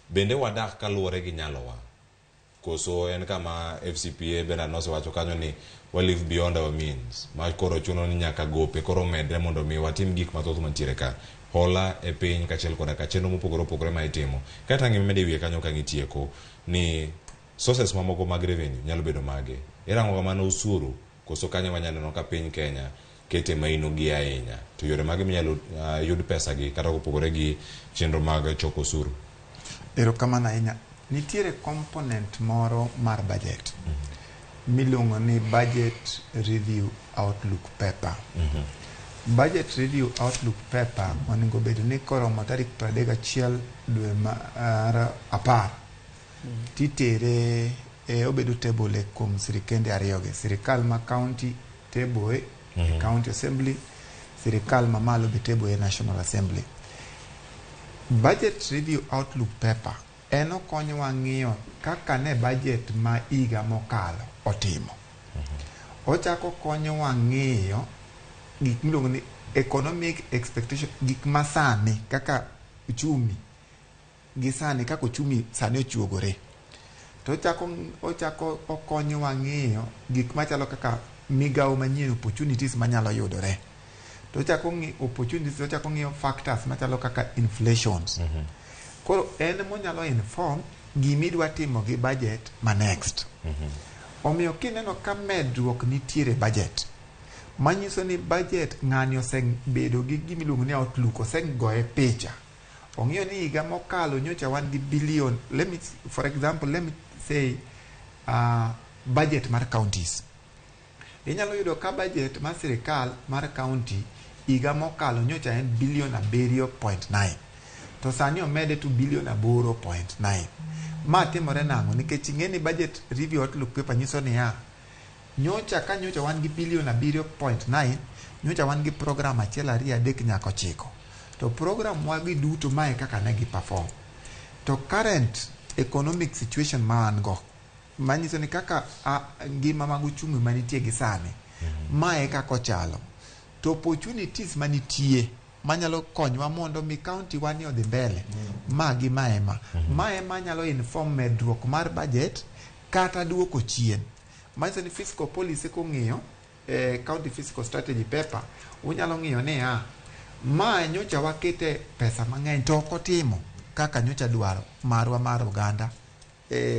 bende wadak kaluwore gi nyalowa koso en kama FCPA Bernard nosewacho kanyo ni wa live beyond our means ma koro chuno ni nyaka gope koro medre mondo mi watim gik mathoth mantiere ka hola e piny kaachiel koda ka chenro mopogore opogore ma itimo kaeto ang' imede wiye kanyo ka gitieko ni sources mamoko mag revenue nyalo bedo mage irango ga mana osuru koso kanyo wanyalo neno ka piny Kenya kete maino gi ahinya to yore mage minyalo yud pesa gi kata kopogore gi chenro mag choko osuru Erokamano ahinya. Nitiere component moro mar budget miluongo ni budget review outlook paper. Budget review outlook paper onego bed ni koromo tarik 31 dwe mar apar titere e obedo table e kuom sirikende ariyogi sirikal ma county table e county assembly sirikal mamalo be table e national assembly budget review outlook paper En okonyowa ng'iyo kaka ne budget ma higa mokalo otimo. Ochako konyowa ng'iyo gik miluongo ni economic expectation, gik masani kaka uchumi gi sani kaka uchumi sani ochuogore. To ochako okonyowa ng'iyo gik machalo kaka migawo manyien, opportunities manyalo yudore. To ochako ng'iyo opportunities, ochako ng'iyo factors machalo kaka inflations. Koro en monyalo inform gimidwa timo gi budget ma next. Omiyo kineno ka medruok nitiere budget, manyiso ni budget ng'ani osebedo gi gimiluongo ni outlook, osegoye picha. Ong'iyo ni higa mokalo nyocha wan gi billion, let me, for example, let me say budget mar counties. Inyalo yudo ka budget mar sirikal mar county higa mokalo nyocha en billion 7.9. To sani omede to billion 8.9. Ma timore nang'o? Nikech ing'e ni budget review outlook paper nyiso niya, nyocha ka nyocha wan gi billion 7.9, nyocha wan gi program 1 2 3 nyaka 9. To program wagi duto mae kaka ne gi perform. To current economic situation ma wan go, manyiso ni kaka ngima mag uchumi manitie gi sani, mae kaka ochalo. To opportunities manitie manyalo konywa mondo mi county wani odhi mbele, magi maema. Maema nyalo inform medruok mar budget kata duoko chien. Manyiso ni fiscal policy kong'iyo county fiscal strategy paper, unyalo ng'iyo niya, ma nyocha wakete pesa mang'eny to ok otimo kaka nyocha dwaro marwa mar oganda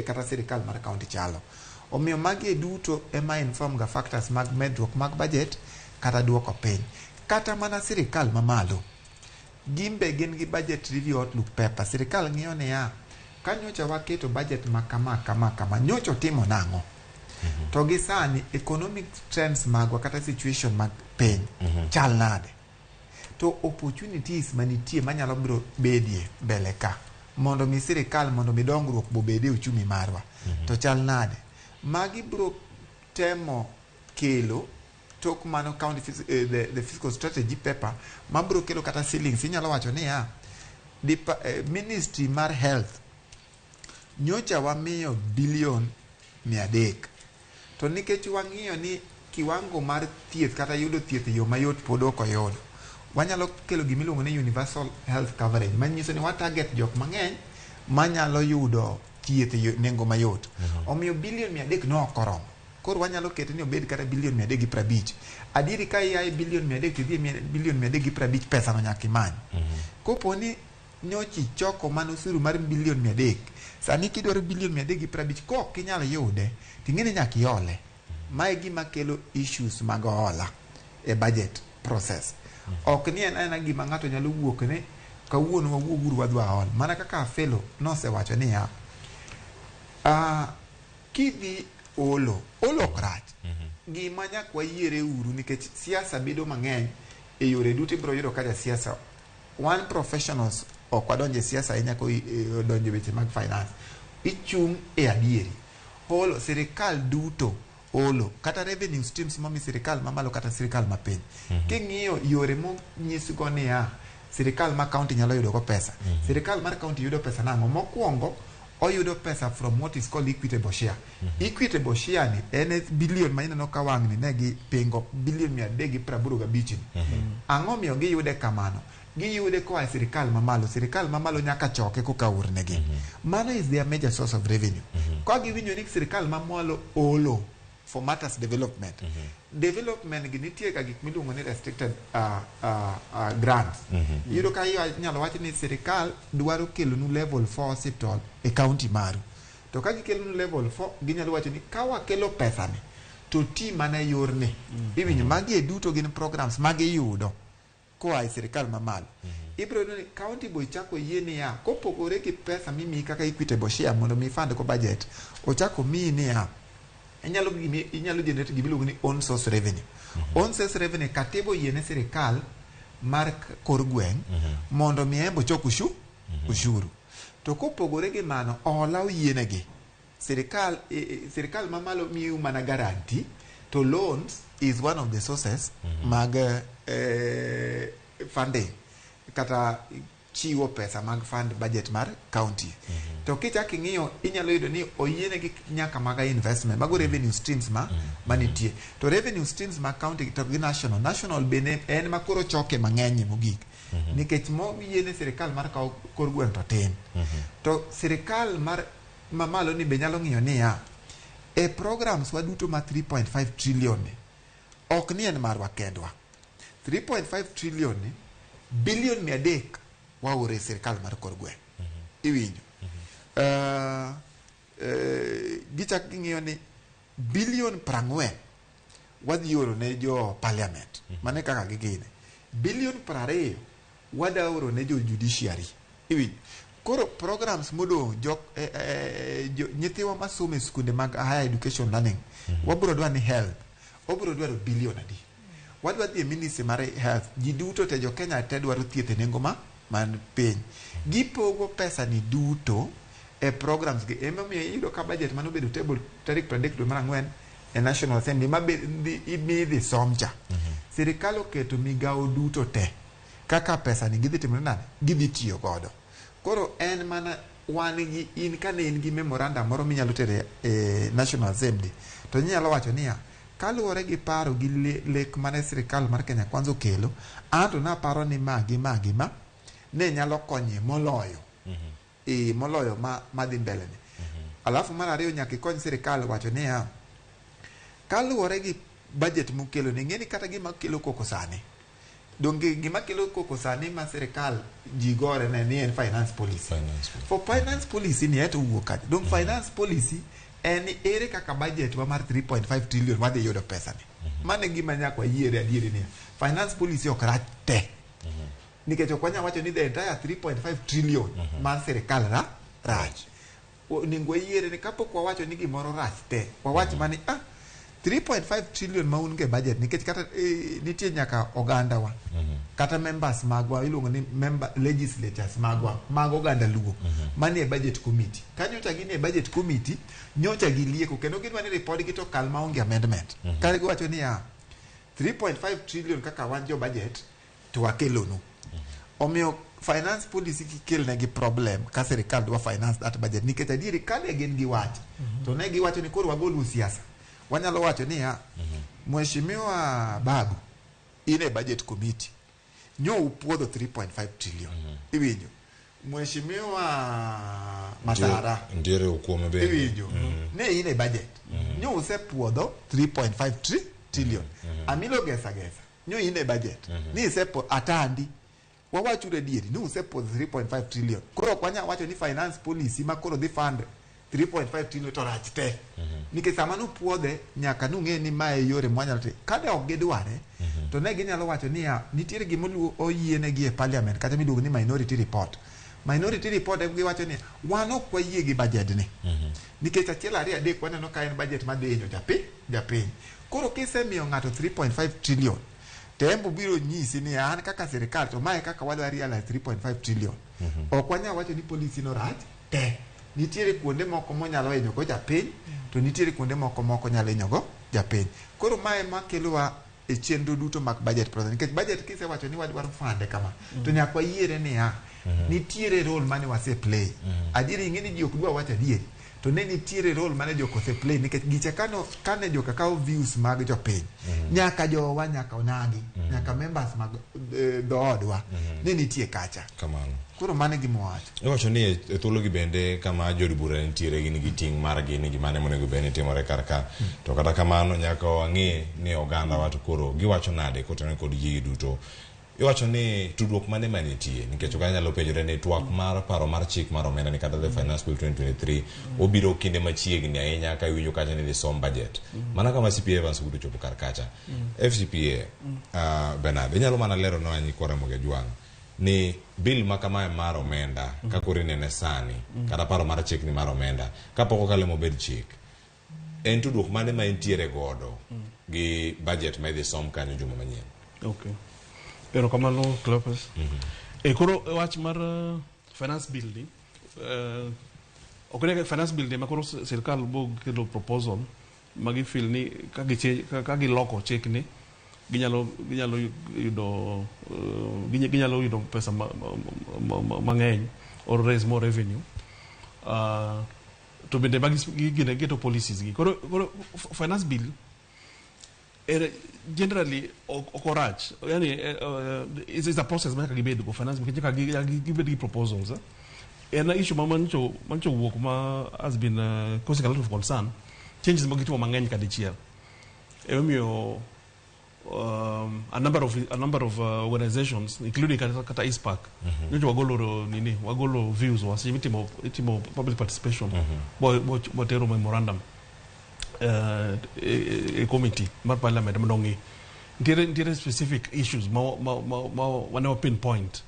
kata sirikal mar county chalo. Omiyo magi duto ema inform ga factors mag medruok mag budget kata duoko piny. Kata mana sirikal mamalo, gimbe gin gi budget review outlook paper. Sirikal ng'iyo niya, ka nyocha waketo budget ma kama kama kama, nyocha otimo nang'o? To gi sani economic trends magwa kata situation mag piny chal nade? To opportunities manitie manyalo biro bedie mbele ka mondo mi sirikal mondo mi dongruok bobede uchumi marwa to chal nade? Magi biro temo kelo tok mano county the fiscal strategy paper mabiro kelo kata ceilings. Inyalo wacho niya, ministry mar health nyocha wamiyo billion 300, to nikech wang'iyo ni kiwango mar thieth kata yudo thieth e yo mayot pod ok oyudo, wanyalo kelo gimiluongo ni universal health coverage, manyiso ni wa target jok mang'eny manyalo yudo thieth e nengo mayot. Omiyo billion 300 no ok oromo. Koro wanyalo kete ni obed kata billion 350. Adieri ka ia e billion 300 to idhi e billion 350, pesa no nyaka imany. Kopo ni nyochi choko mana osuru mar billion 300, sani kidwaro billion 350 kok inyal yude, ting'e ni nyaka iole. Mae gima kelo issues mag hola e budget process. Ok ni en aena gima ng'ato nyalo wuok ni kawuono wawuog uru wadhi wahol. Mana kaka Afelo nosewacho niya, kidhi olo, olo ok rach. Gima nyaka wayiere uru nikech siasa bedo mang'eny e yore duto ibiro yudo ka jasiasa. Wan professionals ok wadonjo e siasa ahinya ko donjo e weche mag finance. Ichung' e adieri. Holo, sirikal duto olo, kata revenue streams momi sirikal mamalo kata sirikal mapiny. King'iyo yore monyisgo niya, sirikal ma county nyalo yudo go pesa. Sirikal mar county yudo pesa nang'o? Mokwongo, oyudo pesa from what is called equitable share. Equitable share ni en billion ma ineno ka wang'ni ne gipingo billion 385 ni. Ang'o miyo giyude kamano? Giyude koa e sirikal mamalo. Sirikal mamalo nyaka choke koka ornegi. Mano is their major source of revenue. Ka giwinjo ni sirikal mamalo olo for matters development. Development gi nitie ga gik miluongo ni restricted grants. Iyudo ka inyalo wach ni sirikal dwaro kelonu level 4 hospital e county maru. To ka gikelonu level 4, ginyalo wacho ni ka wakelo pesa ni to ti mana e yorni. Iwinjo magi e duto gin programs magiyudo koa e sirikal mamalo. Ibiro yudo ni county bo ichako yie niya, kopogore gi pesa mimiyi kaka equitable share mondo mi fund go budget, ochako miyi niya, inyalo generate gimiluongo ni own source revenue. Own source revenue katiba oyie ne sirikal mar kor gweng' mondo mi en be ochok ushuru. To kopogore gi mano, hola oyienegi. Sirikal sirikal mamalo miyo mana guarantee to loans is one of the sources mag funding kata chiwo pesa mag fund budget mar county. To kichak ing'iyo inyalo yudo ni oyienegi nyaka maga investment, mago revenue streams ma manitie. To revenue streams mag county to gi national, national bende en ma koro choke mang'eny mogik. Nikech moyiene sirikal mar kawo kor gweng' to tin. To sirikal mar mamalo ni be nyalo ng'iyo niya, e programs wa duto ma 3.5 trillion ni, ok ni en marwa kendwa. 3.5 trillion ni, bilion 300 waoro e sirikal mar kor gweng'. Iwinjo? Gichak ging'iyo ni bilion 40 wadhi oro ne jo parliament. Mano e kaka gigine. Bilion 20 wada oro ne jo judiciary. Iwinjo? Koro programs modong' jok nyithiwa masomo e skunde mag higher education learning, wabiro dwa ni health, wabiro dwaro bilion adi. Wadwa dhi e ministry mar health, ji duto te jo Kenya te dwaro thieth e nengo ma man piny. Gipogo pesa ni duto e programs gi. Emomiyo iyudo ka budget manobedo table tarik 30 dwe mar ang'wen e National Assembly ma midhi som cha. Sirikal oketo migawo duto te kaka pesa ni gidhi timore nade? Gidhi tiyo godo. Koro en mana wan gi in kane in gi memorandum moro minyalo tere e National Assembly to inyalo wacho niya, kaluwore gi paro gi lek mane sirikal mar Kenya Kwanza okelo, anto naparo ni ma gi ma gi ma ne nyalo konye moloyo. Moloyo ma madhi mbele ni. Alafu mar ariyo nyaka ikony sirikal wacho niya, kaluwore gi budget mukelo ni, ing'e ni kata gima kelo koko sani, donge gima kelo koko sani ma sirikal ji gore ne ni en finance policy. For finance policy ni eto wuok kanye? Dong finance policy en ni ere kaka budget wa mar 3.5 trillion wadhi yudo pesa ni. Mano e gima nyaka wayiere adieri niya, finance policy ok rach te. Nikech ok wanyal wacho ni the entire 3.5 trillion mar sirikal rach. Onego wayiere ni kapok wawacho ni gimoro rach te, wawach mani 3.5 trillion ma un go e budget nikech kata nitie nyaka oganda wa, kata members magwa iluongo ni member legislatures magwa mag oganda Luo manie budget committee. Ka nyocha gin e budget committee, nyocha gilieko kendo gidwa ni report gi to kal maonge amendment. Kare giwacho niya 3.5 trillion kaka wan jo budget to wakelonu. Omiyo finance policy kikelnegi problem ka sirikal dwa finance that budget nikech adieri kane gin gi wach to ne giwacho ni koro wagolu siasa. Wanyalo wacho niya, Mheshimiwa Babu, in e budget committee, nyo upuodho 3.5 trillion. Iwinjo? Mheshimiwa Matara, Ntiere okuome bende. Iwinjo? Ne in e budget. Nyo usepuodho 3.5 trillion. Amilo Gesa Gesa, nyo in e budget. Ni isepo Atandi. Wawachuru adieri ni usepuodho 3.5 trillion. Koro ok wanyal wacho ni finance policy ma koro dhi fund 3.5 trillion to rach te. Nikech sama nupuodhe nyaka nung'e ni mae yore mwanyalo timo. Kane ok gidware, to ne ginyalo wacho niya, nitiere gima oyienegi e parliament kata miluongo ni minority report. Minority report em giwacho ni wan ok wayie gi budget ni. Nikech achiel ariyo adek waneno ka en budget madhi hinyo japiny. Koro kisemiyo ng'ato 3.5 trillion, to en bo biro nyisi ni an kaka sirikal to mae kaka wadwa realize 3.5 trillion. Ok wanyal wacho ni policy no rach te. Nitiere kuonde moko monyalo hinyo go japiny, to nitiere kuonde moko moko nyalo hinyo go japiny. Koro mae makelowa e chenro duto mag budget process. Nikech budget kisewacho ni wadwaro fund kama, to nyaka wayiere niya, nitiere role mane wase play. Adieri ing'e ni ji ok dwa wacho adieri, to ne nitiere role mane jok ose play nikech gicha kane joka kawo views mag jopiny, nyaka jowa, nyaka onagi, nyaka members mag dhoodwa, ne nitie kacha. Kamano. Koro mano e gima wawacho. Iwacho ni e thuologi bende kama jood bura nitiere gin gi ting' margi ni gimane monego bed ni timore kar ka. To kata kamano nyaka wang'e ni oganda wa to koro giwacho nade kotenore kod gigi duto. Iwacho ni tudruok mane manitie nikech oganda nyalo penjore ni twak mar paro mar chik mar omenda ni kata the finance bill 2023 obiro kinde machiegni ahinya ka iwinjo kacha ni dhi som budget. Mana kama CPA Evans Ogutu ochopo kar kacha. FCPA Bernard inyalo mana lero nwa nyikwa Ramogi Ajwang' ni bill ma kamae mar omenda ka koro inene sani kata paro mar chik ni mar omenda kapok okale mobed chik en tudruok mane ma entiere godo gi budget ma idhi som kanyo juma manyien? Okay. Erokamano Cleophas. Koro wach mar finance bill ni ok ne finance bill ni ma koro sirikal bo kelo proposal ma gifeel ni ka giloko chik ni Ginyalo yudo ginyalo yudo pesa mang'eny or raise more revenue. To bende magi gine geto policies gi. Koro finance bill ere generally ok orach. Yani it's a process ma nyaka gibed go finance, nikech nyaka gibed gi proposals. En issue ma mancho wuok ma has been causing a lot of concern, changes ma gitimo mang'eny ka dichiel. Emomiyo a number of organizations, including kata ICPAK, nyocha wagolo nini, wagolo views wa seche mitimo itimo public participation, bo tero memorandum e committee mar parliament mondo ong'i nitiere specific issues ma mane wa pinpoint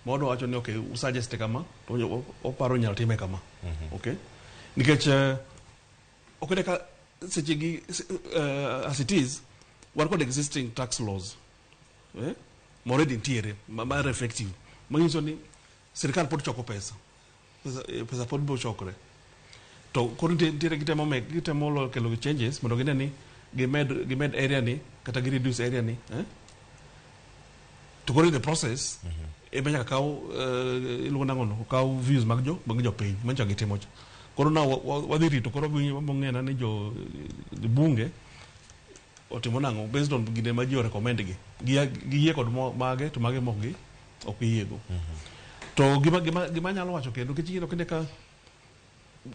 ma wadwa wacho ni okay, usuggest kama to oparo inyalo time kama. Okay, nikech ok ine ka seche gi as it is, wan kod existing tax laws ma already nitiere ma are effective, manyiso ni sirikal pod choko pesa, pesa pod biro chokre. To koro nitiere gitemo kelo changes mondo gine ni gimed area ni kata gi reduce area ni. To koro in the process ema nyaka kaw iluongo nang'o no, okaw views mag jopiny manyicho gitimo cha. Koro na wadhi rito koro wabong'ena ni jo bunge otimo nang'o based on gine ma ji o recommend gi giyie kod mage to mage mok gi ok giyiego. To gima anyalo wacho kendo, nikech ineno kinde ka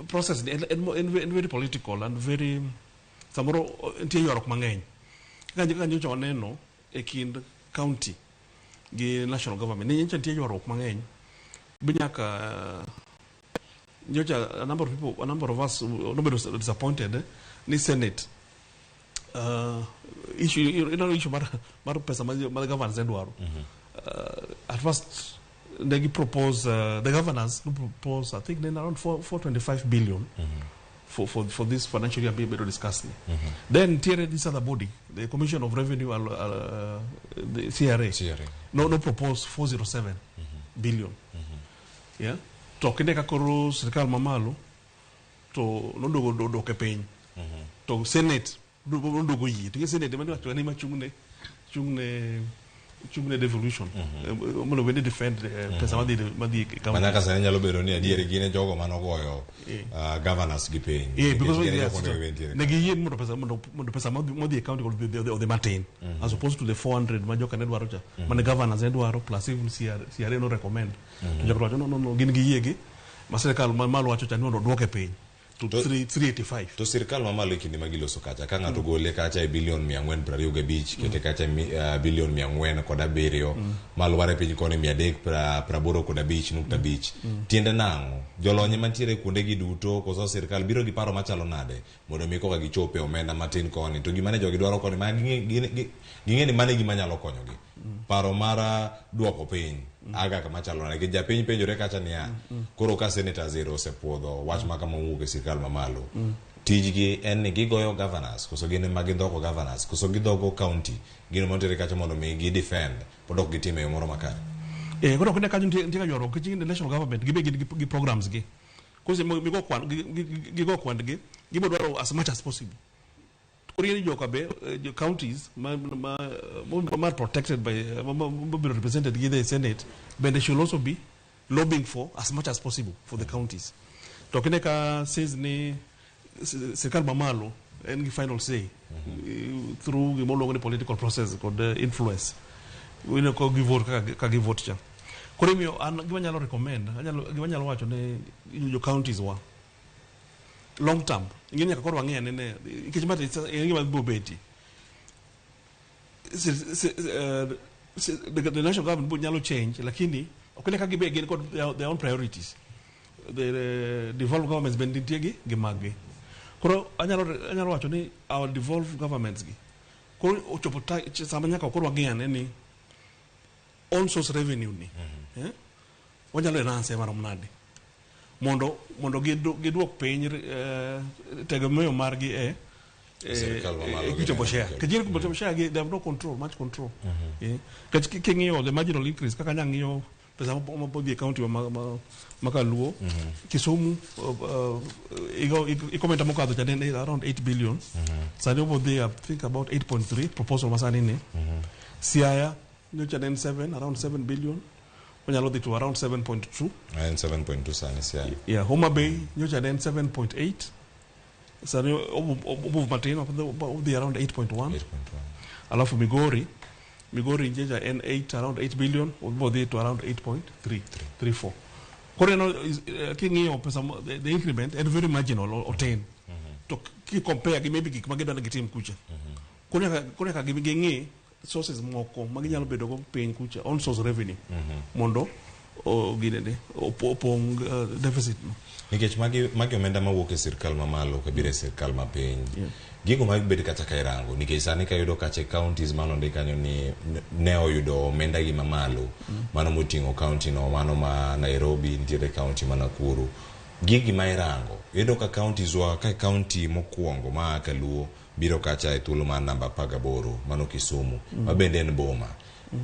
process ni en very political and very samoro nitie ywaruok mang'eny kaka nyocha waneno e kind county gi national government ni nyocha nitie ywaruok mang'eny bi nyaka nyocha a number of people, a number of us nobedo disappointed ni senate issue, issue mar pesa ma governors ne dwaro. At first ne gi propose, the governors no propose, I think then around 4, 425 billion for this financial year bedo discussed ni. Then nitiere this other body, the Commission of Revenue, the CRA, CRA. No propose 407 billion. Yeah, to kinde ka koro sirikal mamalo to noduogo oduoke piny, to senate noduogo yie to senate ema niwacho ni ma chung' ne devolution, mondo bende defend pesa madhi e county. Manyaka sani nyalo bedo ni adier gin e jogo manogoyo governors gi piny. Yeah, because Nikech gin e yes, jogo monego bed nitiere. Ne giyie mondo pesa modhi e county odhi matin as opposed to the 400 ma joka ne dwaro cha, mane governors ne dwaro, plus even CRA no recommend. To joka wacho no, gin giyie gi ma sirikal malo wacho cha ni mondo oduoke piny to 385. To sirikal mamalo e kinde ma giloso kacha ka ng'ato gole kacha e bilion 425, kete kacha e bilion 407, malware piny koni 385.5, tiende nang'o? Jolony mantiere kuonde gi duto koso sirikal biro gi paro machalo nade mondo mi koka gichope omenda matin koni to gima ne jogi dwaro koni ma ging'e ni mano e gima nyalo konyogi, paro mar duoko piny aga kama chalo nade? Nikech japiny penjore kacha niya, koro ka senators ero osepuodho wach ma kama owuok e sirikal mamalo, tijgi en ni gigoyo governors koso gin ema gidhogo governors koso gidhogo county gino mantiere kacha mondo mi gi defend pod ok gitime e yo moro makare? Eh, koro kinde kanyo nitie ka ywaruok nikech the national government gibe gin gi programs gi kose migo kwan gigo kwand gi gibo dwaro as much as possible. Koro ing'e ni joka be jo counties ma protected by ma bedo represented gi the senate bende should also be lobbying for as much as possible for the counties. To kine ka says ni sirikal mamalo en gi final say through gima oluongo ni political process kod influence. Ineno ka givote kaka ka givote cha. Koro imiyo an gima anyalo recommend, anyalo gima anyalo wacho ne jo counties wa long term, ing'e ni nyaka koro wang'i ane ne nikech ma en gima biro betie. The national government bo nyalo change, lakini ok ne ka gibe gin kod their own priorities. The devolved governments bende nitie gi mag gi. Koro anyalo wacho ni our devolved governments gi koro ochopo sama nyaka koro wang'i ane ni own source revenue ni wanyalo enhance marom nade mondo giduok piny tegemeo margi e Sirikal mamalo equitable gi share. neno. Nikech equitable share gi, they have no control, much control. Nikech king'iyo the marginal increase kaka anya ng'iyo Pesa mabodhi e county ma Kaluo. Kisumu ikomenta mokadho cha ne en around 8 billion. Sani obodhi, I think, about 8.3 proposal masani ni. Siaya nyocha ne en 7, around 7 billion. Onyalo dhi to around 7.2. En 7.2 sani Siaya. Yeah, Homa Bay nyocha ne en 7.8. Sani omove matin, odhi around 8.1. Alafu Migori nyocha en 8, around 8 billion, odhi to around 8.3 34. Koro king'iyo pesa the increment en very marginal, otin. To ki compare gi maybe gik ma gidwa ni gitim kucha. Koro nyaka ging'i sources moko ma ginyalo bedo go piny kucha, on source revenue, mondo ginene opong deficit no. Nikech magi omenda mawuok e sirkal mamalo kabiro e sirkal mapiny. Gigo mag bed kata ka irango nikech sani kayudo kacha e counties manondik kanyo ni ne oyudo omenda gi mamalo, mano moting'o county no mano ma Nairobi, nitiere county ma Nakuru. Gigi ma irango iyudo ka counties wa ka county mokwongo ma Kaluo biro kacha e thuolo mar namba 18, mano Kisumu, ma bende en boma.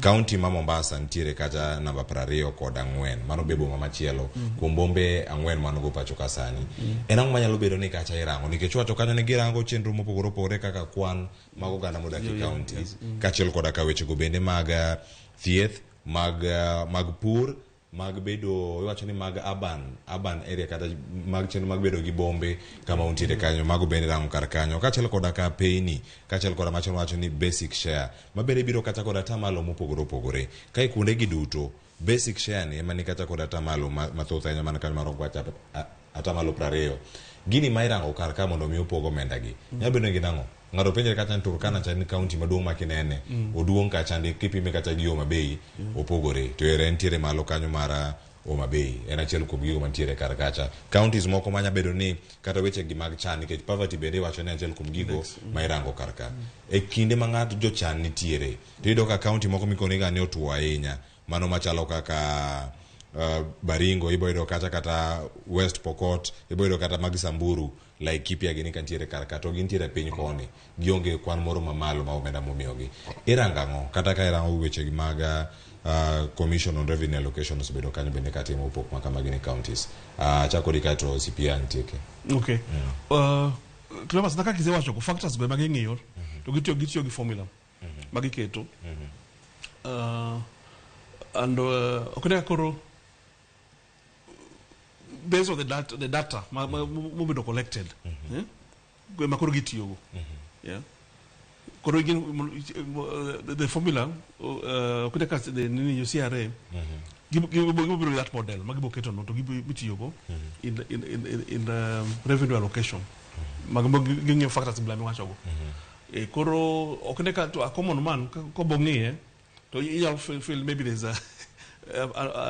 County ma Mombasa nitiere kacha namba 24, mano be boma machielo kuom bombe ang'wen man go pacho ka sani. En ang'o manyalo bedo ni kacha irango? Nikech wacho kanyo ni girango chenro mopogore opogore kaka kwan mag oganda modak e counties, kaachiel koda ka wechego bende mag thieth, mag pur, mag bedo iwacho ni mag urban area kata mag chenro mag bedo gi bombe kama untiere kanyo, mago bende rango kar kanyo, kaachiel koda ka peyni, kaachiel koda machielo wacho ni basic share ma bende biro kata kod atamalo mopogore opogore. Ka e kuonde gi duto basic share ni ema ni kata kod atamalo mathoth ahinya, mana kanyo marom wacho atamalo 20. Gini ma irango kar ka mondo mi opog omenda gi nyalo bedo ni gin ang'o? Ng'ato penjre kata ni Turkana cha en county maduong' ma kinene, oduong' kacha ndi kipime kata gi Homa Bay opogore, to ere entiere malo kanyo mar Homa Bay, en achiel kuom gigo mantiere kar kacha. Counties moko manya bedo ni kata weche gi mag chan, nikech poverty bende iwacho ni achiel kuom gigo ma irango kar ka. E kinde ma ng'ato jochan nitiere, to iyudo ka county moko mikoni ga ni otuo ahinya, mano machalo kaka Baringo, ibo yudo kacha kata West Pokot, ibo yudo kata mag Samburu, Laikipia gini kantiere kar ka, to gintiere piny koni, gionge kwan moro mamalo ma omenda momiyogi. Irango ang'o? Kata ka irango weche gi mag Commission on Revenue Allocation osebedo kanyo bende katimo pok ma kamagi ne counties. Achako kodi kaeto CPA nitieke. Okay. Cleophas, kaka kisewacho go factors go ema ging'iyo to gitiyo gi formula ma giketo. And ok ne koro based on the data ma mobedo collected, eh? Ema koro gitiyogo. Yeah. Koro gin the formula ok ne ka the nini CRA gibo biro gi that model ma gibo keto no to gibo itiyogo in revenue allocation mag ging'iyo factors bila miwachogo. Koro ok ne ka to a common man kobo ng'iye to inyalo feel maybe there's a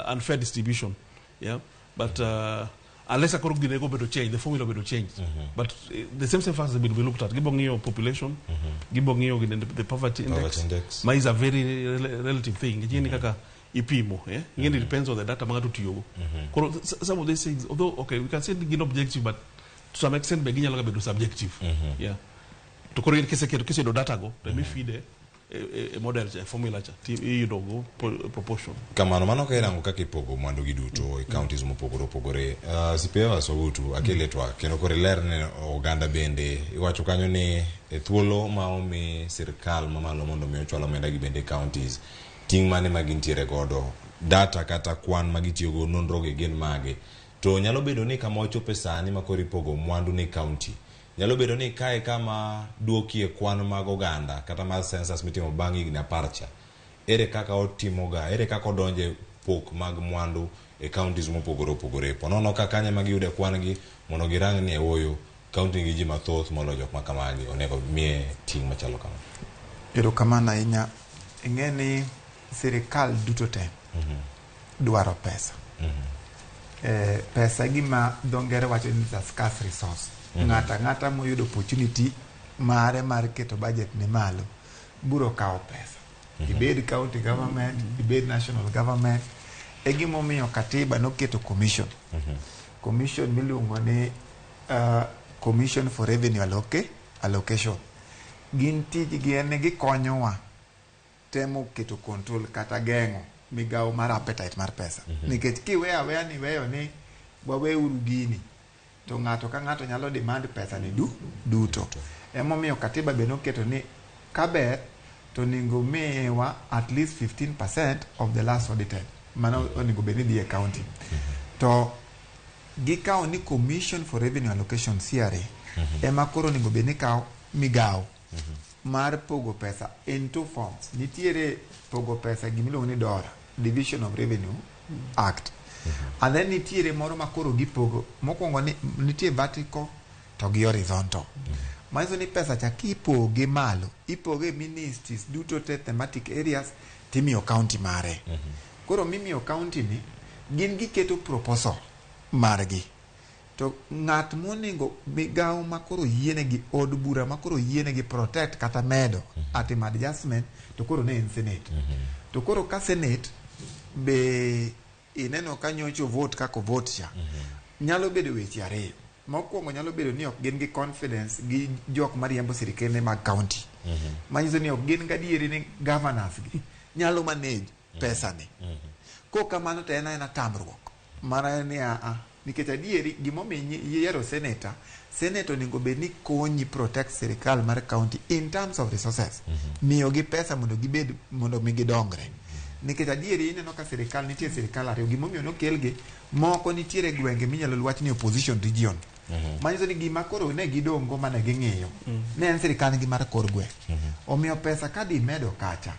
unfair distribution, yeah, but unless akoro ginego bedo change, the formula bedo changed, but the same factors will be looked at. Gibo ng'iyo population, gibo ng'iyo the poverty index, Poverty index. Ma is a very relative thing. Ing'e ni kaka ipimo, yeah? Ing'e ni depends on the data ma ng'ato tiyogo. Koro some of these things, although okay, we can say gin objective, but to some extent be ginyalo ga bedo subjective, yeah. To koro in kiseketo, kiseyudo data go, to emi feed e model cha, e formula cha, ti iyudo go proportion. Kamano, mano ka irango kaka ipogo mwandu gi duto e counties mopogore opogore. CPA Sogutu akele twak kendo koro iler ne oganda bende iwacho kanyo ni e thuolo ma omi sirkal mamalo mondo mi ochwal omenda gi bende e counties, ting' mane ma gintiere godo, data kata kwan ma gitiyogo, nonro gi gin mage, to nyalo bedo ni kama wachope sani ma koro ipogo mwandu ne county, nyalo bedo ni kae kama duokie kwan mag oganda kata mar census mitimo bang' higni 10 cha, ere kaka otimoga, ere kaka odonje pok mag mwandu e counties mopogore opogore? Ponono ka kanye ma giyude kwan gi mondo girang ni ooyo county nigi ji mathoth moloyo jok ma kamagi, onego miye ting' machalo kama. Erokamano ahinya. Ing'e ni sirikal duto te dwaro pesa. Pesa e gima dho ngere wacho ni is a scarce resource. Ng'ato ang'ata moyudo opportunity mare mar keto budget ne malo biro kawo pesa. Ibed county government, ibed national government. E gimomiyo katiba noketo commission. Commission miluongo ni Commission for Revenue Allocation. Gin tijgi en ni gikonyowa temo keto control kata geng'o migawo mar appetite mar pesa. Nikech kiweyo aweya ni weyo ni waweuru gini, to ng'ato ka ng'ato nyalo demand pesa ni duto. Emomiyo katiba be noketo ni kaber to onego miwa at least 15% of the last audited. Mano onego bed ni dhi e county. To gikawo ni Commission for Revenue Allocation CRA ema koro onego bed ni kawo migawo mar pogo pesa in two forms. Nitiere pogo pesa gimiluongo ni DORA, Division of Revenue Act. And then nitiere moro ma koro gipogo. Mokwongo ni nitie vertical to gi horizontal. Manyiso ni pesa cha kipoge malo, ipoge e ministries duto te thematic areas timiyo county mare. Koro mimiyo county ni gin giketo proposal margi. To ng'at monego migawo ma koro yienegi od bura ma koro yienegi protect kata medo atimo adjustment to koro ne en Senate. To koro ka Senate be ineno ka nyocha vote kaka vote cha nyalo bedo weche ariyo. Mokwongo nyalo bedo ni ok gin gi confidence gi jok mariembo sirikende mag county. Manyiso ni ok gin gadieri ni governors gi nyalo manage pesa ni. Kok kamano to en aena tamruok. Mana ni a nikech adieri gimomiyo yiero senator, senator onego bed ni konyi protect sirikal mar county in terms of resources. Miyo gi pesa mondo gibed mondo mi gidongre. Nikech adieri ineno ka sirikal nitie sirikal ariyo gimomiyo nokelgi moko nitiere gwenge minyalo wach ni opposition region. Manyiso ni gima koro ne gidongo mane ging'iyo ne en sirikal gi mar kor gweng'. Omiyo pesa ka di medo kacha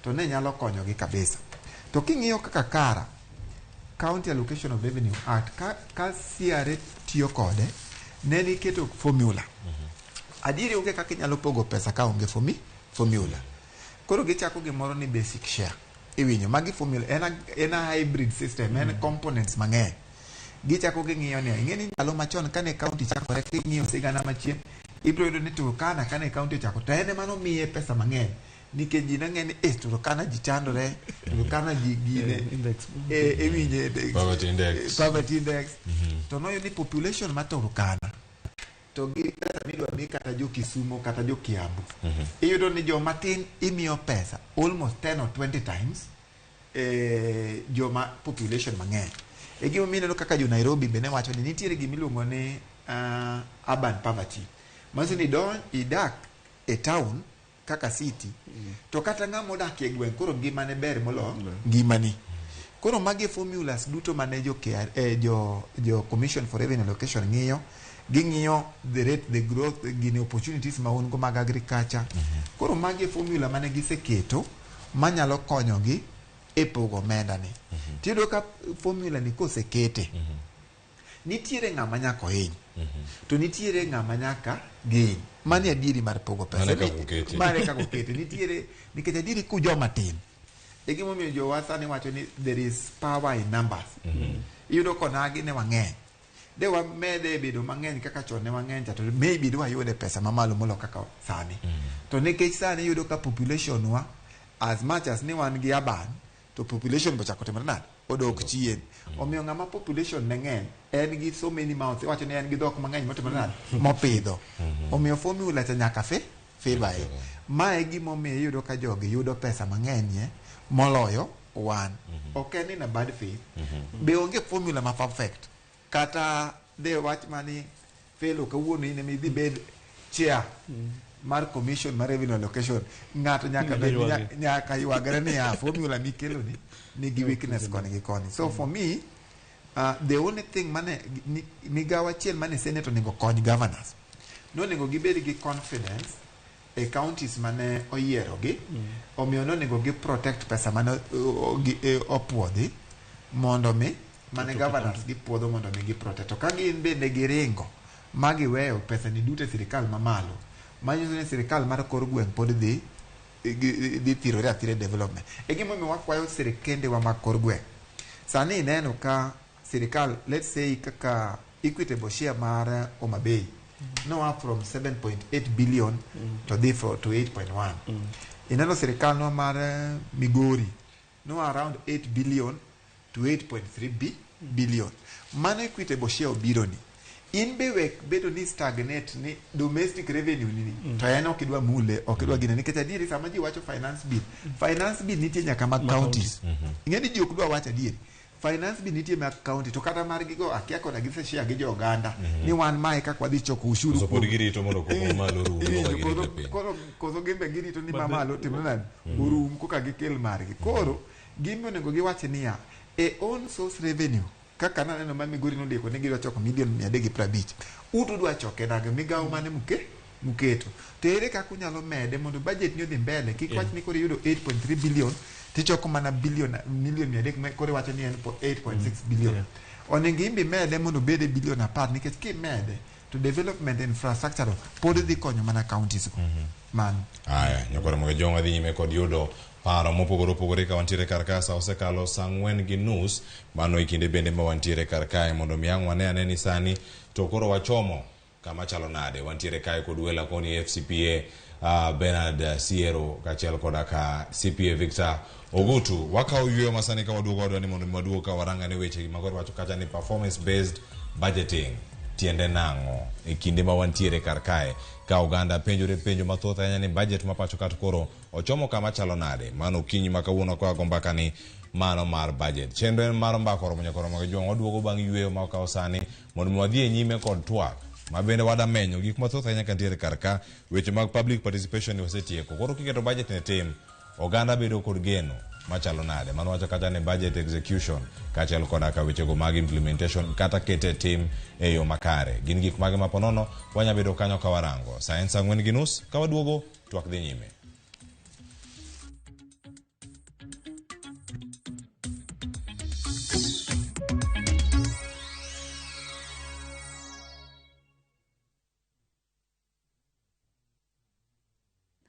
to ne nyalo konyogi kabisa. To king'iyo kaka kara County Allocation of Revenue Act ka CRA tiyo kode ne niketo formula. Adieri onge kaka inyalo pogo pesa ka onge formula. Koro gichako gimoro ni basic share. Iwinjo magi formula en a hybrid system, en components mang'eny. Gichako ging'iyo ni ing'e ni ndalo machon kane county chakore king'iyo sigana machien ibiro yudo ni Turkana kane county ochako to en ema nomiye pesa mang'eny. Nikech ji nang'e ni Turkana ji chandore, Turkana ji gine iwinje Poverty index. Poverty index. To noyud ni population ma Turkana to gi pesa midwa mi kata jo Kisumo kata jo Kiambu. Iyudo ni joma tin imiyo pesa almost 10 or 20 times joma population mang'eny. E gima mineno kaka jo Nairobi bende wacho ni nitiere gima iluongo ni urban poverty. Manyiso ni idak e town kaka city to kata ng'ama odak e gweng' koro ngimane ber molo ngimani. Koro magi formulas duto mane jo jo Commission for Revenue Allocation ng'iyo, ging'iyo the rate, the growth, gini opportunities ma un go mag agriculture. Koro magi formula mane giseketo manyalo konyogi e pogo omenda ni. Tiyudo ka formula ni kosekete, nitiere ng'ama nyaka ohiny, to nitiere ng'ama nyaka gain. Mano e adieri mar pogo pesa. Mane kaka okete. Nitiere, nikech adieri ku joma tin. E gimomiyo jowa sani wacho ni there is power in numbers. Iyudo konagi ne wang'eny. De wamede bedo mang'eny kaka chon ne wang'eny cha to maybe dwayude pesa mamalo molo kaka sani. To nikech sani iyudo ka population wa as much as ni wan gi urban to population bochako timore nade? Odok chien. Omiyo ng'ama population ne ng'eny en gi so many mouths, iwacho ni en gi dhok mang'eny motimore nade? Mopidho. Omiyo formula cha nyaka favor. Ma e gimomiyo iyudo ka jogi yudo pesa mang'eny moloyo wan. Ok en in a bad faith. Be onge formula ma perfect. Kata de wach mani felo kawuono in ema idhi bed chair mar commission mar revenue allocation, ng'ato nyaka bed nyaka ywagre ni formula mikelo ni nigi weakness koni gi koni. So for me the only thing mane migawo achiel mane Senate onego kony governors nonego gibed gi confidence e counties mane oyierogi. Omiyo nonego gi protect pesa mane opuodhi mondo mi mane governors gipuodho mondo mi gi protect. To ka gin bende giringo ma giweyo pesa ni duto e sirikal mamalo, manyiso ni sirikal mar kor gweng' pod dhi thirore athira e development. E gimomiyo wakwayo sirikendewa mag kor gweng'. Sani ineno ka sirikal, let's say kaka equitable share mar Homa Bay noa from 7.8 billion to dhi to 8.1. Ineno sirikal no mar Migori noa around 8 billion to 8.3 billion. Mano equitable share obiro ni. In be wek bedo ni stagnate ni domestic revenue ni to en ok idwa mule, ok idwa gine nikech adieri sama ji wacho finance bill, finance bill nitie nyaka mag Mag counties. counties. Mhm. Ing'e ni ji ok dwa wacho adieri. Finance bill nitie mag county to kata margi go akia koda gise share gi jo oganda ni wan mae kaka wadhi choko ushuru. Koso pod kuom- girito mondo koko malo orum, Iwinjo, koka girito koso- piny. koro koso gin be girito ni But mamalo timre nade orum koka gikel margi koro gimbe onego giwach niya e own source revenue kaka naneno ma Migori nondiko ni gidwa choko milion 350 utu dwa choke nage migawo mane muke muketo to ere kaka unyalo mede mondo budget ni odhi mbele kik wach ni koro iyudo 8.3 billion tichoko mana billion milion 300 koro iwacho ni en 8.6 billion onego imbe imede mondo obed e bilion 10 nikech kimede to development infrastructure pod dhi konyo mana counties go mano. Aya, nyakoro mogo jong'a dhi nyime kod yudo paro mopogore opogore ka wantiere kar ka sa osekalo saa 4:30 mano e kinde bende ma wantiere kar kae mondo mi ang' wane ane ni sani to koro wachomo kama chalo nade wantiere kae kod wela koni FCPA Bernard Siero kaachiel koda ka CPA Victor Ogutu. Wakawo yweyo masani ka waduogo wadwa ni mondo mi waduog ka warangane weche ma koro wacho kacha ni performance based budgeting tiende nang'o e kinde ma wantiere kar kae ka oganda penjore penjo mathoth ahinya ni budget ma pacho ka to koro ochomo kama chalo nade. Mano okinyi ma kawuono ka wago mbaka ni mano mar budget. Chenro en mar mbaka oromo nyaka oromo gi jwang'. Waduogo bang' yweyo ma okawo sani mondo mi wadhi e nyime kod twak ma bende wadamenyo gik mathoth ahinya kantiere kar ka. Weche mag public participation ni wasetieko. Koro kiketo budget ne tim, oganda bedo kod geno machalo nade. Mano wacho kacha ni budget execution kaachiel koda ka wechego mag implementation kata kete tim e yo makare. Gin gik mage ma ponono wanya bedo kanyo ka warango. Sa en saa 4:30 ka waduogo twak dhi nyime.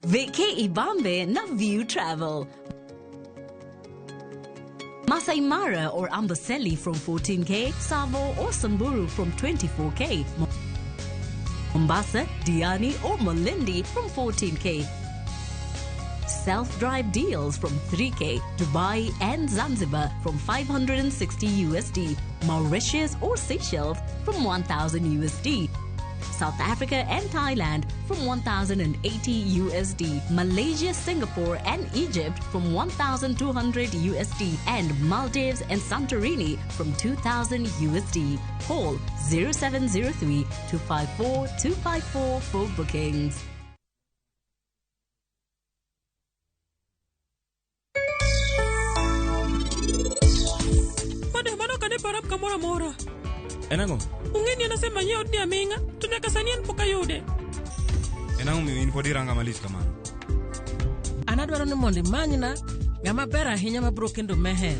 Vacay Ibambe na View Travel. Masai Mara or Amboseli from 14K, Savo or Samburu from 24K, Mombasa, Diani or Malindi from 14K. Self-drive deals from 3K, Dubai and Zanzibar from 560 USD, Mauritius or Seychelles from 1,000 USD. South Africa and Thailand from 1,080 USD, Malaysia, Singapore and Egypt from 1,200 USD, and Maldives and Santorini from 2,000 USD. Call 0703 254 254 for bookings. Made mano ok ane param kamoro amora. En ang'o? Ung'e ni an asemanye odni aming'a to nyaka sani en pok ayude. En ang'o miyo in pod iranga malich kamano? An adwaro ni mondo imanyna ng'ama ber ahinya mabiro kendo Meher.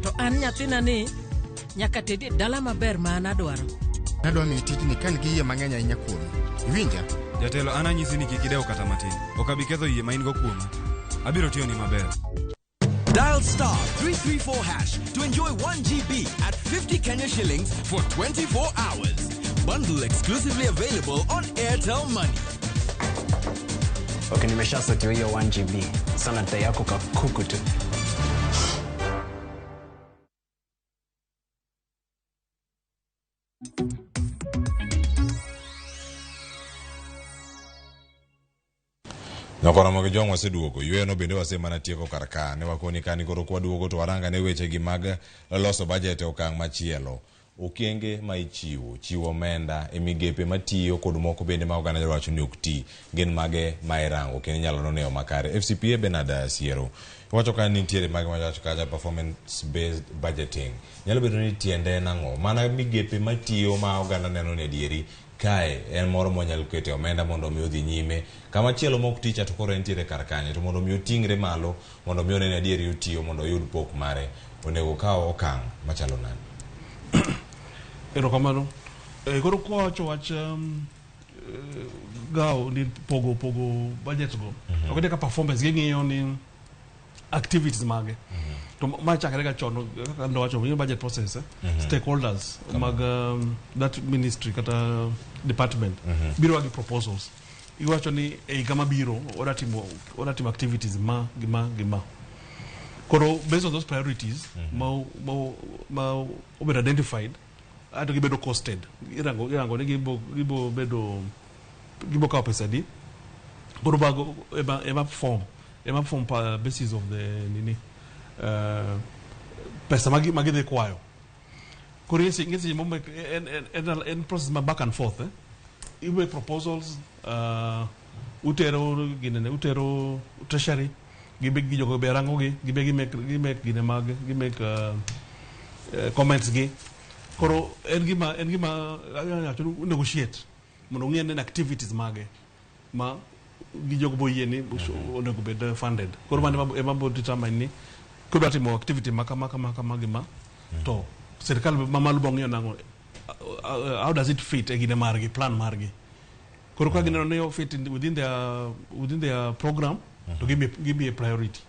To an nyathina ni nyaka tedi e dala maber ma an adwaro. Nadwa miyi tijni ka an gi yie mang'eny ahinya kuomi. Iwinja? Jatelo an anyisi ni kik idew kata matin. Ok abi ketho yie ma in go kuoma. Abiro tiyoni maber. Dial star 334 hash to enjoy 1 GB at 50 Kenya shillings for 24 hours. Bundle exclusively available on Airtel Money. Okay, nimeshasotiwa hiyo 1 GB. Sana data yako kakuku tu. Nyakoromo gi jong waseduogo. Yweyono bende wasemana tieko kar ka. Ne wakoni kani koro kwaduogo to waranga ne weche gi mag loso budget e okang' machielo. Okenge ma ichiwo, chiwo omenda e migepe matiyo kod moko bende ma oganda nyalo wacho ni ok ti, gin mage ma irango kendo inyalo none yo makare. FCPA Bernard Siero iwacho ka nitiere mage mawacho kacha performance based budgeting. Nyalo bedo ni tiende en ang'o? Mana migepe matiyo ma oganda neno ni adieri kae en moro mwanyalo kete omenda mondo mi odhi nyime. Kama chielo mok ticha to koro entiere kar kanye to mondo mi oting're malo mondo mi one ni adieri otiyo mondo oyud pok mare onego okaw okang' machalo nade? Erokamano. Koro kwawacho wach gawo ni pogo budget go. Ok ka performance ging'iyo ni activities mage. To ma chakre ga chon kaka ndowacho ni budget process stakeholders mag that ministry kata department biro gi proposals. Iwacho ni e higa mabiro wadwa timo activities ma gi ma gi ma. Koro based on those priorities ma obedo identified Ato gibedo costed. Irango ni gibo bedo gibo kawo pesa di. Koro bago ema form pa basis of the nini pesa magi dhi kwayo. Koro ng'isi mo en process ma back and forth, eh? Iwe proposals, utero ginene, utero treasury, gibe gi jogo be rango gi, gibe gi make gine mag gi make comments gi. Koro en gima negotiate mondo ong'e ni activities mage ma gi jogo boyie ni onego bed funded. Koro mano ema bo determine ni kidwa timo activity ma kama kama kama gi ma to sirikal mamalo bo ng'iyo nang'o, how does it fit e gine margi, plan margi. Koro ka gineno ni fit within their program, to gimiye priority,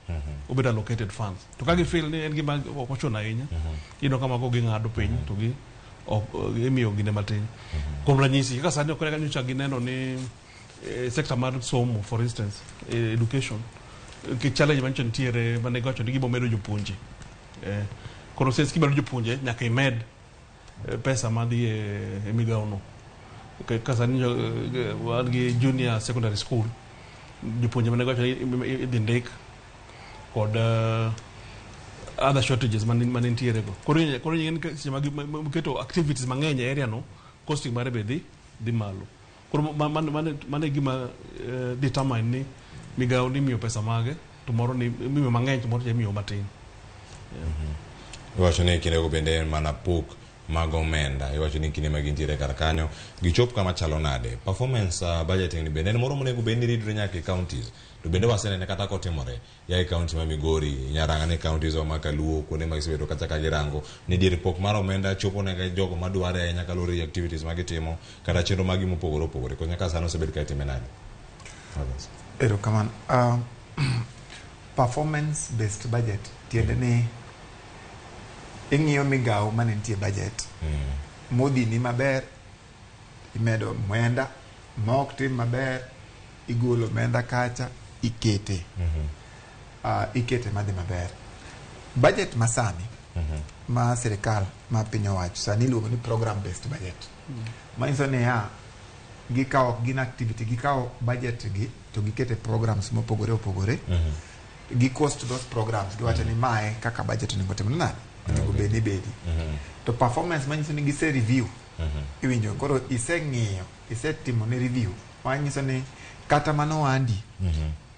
obedo allocated funds. To ka gifeel ni en gima ok ochuno ahinya, iyudo ka mago ging'ado piny to gi ok imiyo gine matin. Kuom ranyisi, kaka sani ok nyocha gineno ni sector mar somo, for instance, education, ki challenge manyocha nitiere mane giwacho ni gibo medo jopuonje. Koro since kimedo jopuonje, nyaka imed pesa madhi e migawo no. Ka sani wan gi junior secondary school, jopuonje mane giwacho ni idhi ndik kod other shortages mane nitiere go. Koro ing'e ni seche ma giketo activities mang'eny e area no, costing mare be dhi malo. Koro mano e gima determine ni migawo ni imiyo pesa mage, to moro ni imiyo mang'eny, to moro to imiyo matin. Iwacho ni kindego bende en mana pok mag omenda. Iwacho ni kinde ma gintiere kar kanyo gichop kama chalo nade. Performance budgeting ni bende en moro monego bed ni ridore nyaka e counties. To bende wasenene kata kotimore ya e county ma Migori, inyaranga ni counties wa ma Kaluo, kuonde ma gisebedo kacha ka girango ni dier pok mar omenda chopo ne jogo madware ahinya kaluwore gi activities ma gitimo kata chenro magi mopogore opogore. Koso nyaka sani osebed ka itime nade? Erokamano. Performance based budget tiende ni ing'iyo migawo mane nitie budget modhini maber, imedo omenda, ma ok tim maber igolo omenda kacha ikete, ikete madhi maber. Budget masani ma sirikal ma piny owacho sani iluongo ni program based budget, manyiso niya, gikawo ok gin activity, gikawo budget gi to gikete programs mopogore opogore, gi cost those programs. Giwacho ni mae kaka budget onego timre nade, onego bed ni bedi. To performance manyiso ni gise review, iwinjo, koro iseng'iyo, isetimo ne review, manyiso ni kata mano ohandi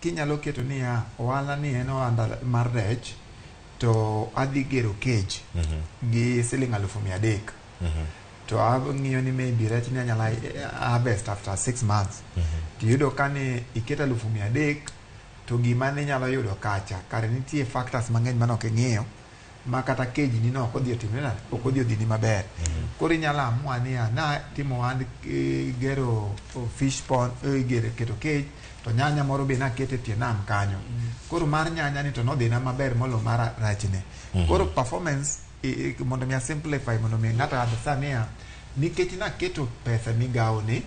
kinyalo keto niya, ohala ni en ohanda mar rech to adhi gero cage gi siling 300,000, to ang'iyo ni maybe rech ni anyalo harvest after 6 months, tiyudo ka ni iketo 300,000 to gima ninyalo yudo kacha kare nitie factors mang'eny mane ok ing'iyo, ma kata cage ni no ok odhi otimre nade, ok odhi odhini maber. Koro inyalo amua niya, na timo ohand gero fish pond, gero keto cage, to nyanya moro be nakete tie nam kanyo. Koro mar nyanya ni to nodhina maber molo mar rachne. Koro performance, mondo mi a simplify, mondo mi ng'ato understand niya, nikech naketo pesa migawo ni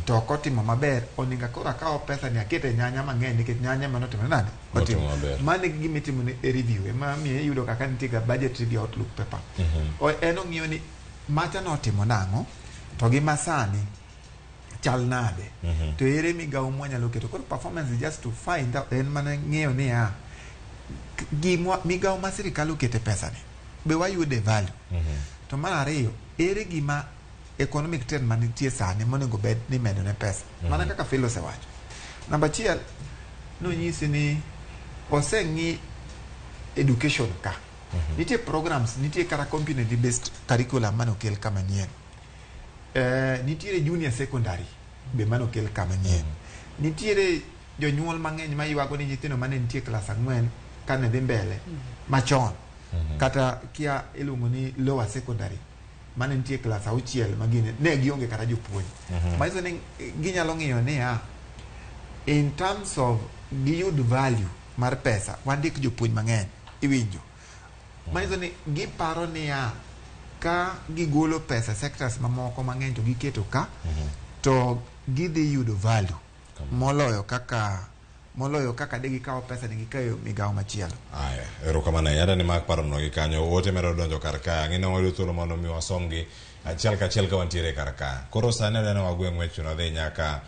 to ok otimo maber, onego koro akawo pesa ni akete nyanya mang'eny nikech nyanya ema notimore nade. Otimo maber. Mano e gima itimo ni e review ema miyo iyudo kaka nitie ga budget review outlook paper. En ong'iyo ni macha notimo nang'o to gi masani chal nade, to ere migawo mwanyalo keto. Koro performance is just to find out, en mana ng'iyo niya, gimwa migawo ma sirikal okete pesa ni be wayude value. To mar ariyo, ere gima economic trend manitie sani monego bed ni imedo ne pesa. Mana kaka Phil osewacho, namba achiel nonyisi ni oseng'i education ka nitie programs, nitie kata competency based curriculum mane okel kama nyien, nitiere junior secondary be mane okel kama nyien, nitiere jonyuol mang'eny maywago ni nyithindo mane nitie klas 4 kane dhi mbele machon, kata kia iluongo ni lower secondary mane nitie klas 6 magine ne gionge kata jopuonj. Manyiso ni ginyalo ng'iyo niya, in terms of giyud value mar pesa, wandik jopuonj mang'eny, iwinjo. Manyiso ni giparo niya, ka gigolo pesa sectors mamoko mang'eny to giketo ka, to gidhi yudo value moloyo kaka Moloyo kaka de gikawo pesa ni gikayo migawo machielo. Aya, erokamano ahinya dani mak parono gi kanyo. Ote medo donjo kar ka. Ang'e ni wayudo thuolo mondo mi wasomgi achiel kachiel ka wantiere kar ka. Koro sani adwa ni wagwe ng'wech wadhi nyaka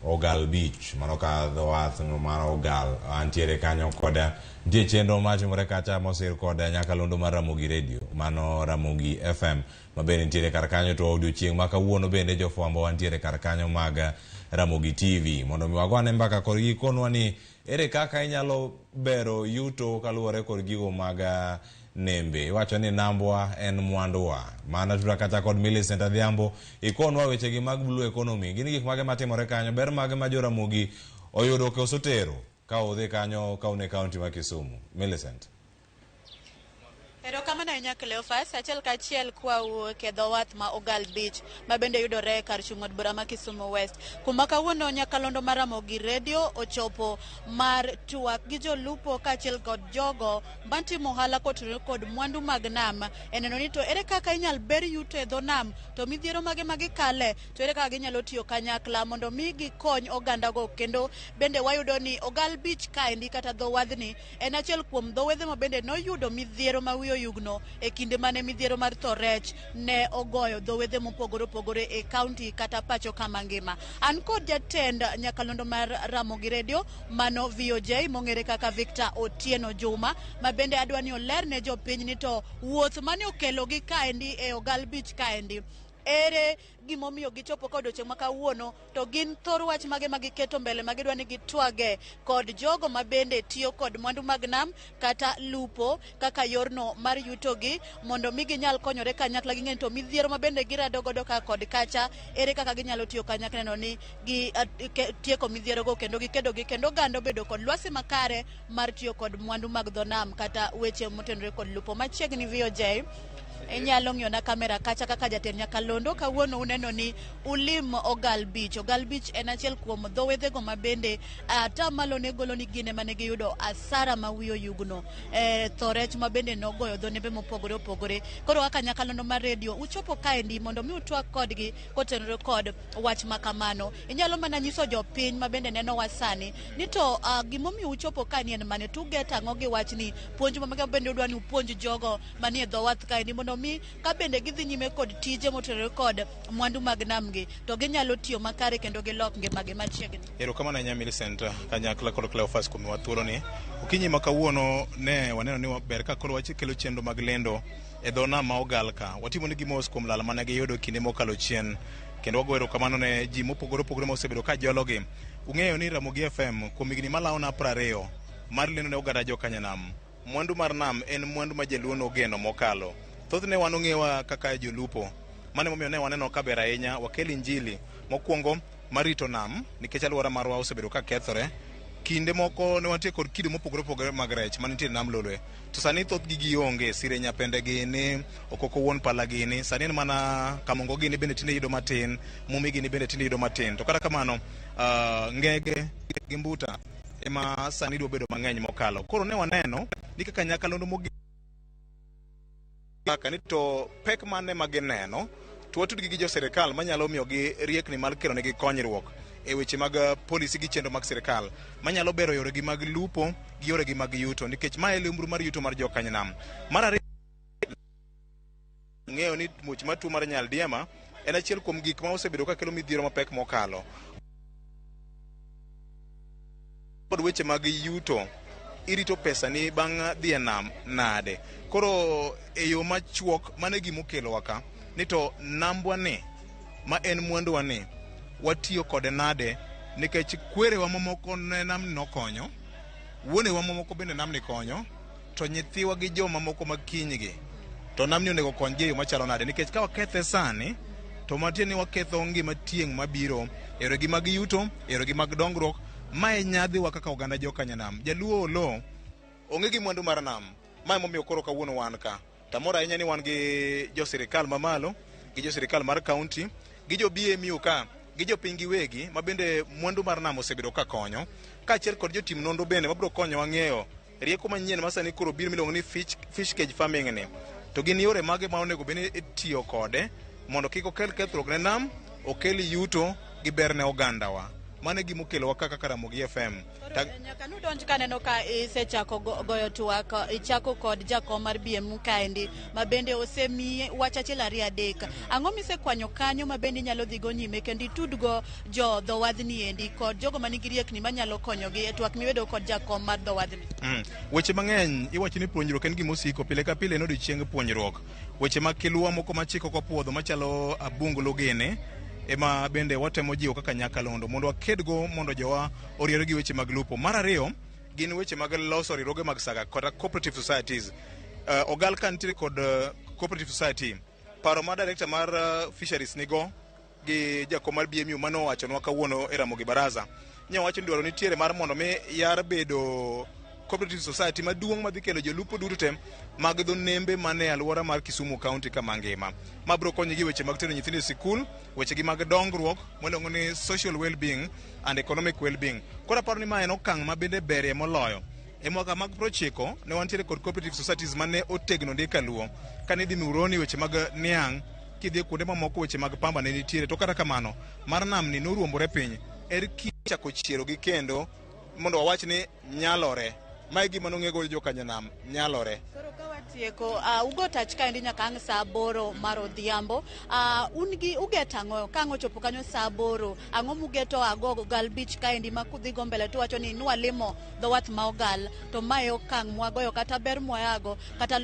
Ogal Beach, mano ka dho wath mar Ogal. Antiere kanyo koda nitie chenro matimore kacha mosir kod nyakalondo mar Ramogi Radio, mano Ramogi FM ma bende nitiere kar kanyo. To odiochieng' ma kawuono bende jofwambo wantiere kar kanyo mag Ramogi TV mondo mi wagoane mbaka kodgi konwa ni ere kaka inyalo bero yuto kaluwore kod gigo mag nembe. Iwacho ni nambwa en mwanduwa. Mana tuda kata kod Millicent Adhiambo ikonwa wechegi mag Blue Economy. Gin gik mage matimore kanyo, ber mage ma joramogi oyudo koso tero ka udhi kanyo ka un e kaunti ma Kisumu. Millicent. Erokamano ahinya Cleophas, achiel kachiel kwawuok e dho wath ma Ogal Beach ma bende yudore kar chung' od bura ma Kisumu West, kuma kawuono nyakalondo mar Ramogi Radio ochopo mar twak gi jolupo kaachiel kod jogo matimo ohala kotenore kod mwandu mag nam e neno ni to ere kaka inyal ber yuto e dho nam, to midhiero mage ma gikale, to ere kaka ginyalo tiyo kanyakla mondo mi gikony ogandago. Kendo bende wayudo ni Ogal Beach kaendi kata dho wadhni en achiel kuom dho wedhe ma bende noyudo midhiero ma wiye oyugno e kinde mane midhiero mar tho rech ne ogoyo dho wedhe mopogore opogore e kaunti kata pacho kama ngima. An kod jatend nyakalondo mar Ramogi Radio mano VOJ mong'ere kaka Victor Otieno Juma, ma bende adwa ni oler ne jopiny ni to wuoth mane okelogi kaendi e Ogal Beach kaendi ere gimomiyo gichopo ka odiochieng' ma kawuono, to gin thor wach mage ma giketo mbele ma gidwa ni gitwage kod jogo ma bende tiyo kod mwandu mag nam kata lupo kaka yorno mar yutogi mondo mi ginyal konyore kanyakla ging'e to midhiero ma bende girado godo ka kod kacha ere kaka ginyalo tiyo kanyakla neno ni gi tieko midhierogo kendo gikedo gi kendo oganda obedo kod lwasi makare mar tiyo kod mwandu mag dho nam kata weche motenore kod lupo. Machiegni VOJ, inyalo ng'iyo na kamera kacha kaka jatend nyakalondo kawuono uneno ni ulim Ogal Beach. Ogal Beach en achiel kuom dho wedhego ma bende atamalo ne golo ni gin ema ne giyudo asara ma wiye oyugno tho rech ma bende nogoyo dho nembe mopogore opogore. Koro kaka nyakalondo mar redio uchopo kaendi mondo mi utwak kodgi kotenore kod wach ma kamano. Inyalo mana nyiso jopiny ma bende nenowa sani ni to gimomiyo uchopo kae en mane, tuget ang'o gi wachni, puonj ma bende udwa ni upuonj jogo manie dho wath kaendi mondo mi ka bende gidhi nyime kod tije motenore kod mwandu mag namgi to ginyalo tiyo makare kendo gilok ngimagi machiegni. Erokamano ahinya Millicent kanyakla kod Cleophas kuom miwa thuoloni. Okinyi ma kawuono ne waneno ni ber ka koro wachikelo chenro mag lendo e dho nam ma Ogal ka. Watimo negi mos kuom lal mane giyudo kinde mokalo chien, kendo wago erokamano ne ji mopogore opogore mosebedo ka jologi. Ung'eyo ni Ramogi FM kuom higni malawo na 20 mar lendo ne oganda jokanyanam. Mwandu mar nam en mwandu ma jaluo nogeno mokalo. Thothne wan ong'ewa kaka jolupo. Mano emomiyo ne waneno ka ber ahinya wakel injili mokwongo mar rito nam nikech alwora marwa osebedo ka kethore. Kinde moko ne wantie kod kido mopogore opogore mag rech manitie e nam Lolwe. To sani thothgi gionge, sire nyapende gini, okoko wuon pala gini, sani en mana kamongo gini bende tinde yudo matin, mumi gini bende tinde yudo matin. To kata kamano, ngege gi mbuta ema sani dwa bedo mang'eny mokalo. Koro ne waneno ni kaka nyakalondo mogik ni to pek mane ma gineno to watudgi gi jo sirikal manyalo miyogi riekni mar kelo negi konyruok e weche mag polisi gi chenro mag sirikal manyalo bero yoregi mag lupo gi yoregi mag yuto, nikech mae e lumbru mar yuto mar jokanyanam. Mar ariyo, ng'eyo ni muoch mar tuo mar nyaldiema en achiel kuom gik ma osebedo ka kelo midhiero mapek mokalo. Kod weche mag yuto, irito pesani bang' dhi e nam nade? Koro e yo machuok, mano e gima okelowa ka, ni to nambwa ni ma en mwanduwa ni watiyo kode nade, nikech kwerewa mamoko ne namni nokonyo, wuonewa mamoko bende namni konyo, to nyithiwa gi joma moko ma kinygi to namni onego konygi e yo machalo nade, nikech ka wakethe sani to matiende ni waketho ngima tieng' mabiro e yoregi mag yuto, e yoregi mag dongruok. Mae nyadhiwa kaka oganda jokanyanam. Jaluo olo onge gi mwandu mar nam. Mae momiyo koro kawuono wan ka. Tamor ahinya ni wan gi jo sirikal mamalo, gi jo sirikal mar kaunti, gi jo BMU ka, gi jopiny giwegi ma bende mwandu mar nam osebedo ka konyo, kaachiel kod jotim nonro bende mabiro konyowa ng'eyo rieko manyien ma sani koro biro miluongo ni fish cage farming ni. To gin yore mage ma onego bed ni itiyo kode mondo kik okel kethruok ne nam, okel yuto gi ber ne ogandawa. Mano e gima okelowa ka kaka Ramogi FM. Koro nyaka nudonj kaneno ka isechako goyo twak, ichako kod jakom mar BMU kaendi ma bende osemiyi wach achiel ariyo adek. Ang'o misekwanyo kanyo ma bende inyalo dhigo nyime kendo itudgo jo dho wadhni endi kod jogo manigi riekni manyalo konyogi e twak mibedo kod jakom mar dho wadhni? Weche mang'eny iwacho ni puonjruok en gima osiko pile ka pile en odiechieng puonjruok. Weche mag kilua moko ma chik ok opuodho machalo abunglu gini ema bende watemo jiwo kaka nyakalondo mondo wakedgo mondo jowa oriere gi weche mag lupo. Mar ariyo gin weche mag loso riwruoge mag saga kata cooperative societies. Ogal ka nitiere kod cooperative society, paro ma director mar fisheries nigo gi jakom mar BMU mano owachonwa kawuono e Ramogi Baraza nye wacho ni dwaro nitiere mar mondo mi yar bedo cooperative society maduong' madhi kelo jolupo duto te mag dho nembe mane alwora mar Kisumu County kama ngima ma biro konyogi weche mag tero nyithindo e sikul, weche gi mag dongruok miluongo ni social well-being and economic well-being. Koro aparo ni ma en okang' ma bende berie moloyo. E mwaka mag 90 ne wantiere kod cooperative societies mane otegno ndi kaluo. Kane idhi Muhoroni weche mag niang', kidhi e kuonde mamoko weche mag pamba ne nitiere, to kata kamano mar namni noruombore piny. Er kichako chierogi kendo mondo wawach ni nyalore. Mae gima nong'ego jokanyanam, nyalore. Koro ka watieko, ugo tach kaendi nyaka ang' saa 8 mar odhiambo. Un gi ugeto ang'o? Ka ang' ochopo kanyo saa 8, ang'o mugeto ago Ogal Beach kaendi ma kudhi go mbele to wacho ni nwalimo dho wath ma Ogal, to mae okang' mwagoyo kata ber mwayago kata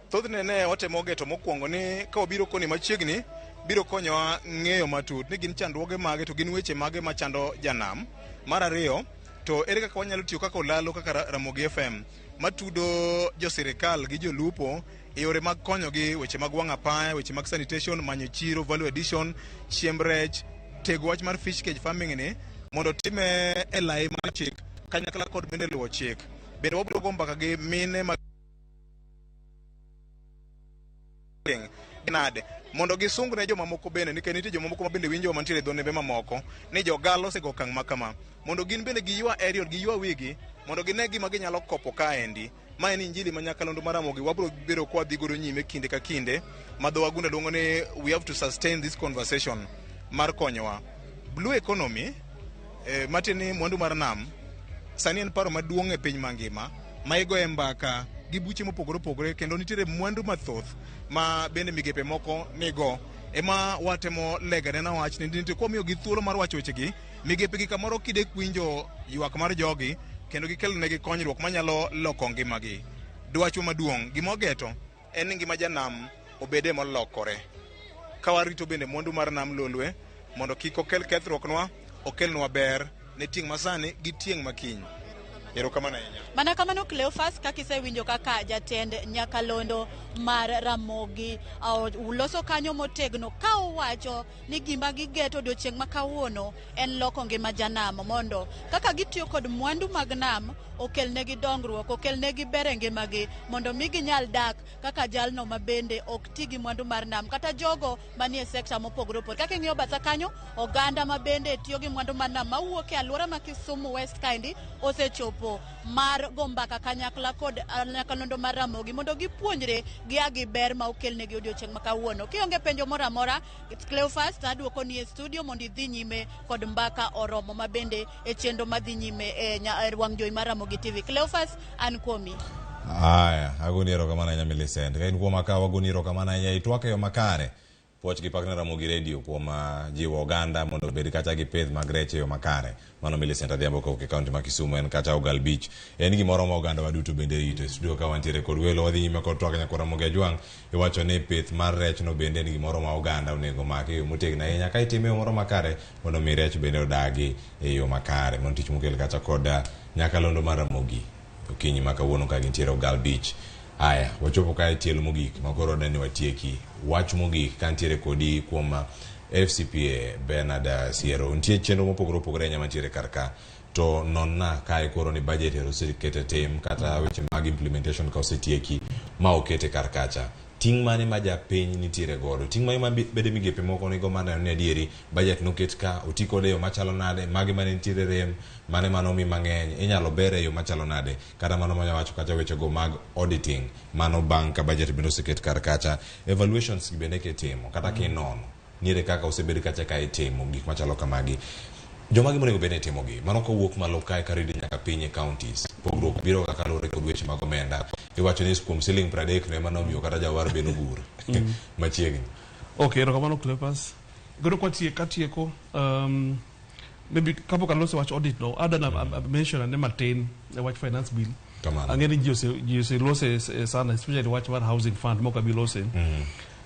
Thothne ne watemo geto mokwongo ni ka wabiro koni machiegni biro konyowa ng'eyo matut ni gin chandruoge mage to gin weche mage machando janam. Mar ariyo, to ere kaka wanyalo tiyo kaka olalo kaka Ramogi FM matudo jo sirikal gi jolupo e yore mag konyogi weche mag wang' apaya, weche mag sanitation, manyo chiro, value addition, chiemb rech, tego wach mar fish cage farming ni mondo time e lai mar chik kanyakla kod bende luwo chik. Bende wabiro go mbaka gi mine mag nade mondo gisung ne jomamoko bende, nikech nitie jomamoko ma bende winjo mantiere e dho nembe mamoko ni jogalo osego okang' ma kama, mondo gin bende giywa aerial, giywa wigi mondo gine gima ginyalo kopo kaendi. Ma en injili ma nyakalondo mar Ramogi wabiro bedo kwa dhi godo nyime kinde ka kinde, ma dho wagunda luongo ni we have to sustain this conversation mar konyowa. Blue economy, matiende ni mwandu mar nam, sani en paro maduong' e piny mangima ma igoye mbaka gi buche mopogore opogore, kendo nitiere mwandu mathoth ma bende migepe moko nigo. Ema watemo legane na wach ni nitie kwa miyo gi thuolo mar wacho wechegi, migepe gi kamoro kidek winjo ywak mar jogi kendo gikelonegi konyruok manyalo loko ngimagi. Dwachwa maduong' gima wageto en ni ngima janam obede molokore. Ka warito bende mwandu mar nam Lolwe mondo kik okel kethruoknwa, okelnwa ber ne tieng' masani gi tieng' makiny. Erokamano ahinya. Mana kamano Cleophas, kaka isewinjo kaka jatend nyakalondo mar Ramogi uloso kanyo motegno ka owacho ni gima gigeto odiochieng' ma kawuono en loko ngima janam mondo kaka gitiyo kod mwandu mag nam okelnegi dongruok, okelnegi ber e ngimagi mondo mi ginyal dak kaka jalno ma bende ok ti gi mwandu mar nam kata jogo manie sekta mopogore opogore. Kaka ing'iyo batha kanyo, oganda ma bende tiyo gi mwandu mar nam mawuok e alwora ma Kisumu West kaendi osechopo mar go mbaka kanyakla kod nyakalondo mar Ramogi mondo gipuonjre gia gi ber ma okelnegi odiochieng' ma kawuono. Kionge penjo moro amora, Cleophas, to aduoko ni e studio mondo idhi nyime kod mbaka oromo ma bende e chenro madhi nyime e wang' jowi mar Ramogi TV. Cleophas, an kuomi. Aya, agoni erokamano ahinya Millicent. Ka in kuoma ka wagoni erokamano ahinya itwak e yo makare. Puoch gi pak ne Ramogi Radio kuom jiwo oganda mondo obed kacha gi pith mag rech e yo makare. Mano Millicent Adhiambo kowuok e kaunti ma Kisumu en kacha Ogal Beach. En gimoro ma oganda wa duto bende rito. E studio ka wantiere kod welo wadhi nyime kod twak nyakwa Ramogi Ajwang'. Iwacho ni pith mar rech no bende en gimoro ma oganda onego maki e yo motegno ahinya. Ka itime e yo moro makare mondo mi rech bende odagi e yo makare. Mano tich mokel kacha kod nyakalondo mar Ramogi okinyi ma kawuono ka gintiere Ogal Beach. Aya, wachopo kae tielo mogik ma koro dani watieki. Wach mogik ka ntiere kodi kuom FCPA Bernard Siero. Nitie chenro mopogore opogore ahinya mantiere kar ka. To nonna kae koro ni budget ero oseket e tim kata weche mag implementation ka osetieki ma okete kar kacha. Ting' mane ma japiny nitiere godo? Ting' mane ma bede migepe moko nigo mar neno ni adieri budget noket ka, oti kode e yo machalo nade, mage mane nitiere rem, mane manomi mang'eny, inyalo ber e yo machalo nade? Kata mano manya wacho kacha wechego mag auditing, mano bang' ka budget bende oseket kar kacha. Evaluations gi bende kitimo, kata kinono, Nire kaka osebed kacha ka itimo gik machalo kamagi. Joma gi monego bed ni timogi mano kowuok malo kae karidi nyaka piny e counties pogruok biro kaka luwore kod weche mag omenda iwacho ni kuom siling 30 no ema nomiyo kata jawar be nogur machiegni. Okay, erokamano Cleophas. Koro katieko, maybe kapok aloso wach audit no, ada na mention ane matin e wach finance bill. Kamano. Ang'e ni ji oselose sana, especially wach mar housing fund mok abi lose.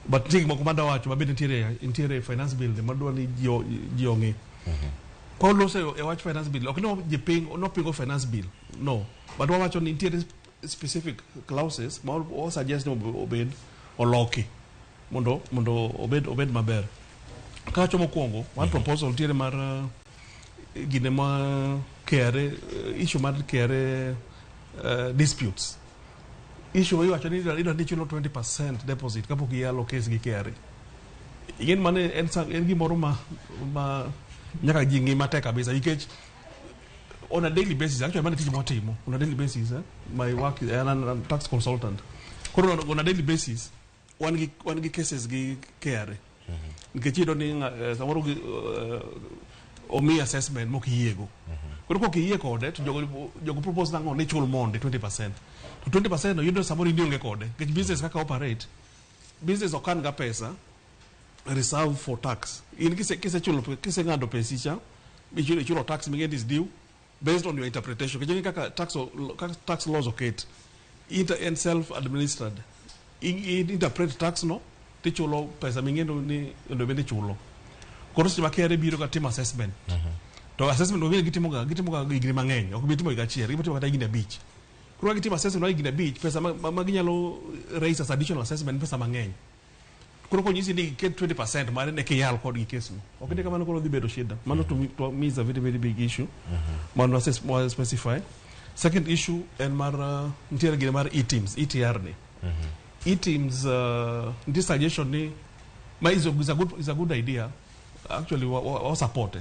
But nitie gik moko mada wacho mabende nitiere finance bill ni madwa ni ji ong'e. Kwa lose e wach finance bill, ok no ji ping, no pingo finance bill. No. But wawacho ni nitiere specific clauses ma o suggest ni obed oloki mondo obed maber. Kawacho mokwongo, one proposal nitiere mar gine ma KRA, issue mar KRA disputes. Issue iwacho ni idwa ni ichulo 20% deposit kapok iyalo case gi KRA. Ing'e mano en gimoro ma nyaka ji ng'i matek kabisa nikech on a daily basis, actually mano e tich mwatimo on a daily basis, eh? My work is an tax consultant. Koro on a daily basis wan gi cases gi KRA nikech iyudo ni samoro gi, omiyi assessment mok iyiego. Koro kok iyie kode to jogo propose nang'o ni chul mondi 20%, to 20% no yudo samoro in ionge kode nikech business kaka operate business ok kan ga pesa reserve for tax. In kisechulo, kiseng'ado pesi cha, ichulo tax ming'e is due based on your interpretation. Nikech ing'e kaka tax laws oket en self administered. I interpret tax no tichulo pesa ming'e ni onego bed ni ichulo. Koro seche ma KRA biro ga timo assessment, to assessment no gitimo ga higni mang'eny, ok bi timo higa achiel, gibiro timo kata higni 5. Koro ka gitimo assessment mar higni 5, pesa ma ginyalo raise as additional assessment, pesa mang'eny. Koro konyisi ni iket 20% mare ne kiyal kodgi case no ok ni kamano, koro dhi bedo shida. Mano to me is a very very big issue mondo wa specify. Second issue en mar nitiere gine mar eTIMS, ETR ni eTIMS, nitie suggestion ni ma is a good idea actually. Wa support,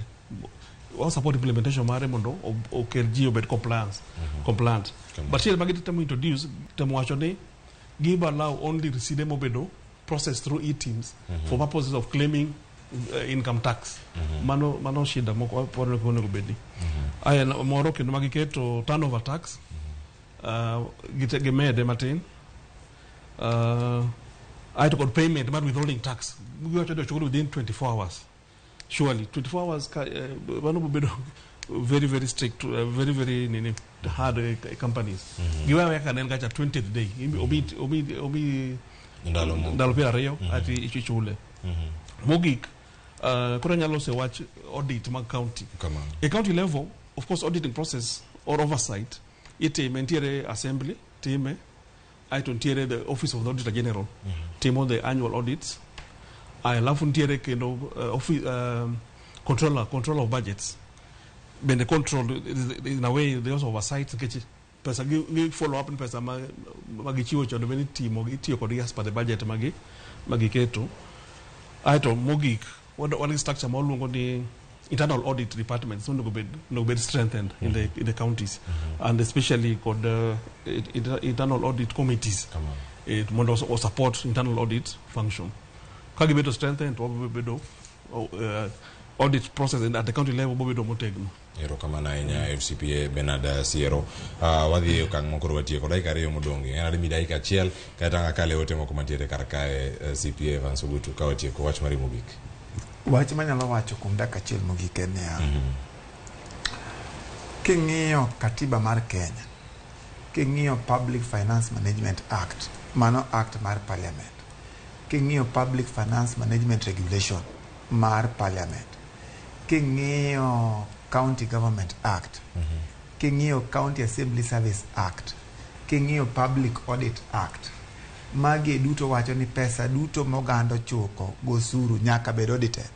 wa support implementation mare mondo okel ji obed compliant. But chiel ma gitemo introduce, temo wacho ni give allow only receipt mobedo processed through eTIMS for purposes of claiming income tax. Mano shida moko waparo ni onego bedi. Aya, moro kendo ma giketo turnover tax, gimede matin, aeto kod payment mar withholding tax giwacho ni ochul within 24 hours. Surely 24 hours ka, mano bedo very very strict, very very nini hard, companies giweyo kaka ne en kacha 20th day. Omi Ndalo moko. Ndalo 20 ati ichule. Mogik, koro anyalo loso e wach audit mag county. Kamano. E county level, of course, auditing process or oversight itime, nitiere assembly time, aeto nitiere the office of the auditor general timo the annual audits. Aya, alafu nitiere kendo controller of budgets bende control in a way, they also oversight nikech pesa gi follow up ni pesa ma gichiwo chon bende itimo itiyo kodgi as per the budget ma giketo. Aeto mogik, wan gi structure ma waluongo ni internal audit departments onego bed strengthened in the counties and especially kod internal audit committees, mondo o support internal audit function. Ka gibedo strengthened, to wabiro bedo audit process at the county level bobedo motegno. Erokamano ahinya, FCPA Bernard Siero. Wadhi e okang' mokoro watieko dakika 2 modong'. En adimi dakika 1 kata ng'akale ote moko mantiere kar kae, CPA Evans Ogutu, ka watieko wach mari mogik. Wach manyalo wacho kuom dakika 1 mogik en niya, king'iyo katiba mar Kenya, king'iyo Public Finance Management Act, mano act mar parliament, king'iyo Public Finance Management Regulation mar parliament, king'iyo County Government Act, king'iyo County Assembly Service Act, king'iyo Public Audit Act, magi duto wacho ni pesa duto moganda ochoko gosuru nyaka bed audited.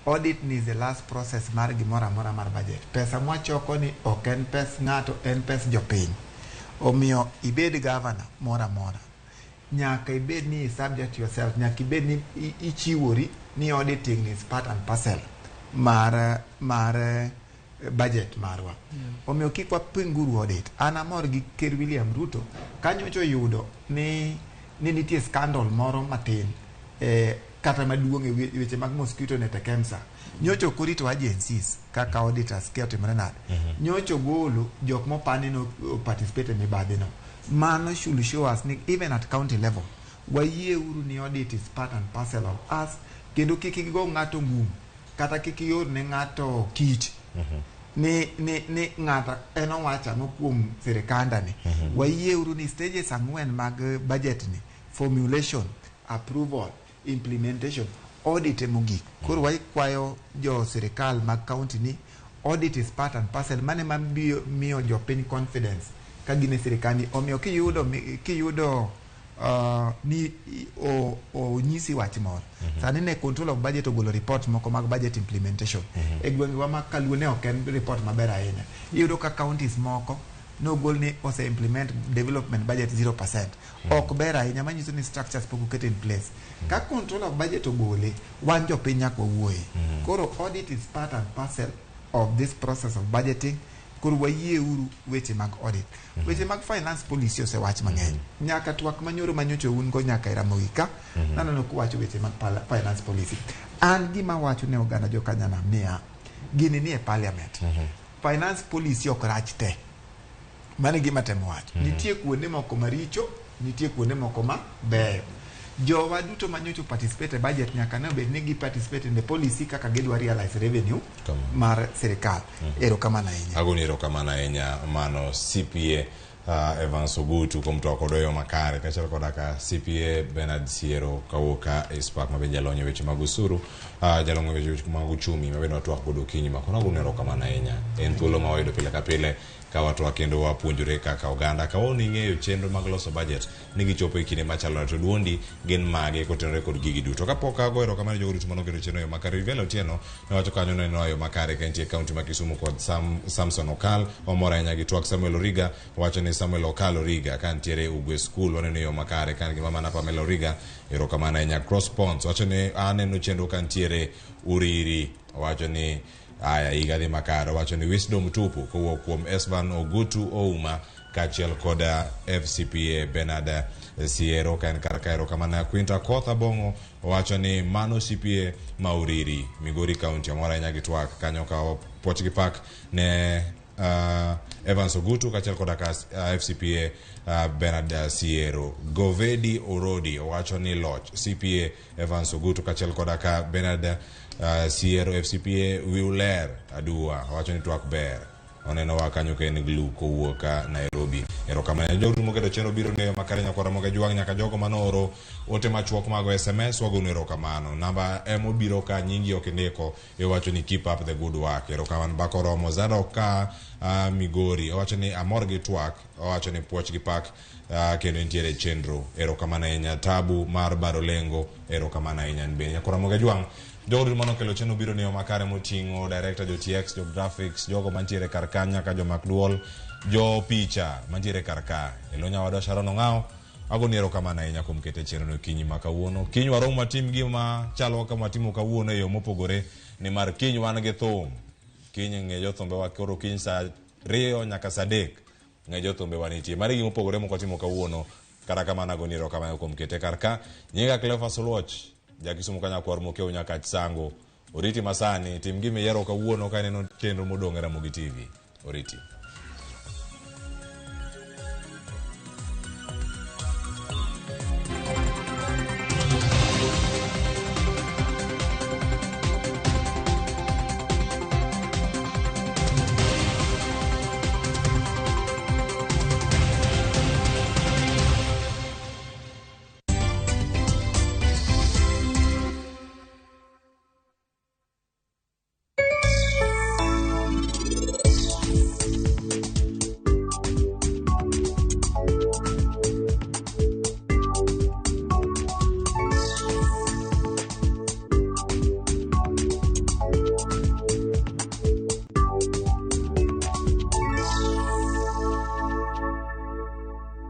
Audit ni is the last process mar gimoro amora mar budget. Pesa mwachoko ni ok en pes ng'ato, en pes jopiny. Omiyo ibed governor moro amora, nyaka ibed ni subject yourself, nyaka ibed ni ichiwori ni auditing is part and parcel mar budget marwa. Omiyo kik wapinguru audit. An amor gi Ker William Ruto kanyocha oyudo ni nitie scandal moro matin. kata maduong' e weche mag mosquito net e KEMSA nyocha ok orito agencies kaka auditors kia otimore nade. Nyocha ogolo jok mopani no participate e mibadhi no. Mano should show us ni even at county level wayie uru ni audit is part and parcel of us, kendo kik igo ng'ato ngum kata kik ior ne ng'ato kich ni ng'ato en owacho ang'o kuom sirikanda ni. Wayie uru ni stages 4 mag budget ni: formulation, approval, implementation, audit e mogik. Koro wakwayo jo sirikal mag county ni audit is part and parcel mane ma miyo jopiny confidence ka gin e sirikal ni. Omiyo kiyudo ni onyisi wach moro sani ne control of budget ogolo report moko mag budget implementation e gwengewa ma Kaluo, ne ok en report maber ahinya. Iyudo ka counties moko nogol ni ose implement development budget 0%. Ok ber ahinya, manyiso ni structures pok oket in place. Ka control of budget ogole, wan jopiny nyaka wawuoye. Koro audit is part and parcel of this process of budgeting. Koro wayie uru weche mag audit. Weche mag finance policy osewach mang'eny nyaka twak manyoro manyocha un go nyaka e Ramogi ka. Naneno kuwacho weche mag finance policy. An gima wacho ne oganda jokanyanam niya, gini ni e parliament, finance policy ok rach te. Mano e gima temo wacho. Nitie kuonde moko maricho, nitie kuonde moko ma beyo. Jowa duto manyocha participate e budget nyaka ne obed ni gi participate in the policy kaka gidwa realize revenue mar sirikal. Erokamano ahinya. Agoni erokamano ahinya, mano CPA Evans Ogutu kuom twak kodwa e yo makare, kaachiel koda ka CPA Bernard Siero kawuok ka e Spark, ma bende jalony e weche mag osuru, jalony e weche mag uchumi, ma bende watwak godo okinyi ma koro. Agoni erokamano ahinya. En thuolo ma wayudo pile ka pile ka watwak kendo wapuonjore kaka oganda. Kawuono ing'eyo chenro mag loso budget ni gichopo e kinde machalo nade, to duondi gin mage kotenore kod gigi duto. Kapok ago erokamano jogo duto manoketo chenro e yo makare, Rivela Otieno nowacho kanyo neno e yo makare ka entie e kaunti ma Kisumu kod Samson Okal. Wamor ahinya gi twak. Samuel Origa wacho ni Samuel Okal Origa ka ntiere Ugwe School, waneno e yo makare ka en gi mama na Pamela Origa. Erokamano ahinya. Cross Ponds wacho ni aneno chenro ka ntiere Uriri. Wacho ni aya higa dhi makare. Wacho ni wisdom tupu kowuok kuom Esvan Ogutu Ouma kaachiel kod FCPA Bernard Siero ka en kar ka. Erokamano. Quinta Koth Abong'o wacho ni mano CPA ma Uriri, Migori County. Amor ahinya gi twak kanyo ka puoch gi pak ne Evans Ogutu kaachiel koda ka FCPA Bernard Siero. Govedi Orodi owacho ni loch CPA Evans Ogutu kaachiel koda ka Bernard Siero FCPA Wiuler Adua owacho ni twak ber. Oneno wa kanyo ka en glue kowuok ka Nairobi. Erokamano jogo moketo chenro biro ne makare nyakwara moke jwang' nyaka jogo manooro ote machuok mago SMS, wagonu erokamano. Namba emobiro ka nyingi ok indiko, iwacho ni keep up the good work. Erokamano. Bako romo Zadok ka Migori owacho ni amor gi twak. Owacho ni puoch gi pak kendo entiere chenro. Erokamano ahinya. Tabu mar Baro Lengo, erokamano ahinya. En bende nyakwara moke jwang' jogo duto manokelo chenro biro ne yo makare, moting'o director, jo TX, jo graphics, jogo mantiere kar ka, nyaka jomak duol, jo picha mantiere kar ka elo nyawadwa Sharon Ong'awo. Agoni erokamano ahinya kuom kete chenro no okinyi ma kawuono. Kiny warom watim gima chalo kama watimo kawuono e yo mopogore, nimar kiny wan gi thum. Kiny ng'e jothumbewa. Koro kiny saa 2 nyaka saa 3 ng'e jothumbewa nitie. Mano e gima opogore mok watimo kawuono. Kata kamano agoni erokamano kuom kete kar ka. Nyinga Cleophas Oluoch Jakisumu kanyakwar Mokeu Nyakach Sango. Oriti masani, tim gima iyiero kawuono ka ineno chenro modong' e Ramogi TV. Oriti.